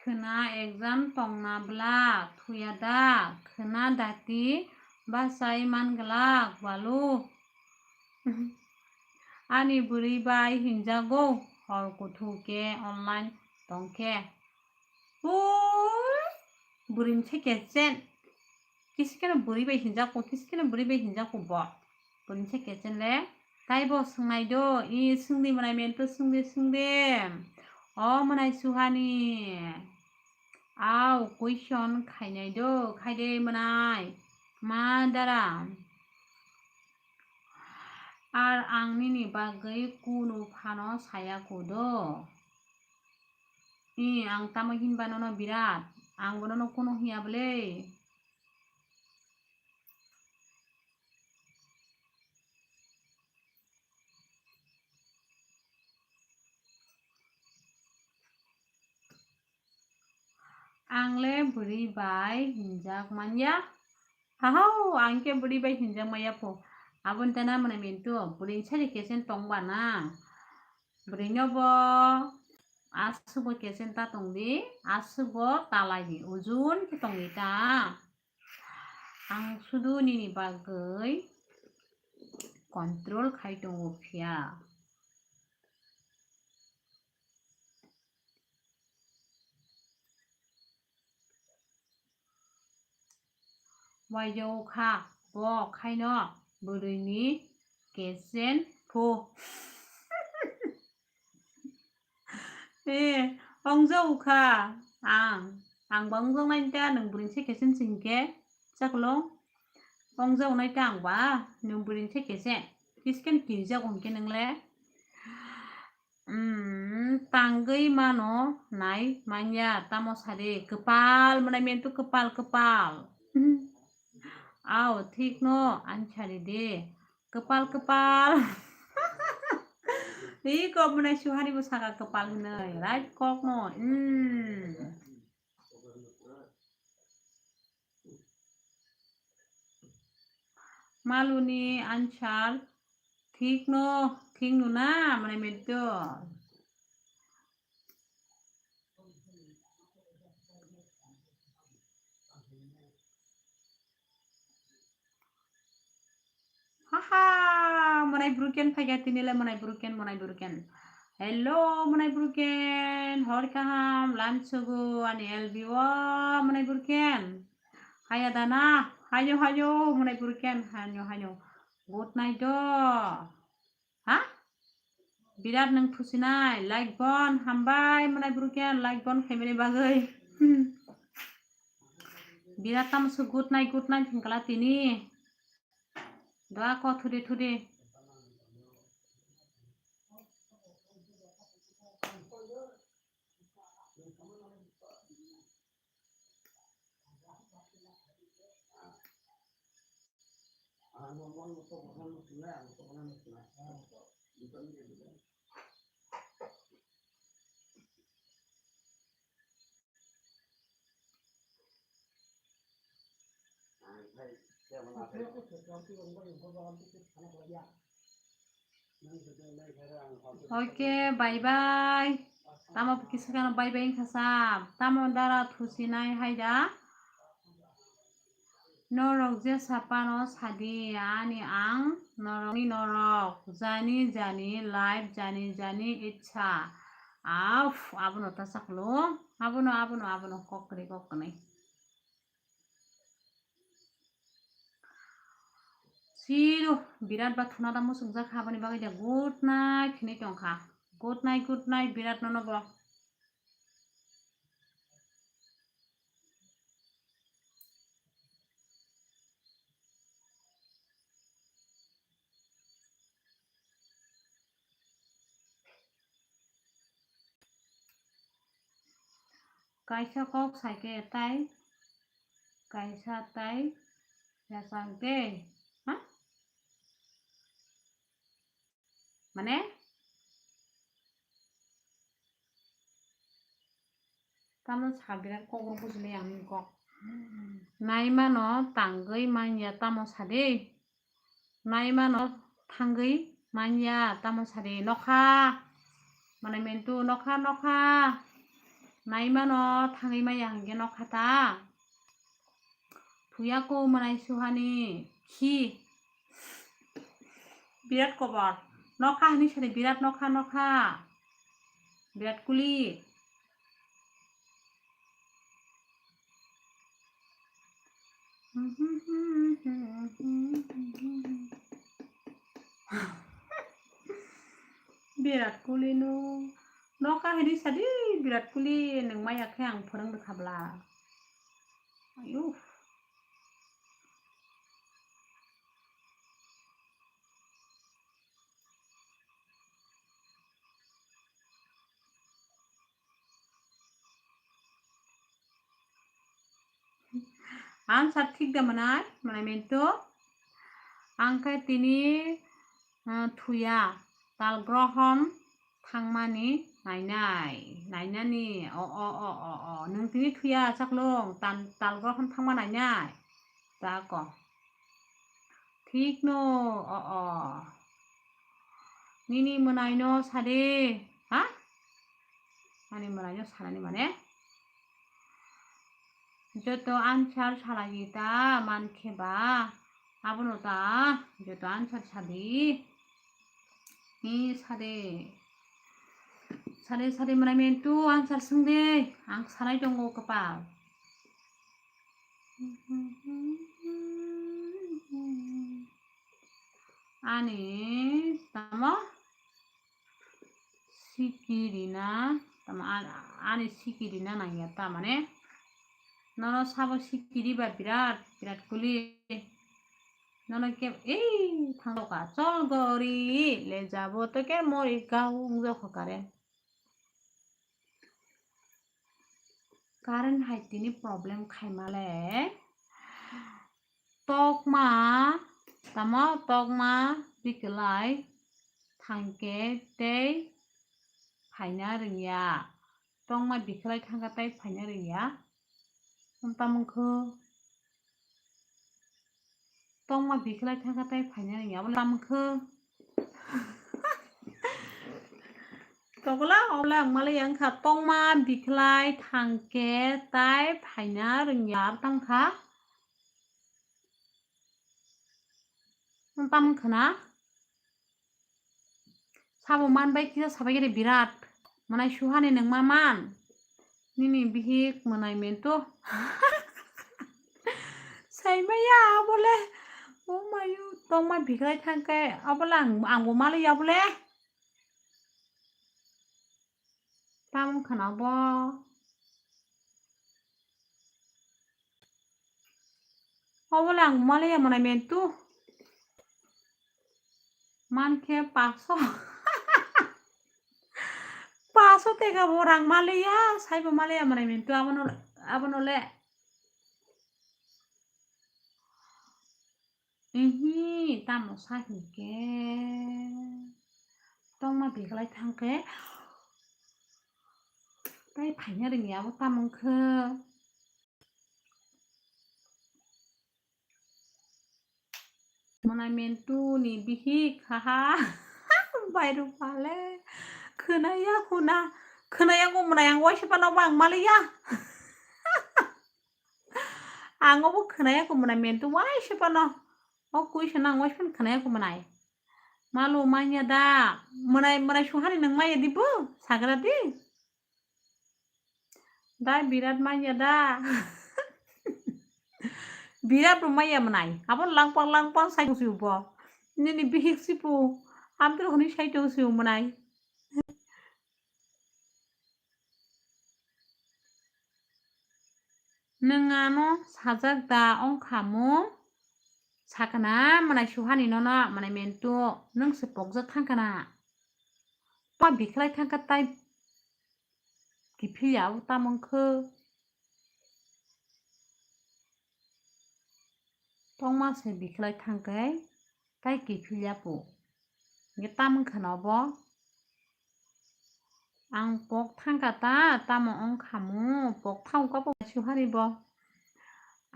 khwna exam tongna bwla thuya da? Khwna dati bachai man glak balu. Ani bwrwi bai hinjago hor kuthuk khe online tongkhe. Ui, bwrwi mse kechen. Kisi kheno bwrwi bai hinjak ko, kisi kheno bwrwi bai hinjak ko bo. Bwrwi mse kechen le. Tai bo swngnai do, i swngdi mwnai mentu swngdi swngdi. O mwnai Suhani. Au question khainai do, khaide mwnai. Ma dara. Ar ang nini bagwi kunu phano saya kudo. I, ang tamo hinba nono birat. Ang bono no kunu hiya bwle. Ang le bwrwi bai hinjak manya. Hahao, ang khe bwrwi bai hinjak maya pho. Aboni tana mwnai mintu, bwrwi sari kesen tong ba na. Bwrwi no bo aswk bo kesen ta tong di, aswk bo ta lai di, ujun khe tong di ta. Ang sudu nini bagwi control khai tongo phiya. Waijao kha bo khaino bwrwini kesen phu. Eh, ongjago kha ang. Ang ba ongjaknai ta nwng bwrwini se kesen se hinkhe chaklong. Ongjago nai ta ang ba nwng bwrwini se kesen. Kisken kirijago hinkhe nwng le. Hmm, tangwi mano nai manya tamo sadi kwpal mwnai mentu kwpal kwpal. Ao thik no ani sadi de kwpal kwpal. Ri kok mwnai suhari bo saka kwpal hinwi right kok no. Hmm. Maluni answer thik no, thik no na, mane meddo. Haha, mwnai Bruken phaikha tini le mwnai Bruken, mwnai Bruken. Hello, mwnai Bruken. Hor kaham, lam sugu, ani L B o, mwnai Bruken. Haya dana, hayo, hayo, mwnai Bruken, hayo, hayo. Good night do. Ha? Birat nwng thusinai, like bon, hambai, mwnai Bruken, like bon, family bagwi. Birat tamo se good night, good night, hingkala tini. Doa ko thude thude. Oke, bye bye. Tamo kisa kano bye bye wngkha sa. Tamo dara thusinai hai da. Norok jesa phano sadi ani ang norokni norok jani jani live jani jani ichha. Af, abono ta saklo. Abono, abono, abono kok kwrwi kok kwnwi. Siro birat ba thuna da muchungjak kha, aboni bagwi da good night hinwi tongkha. Good night, good night, birat nono bo. Kaisa kok sai khe tai kaisa tai yachak de, ha? Mane? Tamo sa birat kok rw bujinai ang nini kok. Naimano tangwi manya tamo sadi. Naimano thangwi manya tamo sadi. Nokha. Mane mentu nokha nokha. Naimano thangwi manya hwnkhe nokha ta. Thuya ko mwnai suhani khi. Birat kobor. Nokha hinwi sadi birat nokha nokha. Birat kuli. Birat kuli no. Nokha hinwi sadi birat kuli nwng maya khe ang phwrwng rwkha bla. Ayu. Answer thik da mwnai, mwnai mento. Ang khe tini, ah, thuya, tal grohon thangmani nainai, nainani, o, o, o, o, o. Nwng tini thuya chaklong, tan-, tal grohon thangma nainai. Tako. Thik no, o, o. Nini mwnaino sade, ha? Ani mwnaino sanani mane? Joto answer salagi ta mankhe ba, abono ta joto answer sadi. Ni sade. Sade, sade mwnai mento answer swngde. Ang sanai tongo kwpal. Ani tamo sikirina, tamo a-, ani sikirina nangya ta mane. Nono sabo sikiri ba birat, birat kuli. Nono ke, ei, thangloka, chol gori, le jabo to ke mori gao wng jokho kare. Current hai tini problem khaimale. Tokma, tamo tokma bikwlai thangkhe tei phaina rwngya. Tokma bikwlai thangkhe tei phaina rwngya. Tamo wngkhe. Tokma bikwlai thangkhe tei phaina rwngya. Abo tamo wngkhe. Tokla, obla ang malai wngkha tokma bikwlai thangkhe tei phaina rwngya. Abo tamo wngkha. Tamo wngkha na? Sabo man bai kisa sabai khe birat. Mwnai suhani nwng ma man. Nini bihik mwnai mento. Saimaya abole. O mayu tokma bikwlai thangkhe abole ang, angbo malaya abole. Tamo wngkha na bo. Obole ang malaya mwnai mento. Mankhe paso. Paso teka bo rang malaya, saibo malaya mwnai mento abono, abono le. Ihi, tamo sa hinkhe. Tokma bikwlai thangkhe. Tai phaina rwngya abo tamo wngkhe. Mwnai mento ni bihik haha. Bai rupale. Khwnaya khuna. Khwnaya ko mwnai ang waisa pano bang malaya. Ang obo khwnaya ko mwnai mento waisa pano. O kuisa nang waisa pano khwnaya ko mwnai. Malu manya da. Mwnai, mwnai suhani nang maya di bo. Sagra di. Dai birat manya da. Birat bo maya mwnai. Abo langpang langpang sai tong si bo. Nini bihik si bo. Amtwrok hwnwi sai tong si bo mwnai. Nwng ano sajak da wngkha mo? Sakana mwnai suhani nono mwnai mento nwng se pokjak thangkana. Tokma bikwlai thangkha tai kiphilya o tamo wngkhe. Tokma se bikwlai thangkhe tai kiphilya po. Nge tamo wngkha no bo? Ang pok thangkha ta, tamo wngkha mo? Pok thangkha po suhani bo.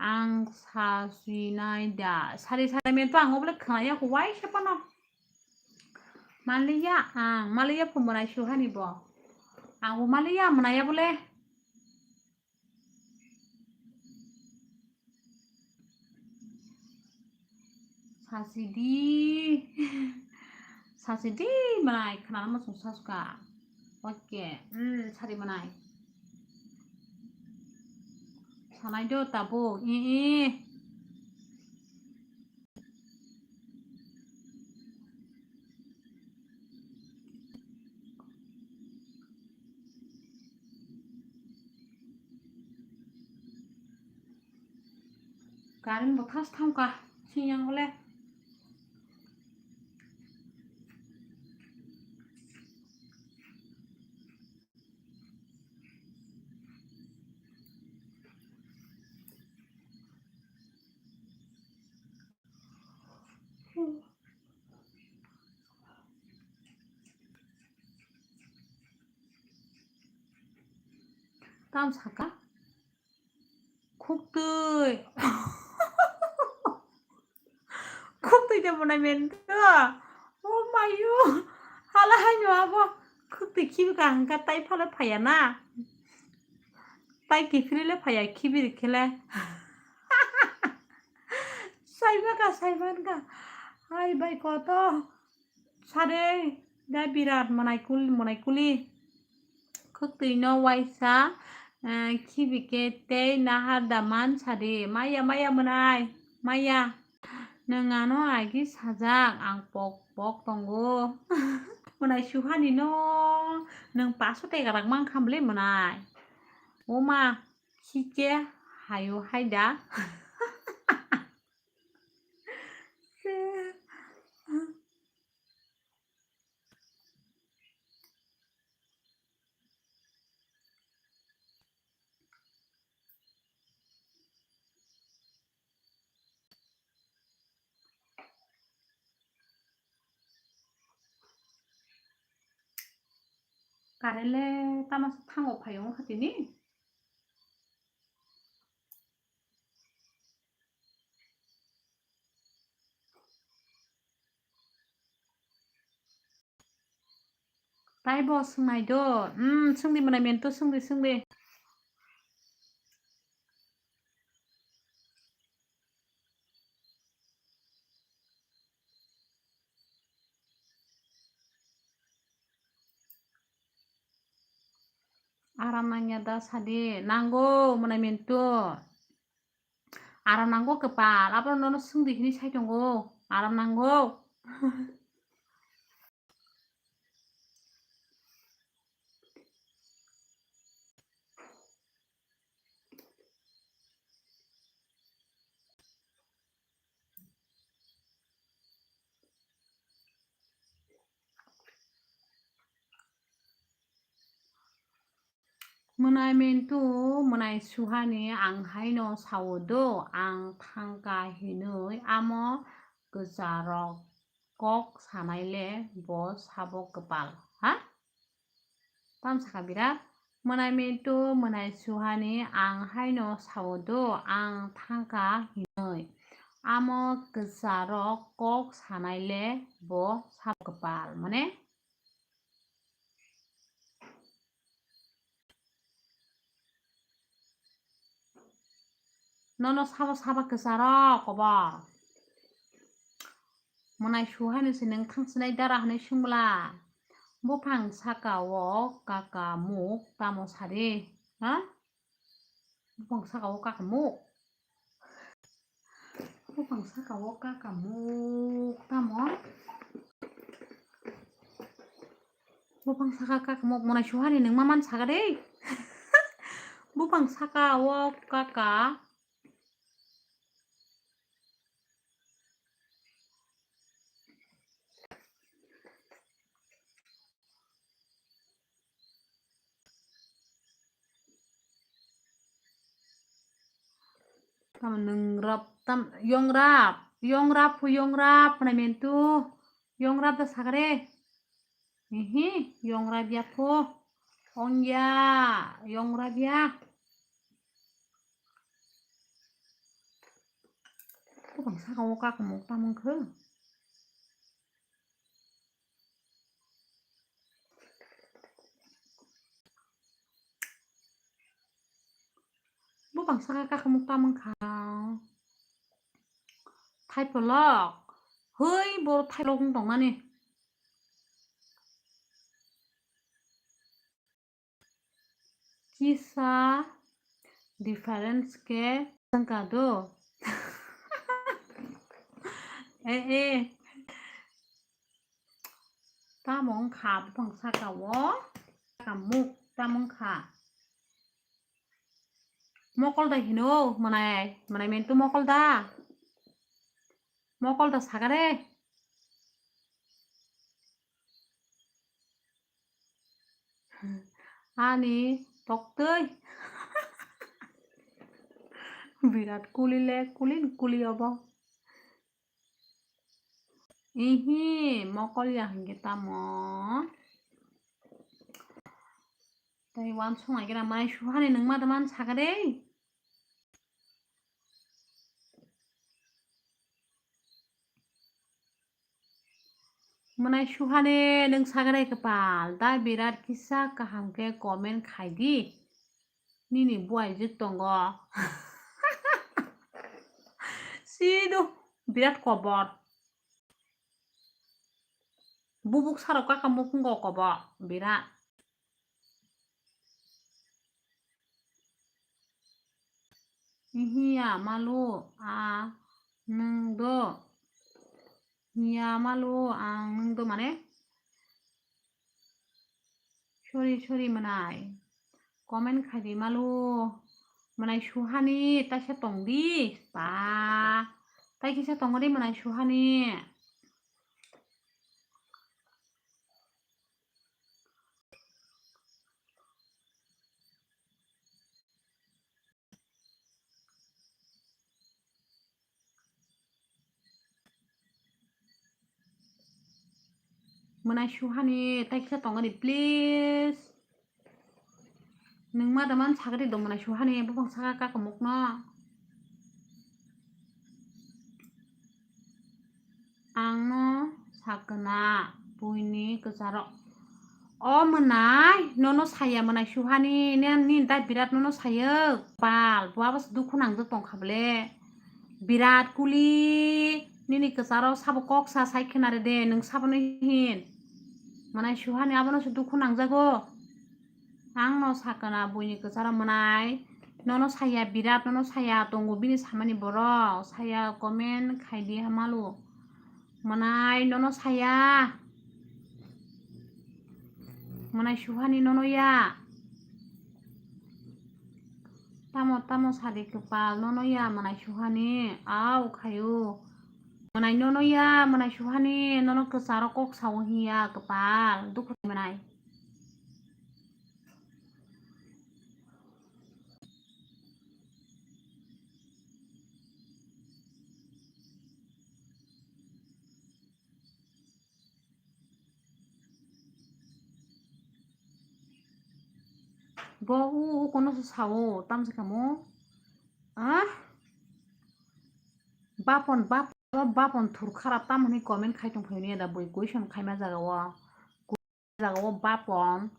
Ang sa sinai da. Sari sari mento ang obole khwnaya ko waisa pano. Maliya ang, maliya phumonai suhani bo. Ang bo maliya mwnaya bole. Sasidi. Sasidi mwnai khwnana muchung sasuka. Oke, mm, sari mwnai. Sanai do tabuk, i, i. Current bo thas thangkha, siyang bole. Tam saka? Khuktwi. Khuktwi de mwnai mento. Oh mayo. Hala haino abo. Khuktwi khibi ka hangka tai phale phaya na. Tai kiphilile phaya khibi rikhele. Saibaka, saibanka. Hai bai koto. Sare, da birat mwnai kul-, mwnai kuli. Khuktwi no waisa, eh, khibi ke tei nahar da man sadi. Maya, maya mwnai, maya. Nwng ano agi sajak, ang pok pok tongo. Mwnai suhani no, nwng paso teka rak mang kha bwle mwnai. Oma, khike hayo hai da. Current le tama thango phaio wngkha tini. Tai bo swngnai do. Hmm, swngdi mwnai mento, swngdi, swngdi. Aram nangya da sadi, nango mwnai mento. Aram nango kwpal, abo nono swngdi hini sai tongo. Aram nango. Mwnai mento, mwnai suhani ang haino sao do, ang thangka hinwi amo kwcharok kok sanai le bo sabo kwpal, ha? Tam saka birat? Mwnai mento, mwnai suhani ang haino sao do, ang thangka hinwi. Amo kwcharok kok sanai le bo sabo kwpal, mane? Nono sabo sabo kwcharok kobor. Mwnai suhaino se nwng thangsinai dara hwnwi swngla. Buphang saka o kaka muk tamo sadi? Ha? Buphang saka o kaka muk. Buphang saka o kaka muk tamo? Buphang saka kaka muk mwnai suhani nwng ma man saka de. Buphang saka o kaka. Tamo nwng rap tam, yong rap, yong rap phu, yong rap phnai mentu, yong rap da sagre. Ihi, yong rap ya phu, ong ya, yong rap ya. Buphang saka o kaka muk tamo wngkha? Buphang saka kaka muk tamo wngkha? Thaipolok. Hoi, boro thaipolok wng tongmani. Kisa difference khe wngkha do. Eh, eh. Tamo wngkha buphang saka o? Saka muk tamo wngkha? Mokol da hino, mwnai, mwnai mentu mokol da? Mokol da sagare? Ani toktwi. Birat kuli le kulin kuli obo. Ihi, mokol ya hwnkhe tamo? Tei uansuk naigra mai suhani nwng ma tongma sakha de. Mwnai suhani nwng sakha de kwpal da birat kisa kaham khe comment khai di. Nini buaijwk tongo. Sido birat kobor. Bubuk sarok kaka mukhungo kobo bira. Hiya malu a nwng do. Hiya malu ang nwng do mane. Sorry, sorry, mwnai. Comment khai di malu. Mwnai suhani taisa tong di. Ba. Tai kisa tongo di mwnai suhani. Mwnai suhani taisa tongani please. Nwng ma daman sagri do mwnai suhani bupang saka kakamukno. Ang no sakna buini kwcharo. O mwnai, nono saya mwnai suhani, ne nini dai birat nono sayo. Bal, bo abo se dukhu nangjak tongkha bole. Birat kuli, nini kwcharo sabo kok sa sai khna re de, nwng sabono hin. Mwnai suhani abono se dukhu nangjago. Ang no sakna buini kwcharo mwnai. Nono saya birat, nono saya tongo bini samani borok. Saya comment khai di hamalu. Mwnai nono saya. Mwnai suhani nono ya. Tamo tamo sadi kwpal nono ya mwnai suhani. Au khayo. Mwnai nono ya mwnai suhani nono kwcharo kok sao hiya kwpal. Dukhu mwnai. Bo u, u kono se sao, tam se kamo. Ah? Bapon, bap-, bapon thur kharap tam hwnwi comment khai tong phaio ni da bui question khaima jaga o. Jaga o bapon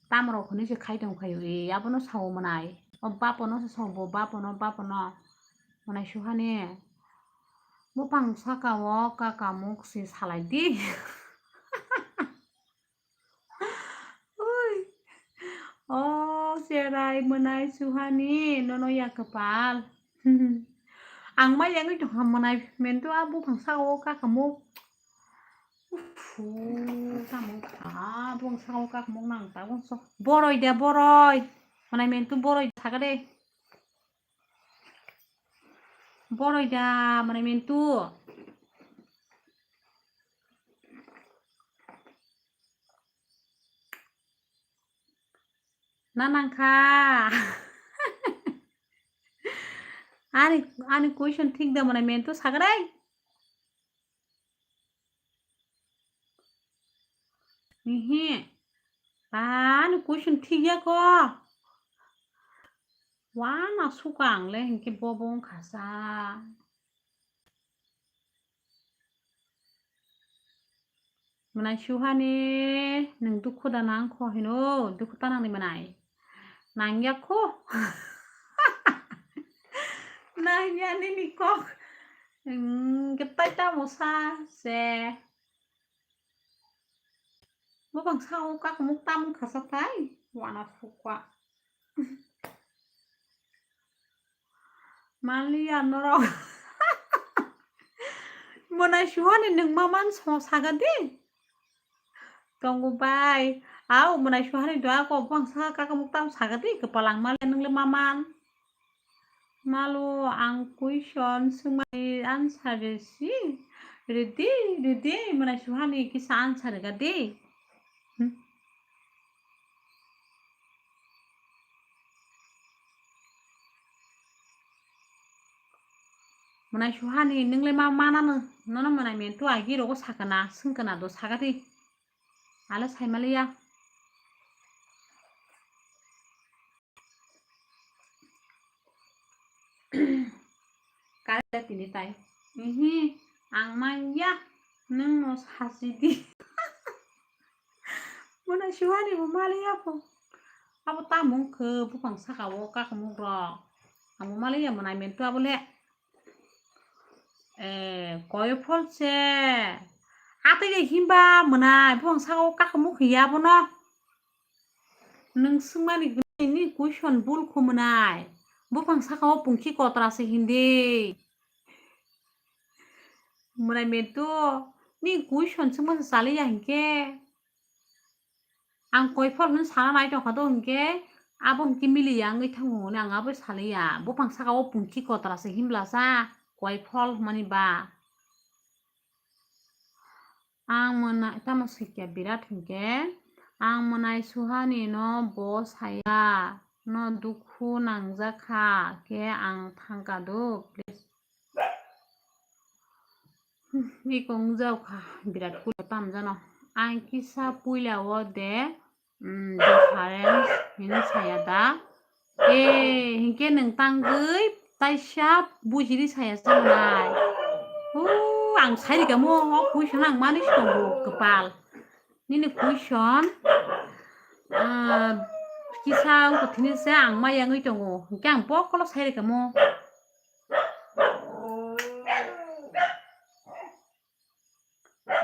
tamrok hwnwi se khai tong phaio e, abono sao mwnai. O bapono se sao bo, bapono, bapono. Mwnai suhani. Bupang saka o kakamuk se salai di. Ui. O cherai mwnai suhani nono ya kwpal. Ang ma yangwi tongkha mwnai mentu a bupang saka o kakamuk. Uffu, tamo kha, bung sao kak mung nang ta bung so. Boroi da, boroi. Mwnai mentu boroi sakha de. Boroi da, mwnai mentu. Na nang kha. Ani, ani question thik da mwnai mentu sakha de. Ihi. Ani question thik ya ko. Wana suka ang le hinkhe bo bo wngkha sa. Mwnai suhani nwng dukhu da nang kho hino, dukhu ta nang ni mwnai. Nangya kho. Nangya nini kok. Hmm, kwtai tamo sa se. Bopang sao kakamuk tamung khasa tai. Wana sukwa. Maliya norok. Mwnai suhani nwng ma man so saga di. Tongo bai. Au mwnai suhani do ako bopang saka kakamuk tam saga di. Kwpal ang maliya nwng le ma man. Malo ang question swngmani answer resi. Redi, redi, mwnai suhani kisa answer rega di. Hmm. Mwnai suhani nwng le ma manano, nono mwnai mentu agi rogo sakana, swngkana do sagati. Ale saimaliya. Tini tai. Ihi, ang manya, nwng no sasi di. Mona suhani bo maliya po. Abo tamung khe buphang saka o kakamuk rok. Amo maliya mona mentu abo le. Eh, koi phol se. Atwi de himba mona buphang saka o kakamuk hiya bono. Nwng swngmani ni question bul khumunai. Buphang saka o pungki kotra se hindi. Mwnai mentu ni question swngma se chaliya hinkhe. Ang koi phol hwn sana nai tongkha do hinkhe abo hinkhe miliya wngwi thango hwnwi ang abo saliya. Buphang saka o pungki kotra se himlasa koi phol hwnmani ba. Ang mwnai, tamo sikya birat hinkhe, ang mwnai suhani no bo saya, no dukhu nangjak kha khe ang thangka do, please. Iko wngjak kha birat kuli tamjano. Ang kisa puila o de, mm, difference hini saya da. Eh, hinkhe nwng tangwi taisa bujiri saya sa mwnai. Huu, ang sai rikha mo, o question ang mani tongo kwpal. Nini question, ah, kisa wngkha thini se ang ma yangwi tongo. Hinkhe ang bokolo sai rikha mo.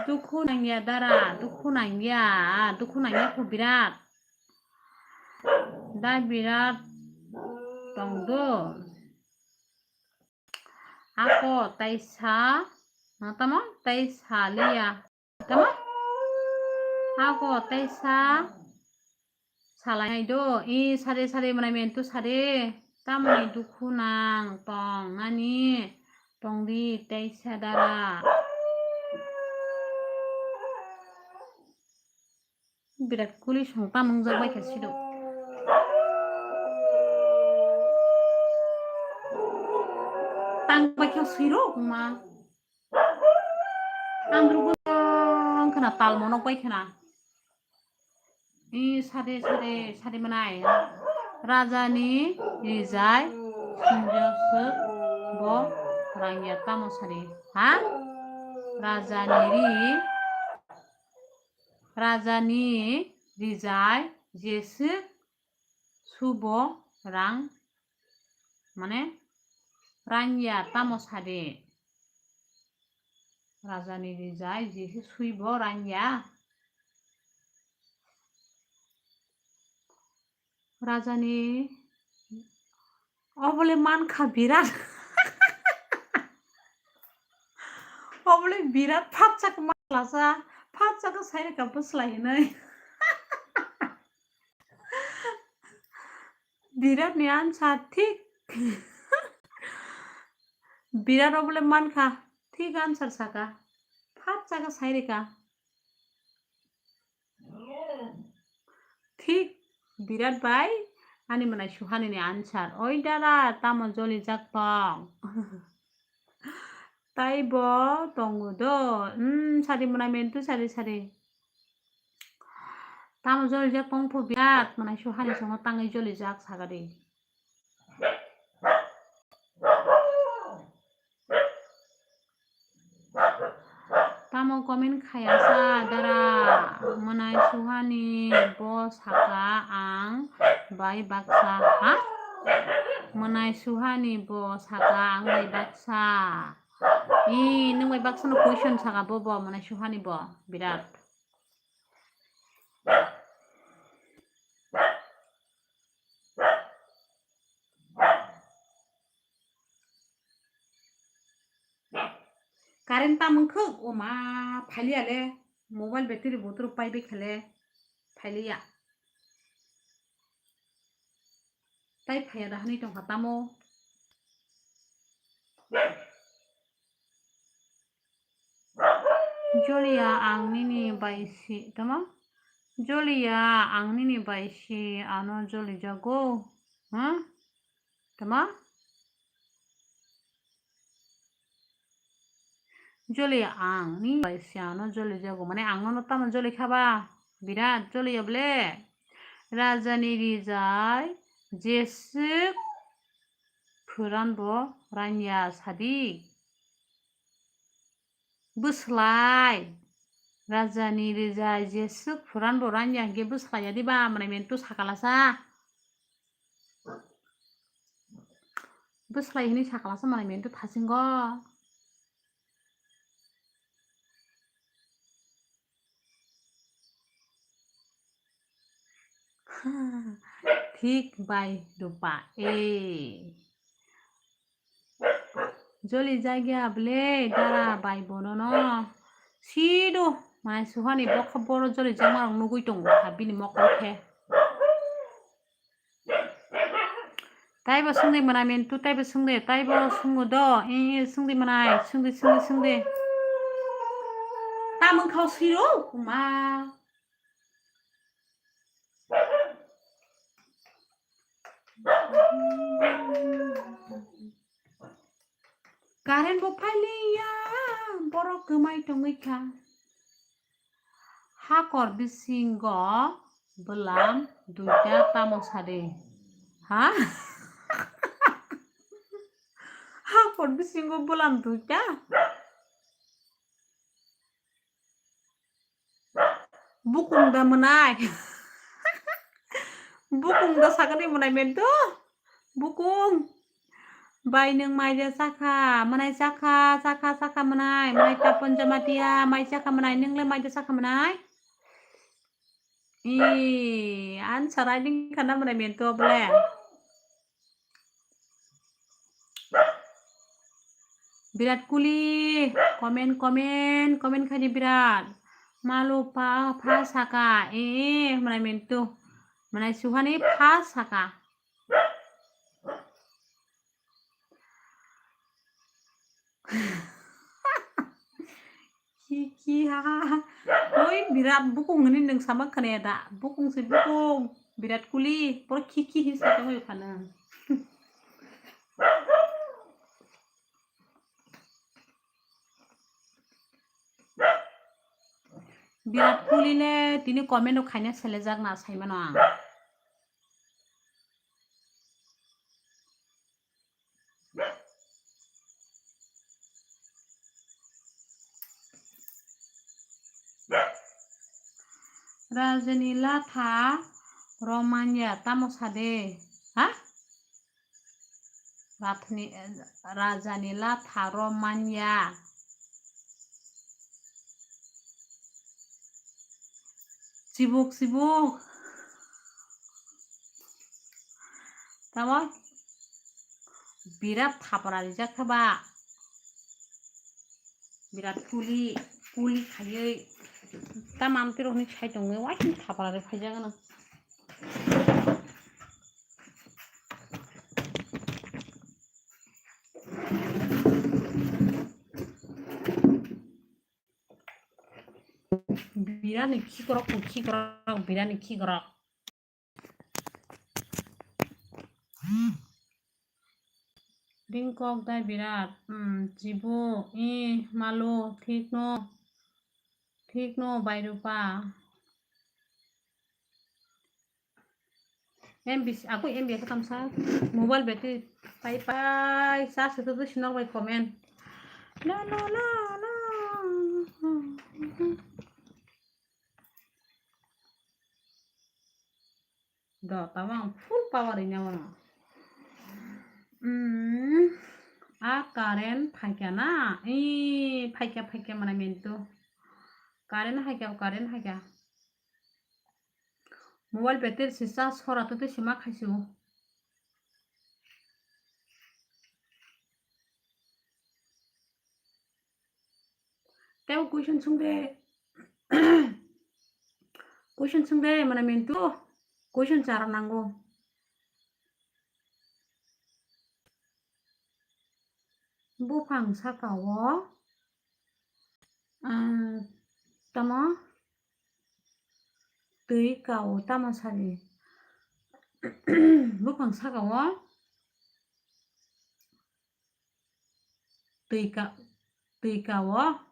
Dukhu nangya dara, dukhu nangya, dukhu nangya kho birat. Da birat tongdo. Ako taisa, no tamo taisa liya. Tamo? Ako taisa. Salai do, i sade sade mwnai mentu sade, tamoni dukhu nang tong nani, tong di taisa dara. Birat kuli song tam wngjak bai kha sido. Tang bai kha siro ma. Ang rugwi wng khna tal monok bai khna. I sade sade sade mwnai. Rajani rijai sumjoswk bo rangya tamo sade. Ha? Rajani ri, rajani rijai jeswk subo rang, mane rangya tamo sade. Rajani rijai jese suibo rangya. Rajani obole mankha birat. Obole birat phatsak maklasa, phatsak sairika bwslai hinai. Birat ni answer thik. Birat obole mankha, thik answer saka. Phat saka sairika. Thik, birat bai ani mwnai suhani ni answer. Oi dara, tamo joli jak tong. Tai bo tongo do. Hmm, sari mwnai mentu sari sari. Tamo joli jak tong phu birat, mwnai suhani songo tangwi joli jak sagadi. Tamo comment khaya sa dara, mwnai suhani bo saka ang bai baksa, ha? Mwnai suhani bo saka ang bai baksa. I, nwng bai baksa no question saka bo, bo mwnai suhani bo, birat. Current ta mungkhuk, o ma, phailiya le, mobile battery botoro paibai khe le, phailiya. Tai phaiya da hwnwi tongkha tamo. Joliya ang nini bai si, tamo? Joliya ang nini bai si ano joli jago. Huh? Tamo? Joli ang ni bai si ano joli jago. Mane ang nono tamo joli khaba? Birat joli ya ble. Rajani rijai jeswk Phuran bo ranya sadi. Bwslai. Rajani rijai jeswk phuran bo ranya hwnkhe bwslai ya diba, manai mentu sakalasa. Bwslai hwnwi sakalasa manai mentu thasingo. Thik bai Rupa, e. Joli jagya ble dara bai bono no. Sido, mai suhani bokha boro joli jagma rok nugui tongo ha bini mokol khe. Taibo swngdi mwnai mentu, taibo swngdi, taibo swngdi do, e, swngdi mwnai, swngdi, swngdi, swngdi. Tamung khao siro, kuma. Current bo phailiya, borok kwmai tongwi kha. Hakor bisingo bwlam duita tamo sadi. Ha? Hakor bisingo bwlam duita? Bukung da mwnai. Bukung da sakani mwnai mentu. Bukung. Bai nwng maida chakha, mwnai chakha, chakha, chakha mwnai, mwnai Tapon Jamatia, mai chakha mwnai, nwng le maida chakha mwnai? Ee, answer writing khana mwnai mentu bole. Birat Kohli, comment, comment, comment khaidi Birat. Malu pa, pha saka, ee, mwnai mentu. Mwnai suhani pha saka. Ki, ki, ha, ha, ha. Oi, Birat bukung hwnwi nwng sama khwnaya da? Bukung se bukung. Birat Kohli, poro ki, ki hwnwi sa tongwi phano. Birat Kohli le tini comment o khaina selejak na saimano ang. Rajani latha romanya tamo sade? Ha? Rathni, rajani latha romanya. Chibuk, chibuk. Tamo? Birat thapra rijak kha ba. Birat Kohli, Kohli khaiwi. Tamo amtwi rokni sai tongwi, waising thapra rwi phaijak gana. Birani khikrok, khikrok, birani khikrok. Ringkok dai Birat, hmm, chibu, i, malu, thik no, thik no, bai Rupa. M B, aku M B aku tamsa mobile battery pai pai charge itu tuh sinok bai comment. La, la, la, la. Do, tamo ang full power ini mano. Hmm, a current phaikya na? Ee, phaikya, phaikya mana mintu. Current phaikya, current phaikya. Mobile battery si charge hora to twi sima khaisu. Tei o question sung de. Question sung de, mana mintu. Question chara nango. Buphang saka o, ang, tamo? Twi kao tamo sadi. Buphang saka o twi ka, twi kao.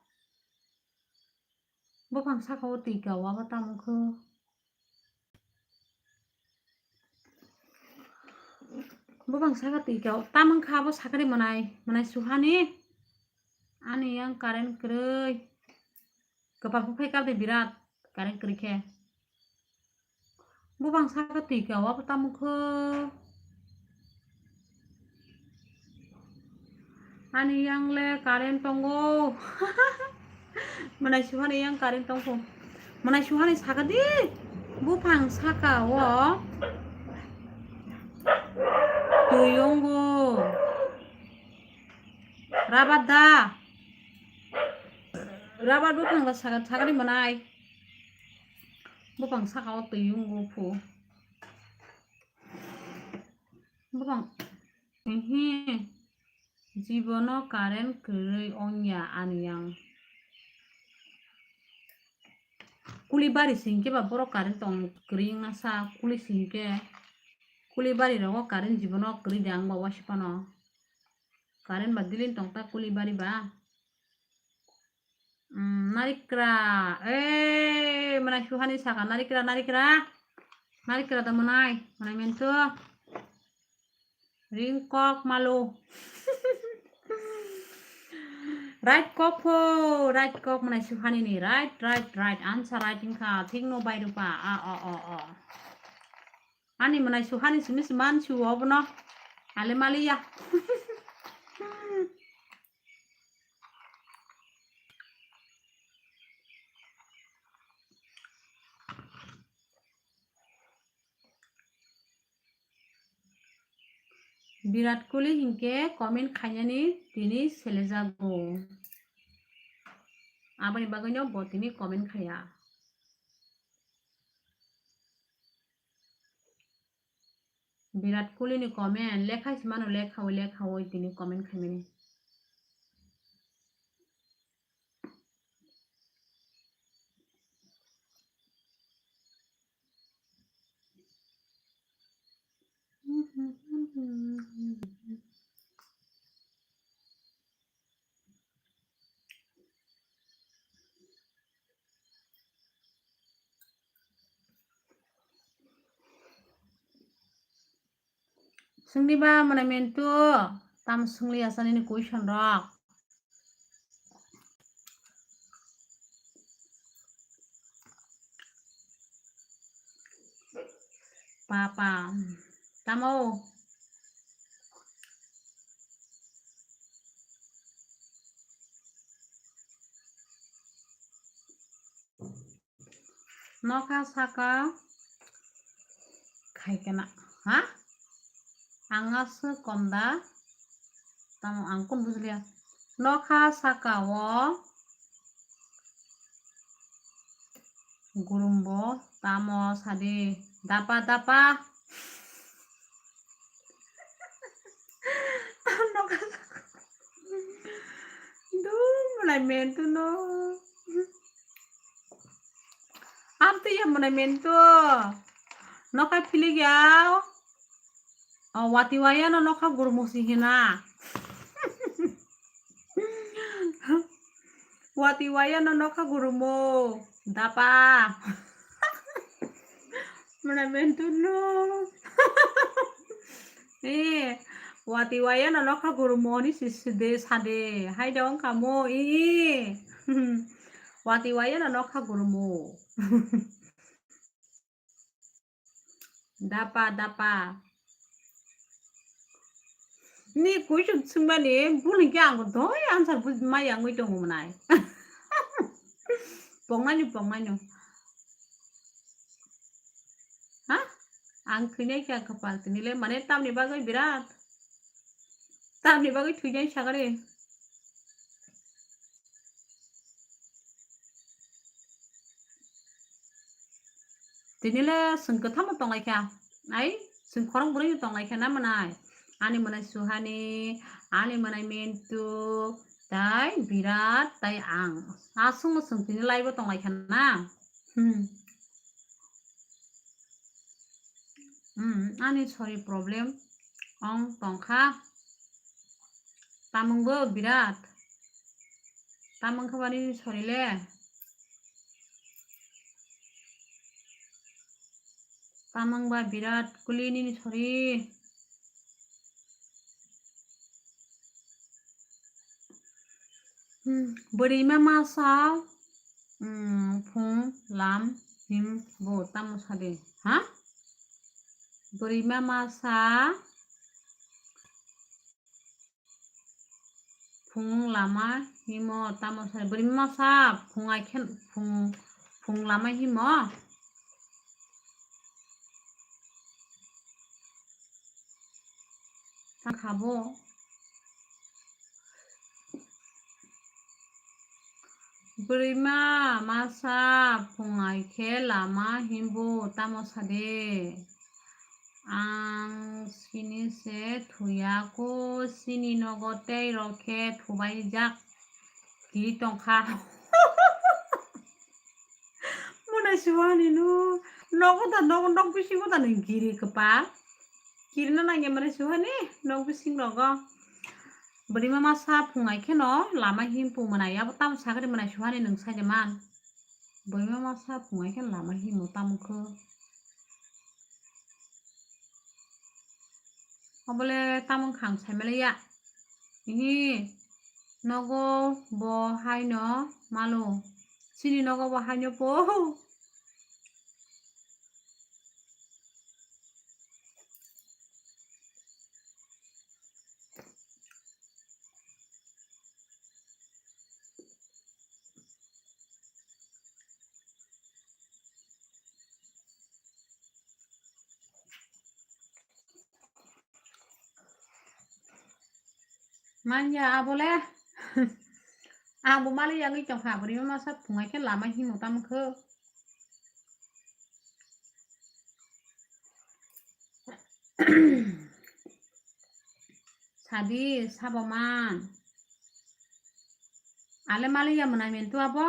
Buphang saka o twi kao abo tamo khe. Bubang saka twi kha, tamung kha abo sakari mwnai, mwnai suhani. Ani yang current kwrwi. Kwpal phai kha de birat current kwrwi khe. Bubang saka twi kha abo tamung kha. Ani yang le current tongo. Mwnai suhani yang current tongkho. Mwnai suhani saka di. Buphang saka o twi wngo. Rabat da. Rabat buphang da saka, saka di mwnai. Buphang saka o twi wngo phu. Buphang. Ehe. Jibono current kwrwi ongya ani yang. Kuli bari singke ba borok current tong kwrwi wngna sa, kuli singke, kuli bari rogo current jibono kwrwi de ang ba wasi phano. Current ba dilin tong ta kuli bari ba. Mm, narikra, eh, mwnai suhani saka, narikra, narikra. Narikra da mwnai, mwnai mentu. Ringkok malu. Right kok pho, right kok mwnai suhani ni, right, right, right. Answer right wngkha, thik no bai rupa. A, o, o, o. Ani mwnai suhani simi siman su obono. Ale maliya. Virat Kohli hinkhe comment khainani tini selejago. Aboni bagwino bo tini comment khaiya. Virat Kohli ni comment lekha se mano, lekha o, lekha o tini comment khaimani. Swngdi ba mwnai mentu, tam swngli asani ni question rok. Papa, tamo? Nokha saka khai kana, ha? Ang aswk komda, tamo ang kun bujliya. Nokha saka o gurumbo tamo sadi dapa dapa. Nokha saka. Dum lai mentu no. Amtwi ya mwnai mentu. Nokai philik ya. O wati waya no nokha gurmo si hina. Wati waya no nokha gurmo. Dapa. Mwnai mentu no. Eh, wati waya no nokha gurmo ni si side sade. Hai da wngkha mo. Eh. Wati waya no nokha gurmo. Dapa, dapa. Ni question swngmani bul hinkhe ang doi answer buj-, mai yangwi tongo mwnai. Pongnani, pongnani. Ha? Ang thwinai khe ang kwpal tini le mane tamni bagwi birat. Tamni bagwi thwinai sagari. Tini le chwng kwthamo tonglaikha. Ai, chwng khorang bwrwi tonglaikha na mwnai. Ani mwnai Suhani, ani mwnai Mentu, tai Birat, tai ang. Aswkno chwng tini live o tonglaikha na. Hmm. Hmm, ani sori problem ong tongkha. Tamungbo Birat. Tamung khe ba nini sori le. Tamung ba Birat Kohli nini sori. Bwrwima masa, mm, phung lam him bo tamo sadi, ha? Bwrwima masa phung lama himo tamo sadi. Bwrwima masa phung aikhe phung, phung lama himo. Tangkha bo. Bwrwima masa phung aikhe lama himbo tamo sadi. Ang sini se thuya ko, sini nogo tei rok khe thubai jak. Ki tongkha. Mona suhani no. Nogo da, nogo, nok bisingo da nang giri kwpal. Kirina nangya mane suhani nok bising rogo. Bwrwima masa phung ai kheno lama himpu mwnai, abo tamo sakri mwnai suhani nwng saide man. Bwrwima masa phung ai kheno lama himo tamo kho. Obole tamo wngkha ang saimaliya. Ihi nogo bo haino malo. Chini nogo bo haino po. Manya abole. Ang bo mali yangwi tongkha, bwrwima masa phungai khe lama himo tamo kho. Sadi sabo man. Ale mali ya mwnai mentu abo.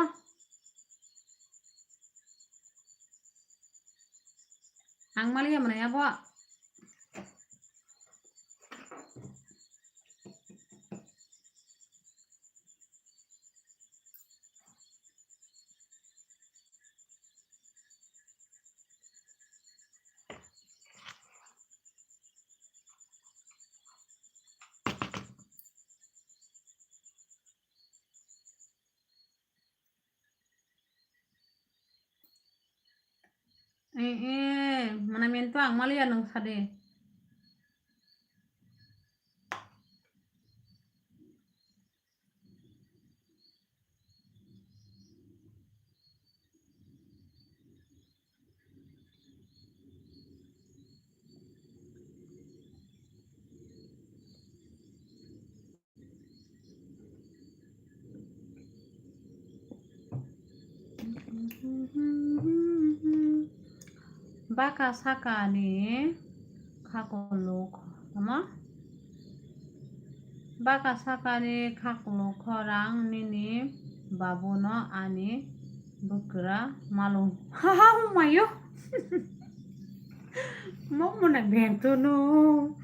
Ang maliya mwnai abo. Eh, eh, mana mentu ang maliya nung sade. Baka sakani khakolok, tamo? Baka sakani khakolok khorang nini babuno ani bwkra malung. Haha, mayo. Mo mona bento no.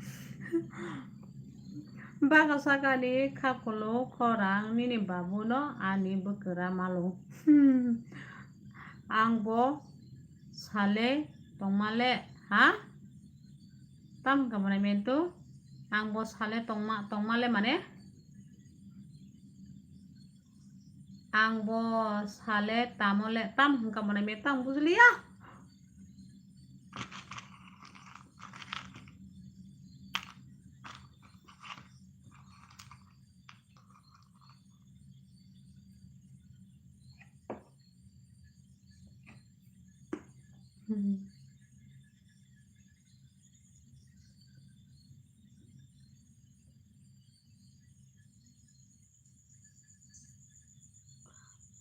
Baka sakani khakolok khorang nini babuno ani bwkra malung. Hmm. Ang bo sale tongmale, ha? Tam hwnkha mwnai mentu. Ang bo sale tongma, tongmale mane. Ang bo sale tamole, tam hwnkha mwnai mentu, ang bujliya. Hmm.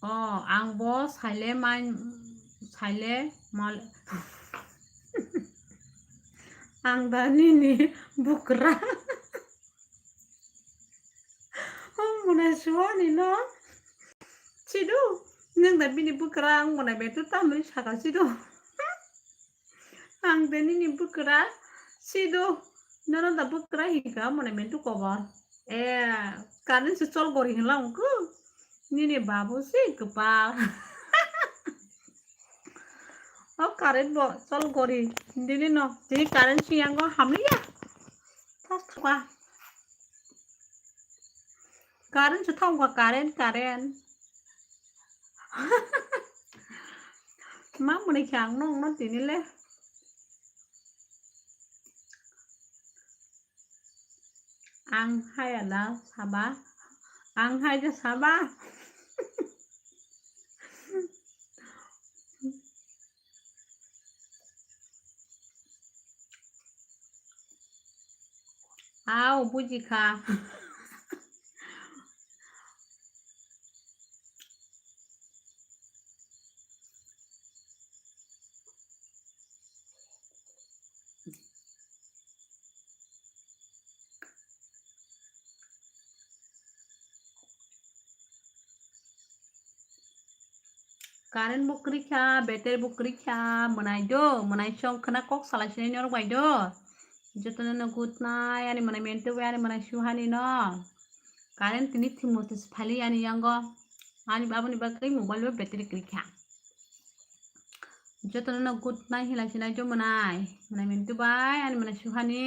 Oh, ang bo saile mai, saile mal. Ang da nini bwkra. Oh, mona suani no. Sidu, nang da bini bwkra ang mona betu tamri saka sidu. Ang de nini bwkra sidu. Nono da bwkra hika mona mentu kobar. Eh, kanin se chol gori hinla ungku. Nini babu si kwpal. O current bo chol gori. Dini no, dini current siyang go hamliya. Thas thwa. Current se thangkha, current, current. Ma mwnwi khe ang nokno tini le. Ang hai ala saba. Ang hai ja saba. Au, bujikha. Current bo kwrwi kha, battery bo kwrwi kha, mwnai do, mwnai song khna kok salai sinai norok bai do. Jotono no good night, ani mwnai Mentu bai, ani mwnai Suhani no. Current tini thwngmung se phali ani yango. Ani baboni bagwi mobile bo battery kwrwi kha. Jotono no good night hinlai sinai do mwnai. Mwnai Mentu bai, ani mwnai Suhani.